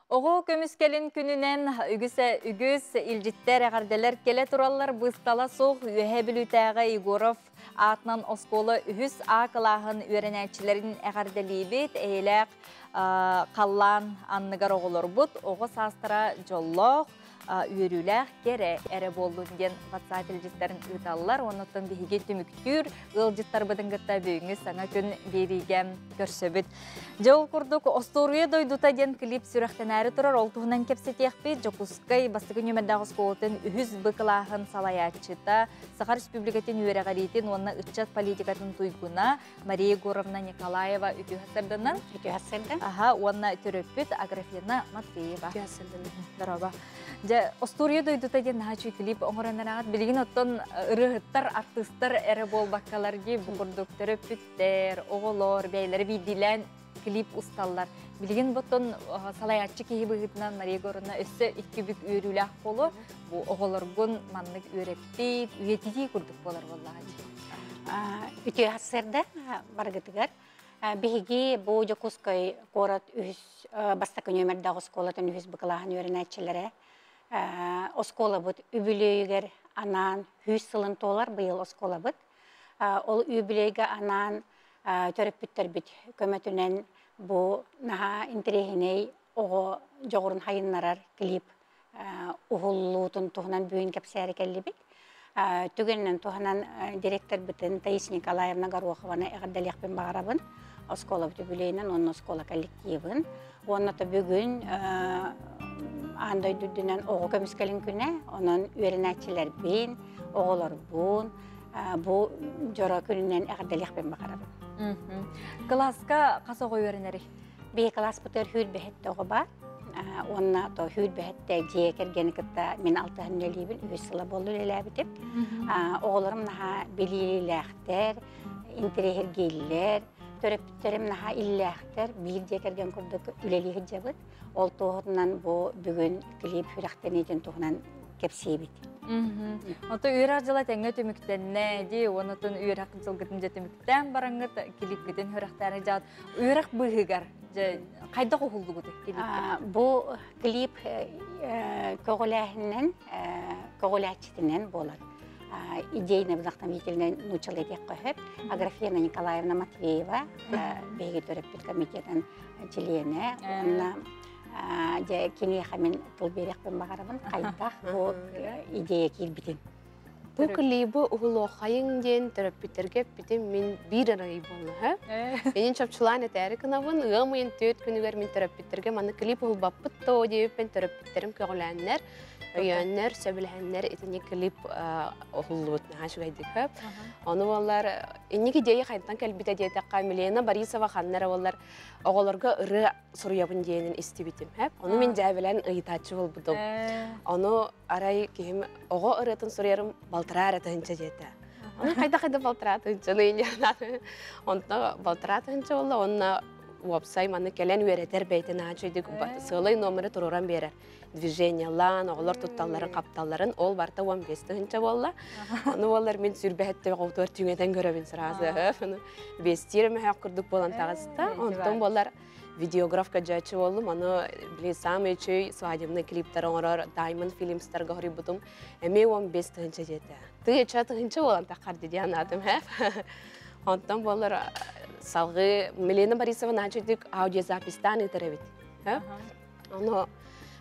Оҕо көмүскэлин күнүнэн үгүс үгүс илдьиттэр, эҕэрдэлэр кэлэ тураллар. Быыстала суох Үөһээ Бүлүүтээҕи Егоров аатынан оскуола үһүс А кылааһын үөрэнээччилэрин эҕэрдэлиибит. Эйэлээх халлаан анныгар оҕолорбут оҕо саастара дьоллоох, үөрүүлээх кэрэ эрэ буоллун диэн WhatsApp илдьиттэрин ыыталлар. Оннуттан биһиги түмүктүүр ыалдьыттарбытын кытта бүгүҥҥү саҥа күн биэриигэ көрсөбүт. Дьэ ол курдук «Остуоруйа дойдута» диэн клип сүрэхтэнээри турар. Ол туһунан кэпсэтиэхпит. Дьокуускай бастакы нүөмэрдээх оскуолатын үһүс Б кылааһын салайааччыта, Саха Республикатын үөрэҕириитин уонна ыччат политикатын туйгуна Мария Егоровна Николаева үтүө сарданан. Үтүө сардан. Аха, уонна төрөппүт Аграфена Матвеева. Үтүө сардан. Здорово. Дьэ, «Остуоруйа дойдута» диэн наһаа үчүгэй клип оҥорон эрэҕит. Билигин оттон ырыаһыттар, артыыстар эрэ буолбаккалар дии, бу курдук төрөппүттэр, оҕолор бэйэлэрэ биирдиилээн клип усталлар. Билигин боттон салайааччы киһи быһыытынан Мария Егоровна өссө икки бүк үөрүүлээх буолуо. Бу оҕолоргун маннык үөрэппит, үйэтитии курдук буолар буоллаҕа. Үтүө сарсыарда барыгытыгар. Биһиги бу Дьокуускай куорат үһүс бастакы нүөмэрдээх оскуолатын үһүс быкылааһын үөрэнээччилэрэ оскуолабыт үбүлүөйүгэр анаан 100 сылын туолар быйыл оскуолабыт. Ол үбүлүөйгэ анаан төрөппүттэрбит көмөтүнэн бу наһаа интэриэһинэй оҕо дьоҕурун хайыннарар клип уһуллуутун туһунан бүгүн кэпсээри кэллибит. Түгэнинэн туһанан директорбытын Таисия Николаевна Горохованы эҕэрдэлиэхпин баҕарабын. Оскуолабыт үбүлүөйүнэн уонна оскуола коллективын. Уонна то бүгүн аан дойду үрдүнэн оҕо көмүскэлин күнэ. Онон үөрэнээччилэрбин, оҕолорбун бу дьоро күнүнэн эҕэрдэлиэхпин баҕарабын. Кылааска хас оҕо үөрэнэрий? Биһи кылааспытыгар 27 оҕо баар. Уонна то 27 дьиэ кэргэни кытта мин алтыһан үлэлиибин, үһүс сыла буолла үлэлээбитим. Оҕолорум наһаа билиилээхтэр, интэриэһиргииллэр, төрөппүттэрим наһаа иллээхтэр, биир дьиэ кэргэн курдук үлэлии сылдьабыт. Ол туоһутунан бу бүгүн клип сүрэхтэниитин туһунан кэпсиибит. Ото үөрэх дьыла тэҥҥэ түмүктэннэ дии, онотун үөрэх дьылгытын дьэ түмүктээн бараҥҥыт клипкитин сүрэхтээн дьаат үөрэх быыһыгар дьэ хайдах уһуллугут клип? Бу клип көҕүлээһинэн көҕүлээччитинэн буолар. Идейно вдохновительный нууччалыы диэххэ сөп. Аграфена Николаевна Матвеева биһиги төрөппүт комитетын чилиэнэ. Уонна дьэ киниэхэ мин тыл биэриэхпин баҕарабын хайдах бу идея киирбитин. Бу клибы уһулуоххайыҥ диэн төрөппүттэргэ эппитим мин биир арай буолла. Менин чопчулаан этээри гынабын, ыам ыйын 4 күнүгэр мин төрөппүттэргэ манна клип уһулбаппыт доо диэбиппин төрөппүттэрим көҕүлээннэр, өйөөннөр, сөбүлэһэннэр итини клип уһуллубут наһаа үчүгэйдик хөп. Ону буоллар инники идея хантан кэлбитэ диэтэххэ Милена Борисова ханна эрэ буоллар оҕолорго ырыа суруйабын диэнин истибитим. Ону мин дьээбэлээн ыйытааччы буолбутум. Ону арай киһим оҕо ырыатын суруйарым балтараа эрэ тыһынча диэтэ. Ону хайда-хайда балтараа тыһынчаны Онто балтараа тыһынча буолла, онно уопсай маны кэлэн үөрэтэр бэйтин аачыйдык сыалай номеры туруран биэрэр. Движениялаан, оҕолор тутталларын, хапталларын, ол барта 15 тыһынча буолла. Ону буоллар мин сүрбэһэтте оҕотугар түҥэтэн көрөбүн сразу. Бестиир мөһөөх курдук буолан таҕыста. Онтон буоллар видеограф көрдьөөччү буоллум. Ону били самый үчүй свадебный клиптар оҥорор Diamond Films'тарга хоруйбутум. Эмиэ 15 тыһынча диэтэ. Тыһынча тыһынча буолан таххар диэн аатым һэ. Онтон буоллар салгыы Милена Борисова наачыдык аудиозаписьтаан ыытар эбит. Ону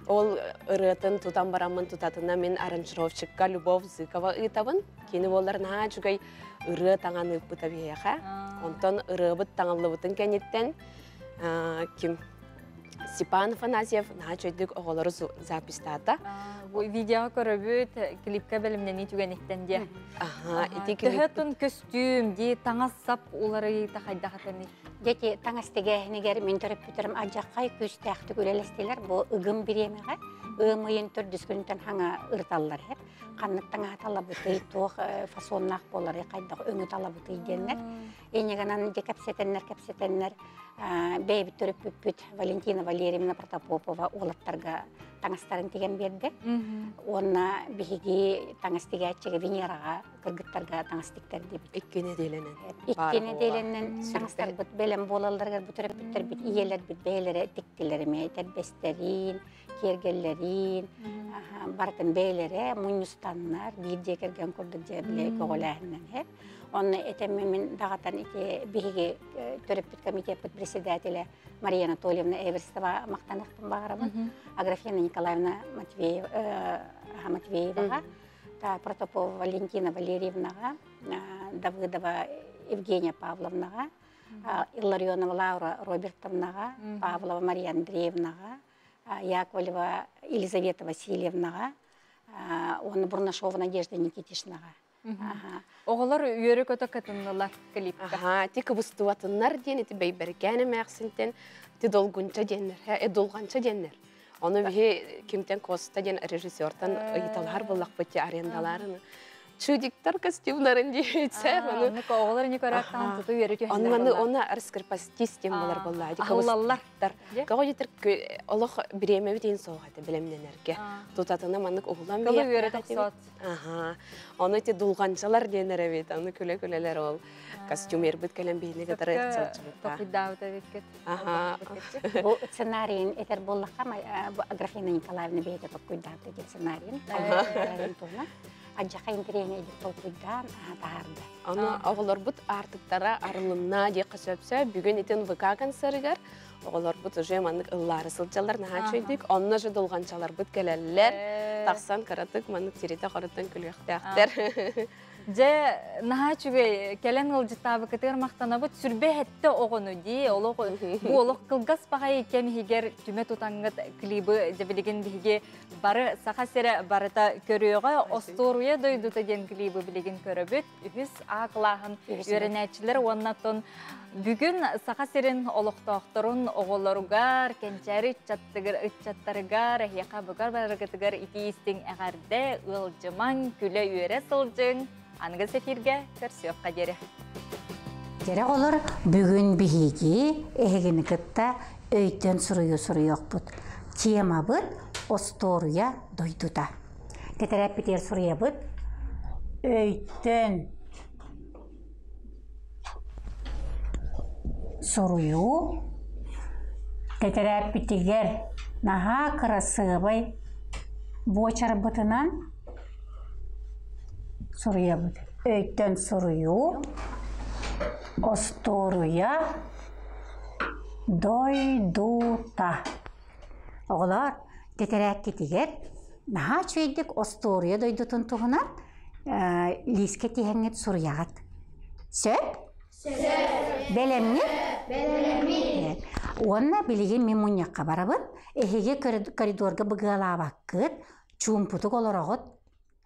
ол ырыатын тутан бараммын тутатына мин аранжировщикка Любовь Зыкова ыытабын. Кини буоллар наһаа үчүгэй ырыа таҥан ыыппыта биһиэхэ. Онтон ырыабыт таҥыллыбытын кэнниттэн ким Степан Афанасьев наһаа үчүгэйдик оҕолору записьтаата. Бу видеоҕа көрөбүт, клипка бэлэмнэнии түгэниттэн диэ. Аха, ити Төһө тун көстүүм дии таҥас-сап уларыйыыта хайдах этэмий? Дети таҥас тигээһинигэр мин төрөппүттэрим алдьархай күүстээхтик үлэлэстилэр. Бу ыгым бириэмэҕэ ыам ыйын төрдүс күнүттэн хаҥа ырыталлар эһэп. Ханнык таҥаһы талабытый, туох фасоннаах буоларый, хайдах өҥү талабытый диэннэр. Иннигэнэн дьэ кэпсэтэннэр кэпсэтэннэр бэйэбит төрөппүппүт Валентина Валерьевна Протопопова уолаттарга таҥастарын тигэн биэрдэ. Уонна биһиги таҥас тигээччигэ Венераҕа кыргыттарга таҥас тиктэрдибит. Икки нэдиэлэнэн. Икки нэдиэлэнэн таҥастарбыт бэлэм буолалларыгар бу төрөппүттэрбит ийэлэрбит бэйэлэрэ тиктилэр эмиэ этэрбэстэрин, киэргэллэрин, барытын бэйэлэрэ мунньустаннар биир дьиэ кэргэн курдук дьэ бile көҕүлээһиннэн Онно этэммин мин даҕатан ити биһиги төрөппүт комитеппыт председателэ Мария Анатольевна Эверстова махтаныахпын баҕарабын. Аграфена Николаевна Матвеева, Матвееваҕа, Протопова Валентина Валерьевнаҕа, Давыдова Евгения Павловнаҕа, Илларионова Лаура Робертовнаҕа, Павлова Мария Андреевнаҕа, Яковлева Елизавета Васильевнаҕа уонна Бурнашова Надежда Никитичнаҕа. Оҕолор үөрэ-көтө кытыннылар клипка. Аха, ити кыбыстыбатыннар диэн ити бэйбэрикээн эмээхсинтэн ити долгунча диэннэр, долганча диэннэр. Ону биһи кимтэн Коста диэн режиссертан ыйыталаһар буоллахпыт арендаларын. Чудиктар костюмнарын диэбитсэ. Оннук оҕолор не көрөттан туту үөрү түһэллэр. Оны маны оны раскрепостись тем болар болла. Ахыллаллар. Кого жетер олох биремебит ен соғаты билемненерге. Тутатына маннык угулан Кылы үөрі тохсот. Ага. Оны те дулганчалар денер бит. Аны күлө-күлелер ол костюмер бит келен бейне катары сылчыбыт. Токуйдаабыта биккет. Ага. Бу сценарийин этер боллаха Аграфена Николаевна бейте токуйдаабыта дет сценарийин. Аджаха интерене эдик толкуйдаан таарда. Аны оҕолорбут артыктара арылынна дие сөпсө бүгүн итин ВК концертигер оҕолорбут уже маннык ыллаары сылдьаллар наһаа чөйдүк онно же долганчаларбыт келеллер тахсан каратык маннык тирите хоротон күлүөхтээхтер. Дьэ, наһаа үчүгэй кэлэн ыалдьыттаабыкытыгар махтанабыт сүрбэ хэтте оҕону дии олох бу олох кылгас баҕайы кэм иһигэр түмэ тутаҥҥыт клибы дьэ билигин биһиги бары Саха сирэ барыта көрүөҕэ Остуоруйа дойдута диэн клибы билигин көрөбүт үһүс А кылааһын үөрэнээччилэр уонна тон бүгүн Саха сирин олохтоохторун оҕолоругар кэнчээри ыччаттарыгар эһиэхэ бугар бараргытыгар итии истиҥ эҕэрдэ ыалдьымаҥ күлэ үөрэ сылдьыҥ аныгы эфиргэ көрсүөххэ диэри. Керек олор бүгүн биһиги эһигини кытта өйтөн суруйу суруйуохпут. Темабыт Остуоруйа дойдута. Тэтэрээппитигэр суруйабыт өйтөн суруйуу тэтэрээппитигэр наһаа кырасыабай буочарбытынан суруйабыт. Өйтөн суруйуу остуоруйа дойдута. Оҕолор тэтэрээккитигэр наһаа үчүгэйдик остуоруйа дойдутун туһунан лиискэ тиһэҥҥит суруйаҕыт. Сөп? Сөп. Бэлэмҥит? Бэлэммит. Уонна билигин мин мунньахха барабын. Эһиги коридорга быгыалаабаккыт, чуумпутук олороҕут.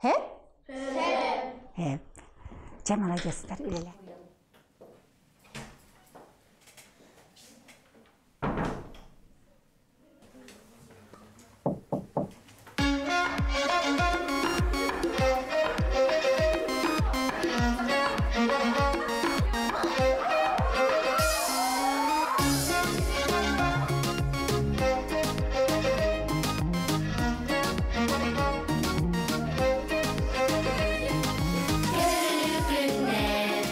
Хэ? Сөп. Чэ, маладьыастар, үлэлээ. Көрүкүннэр,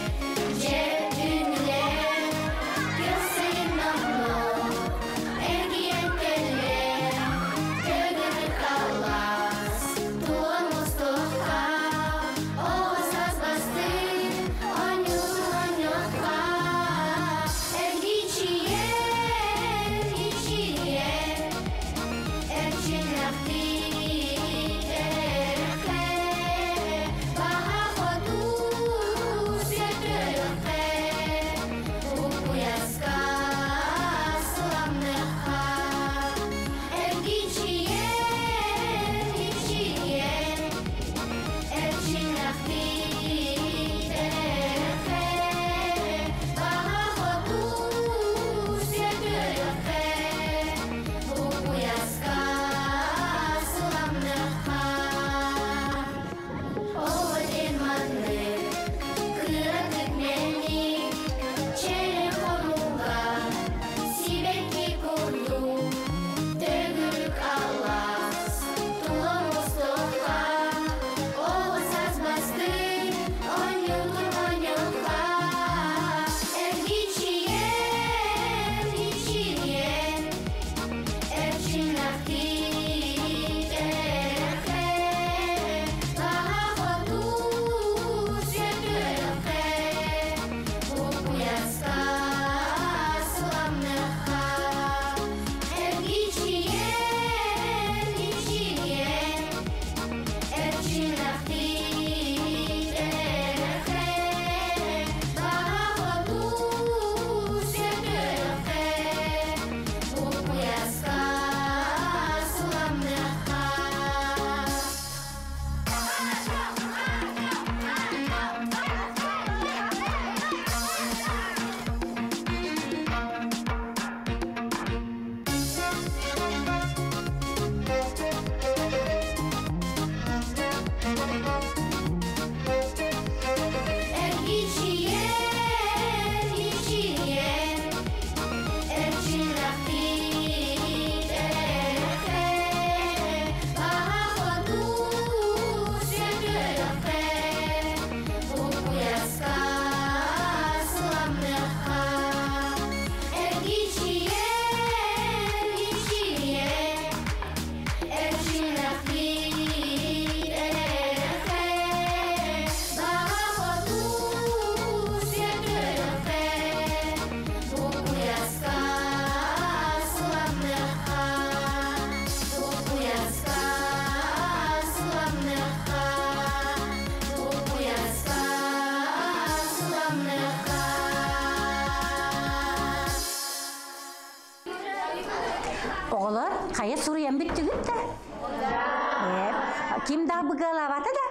Ким да быгалаабата да?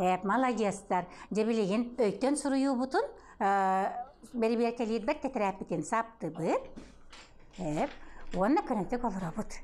Эп, маладьыастар. Дьэ билигин өйтөн суруйуубутун бэрибиэркэлиирбэр тэтэрээппитин саптыбыт. Эп, уонна көнөтүк олоробут.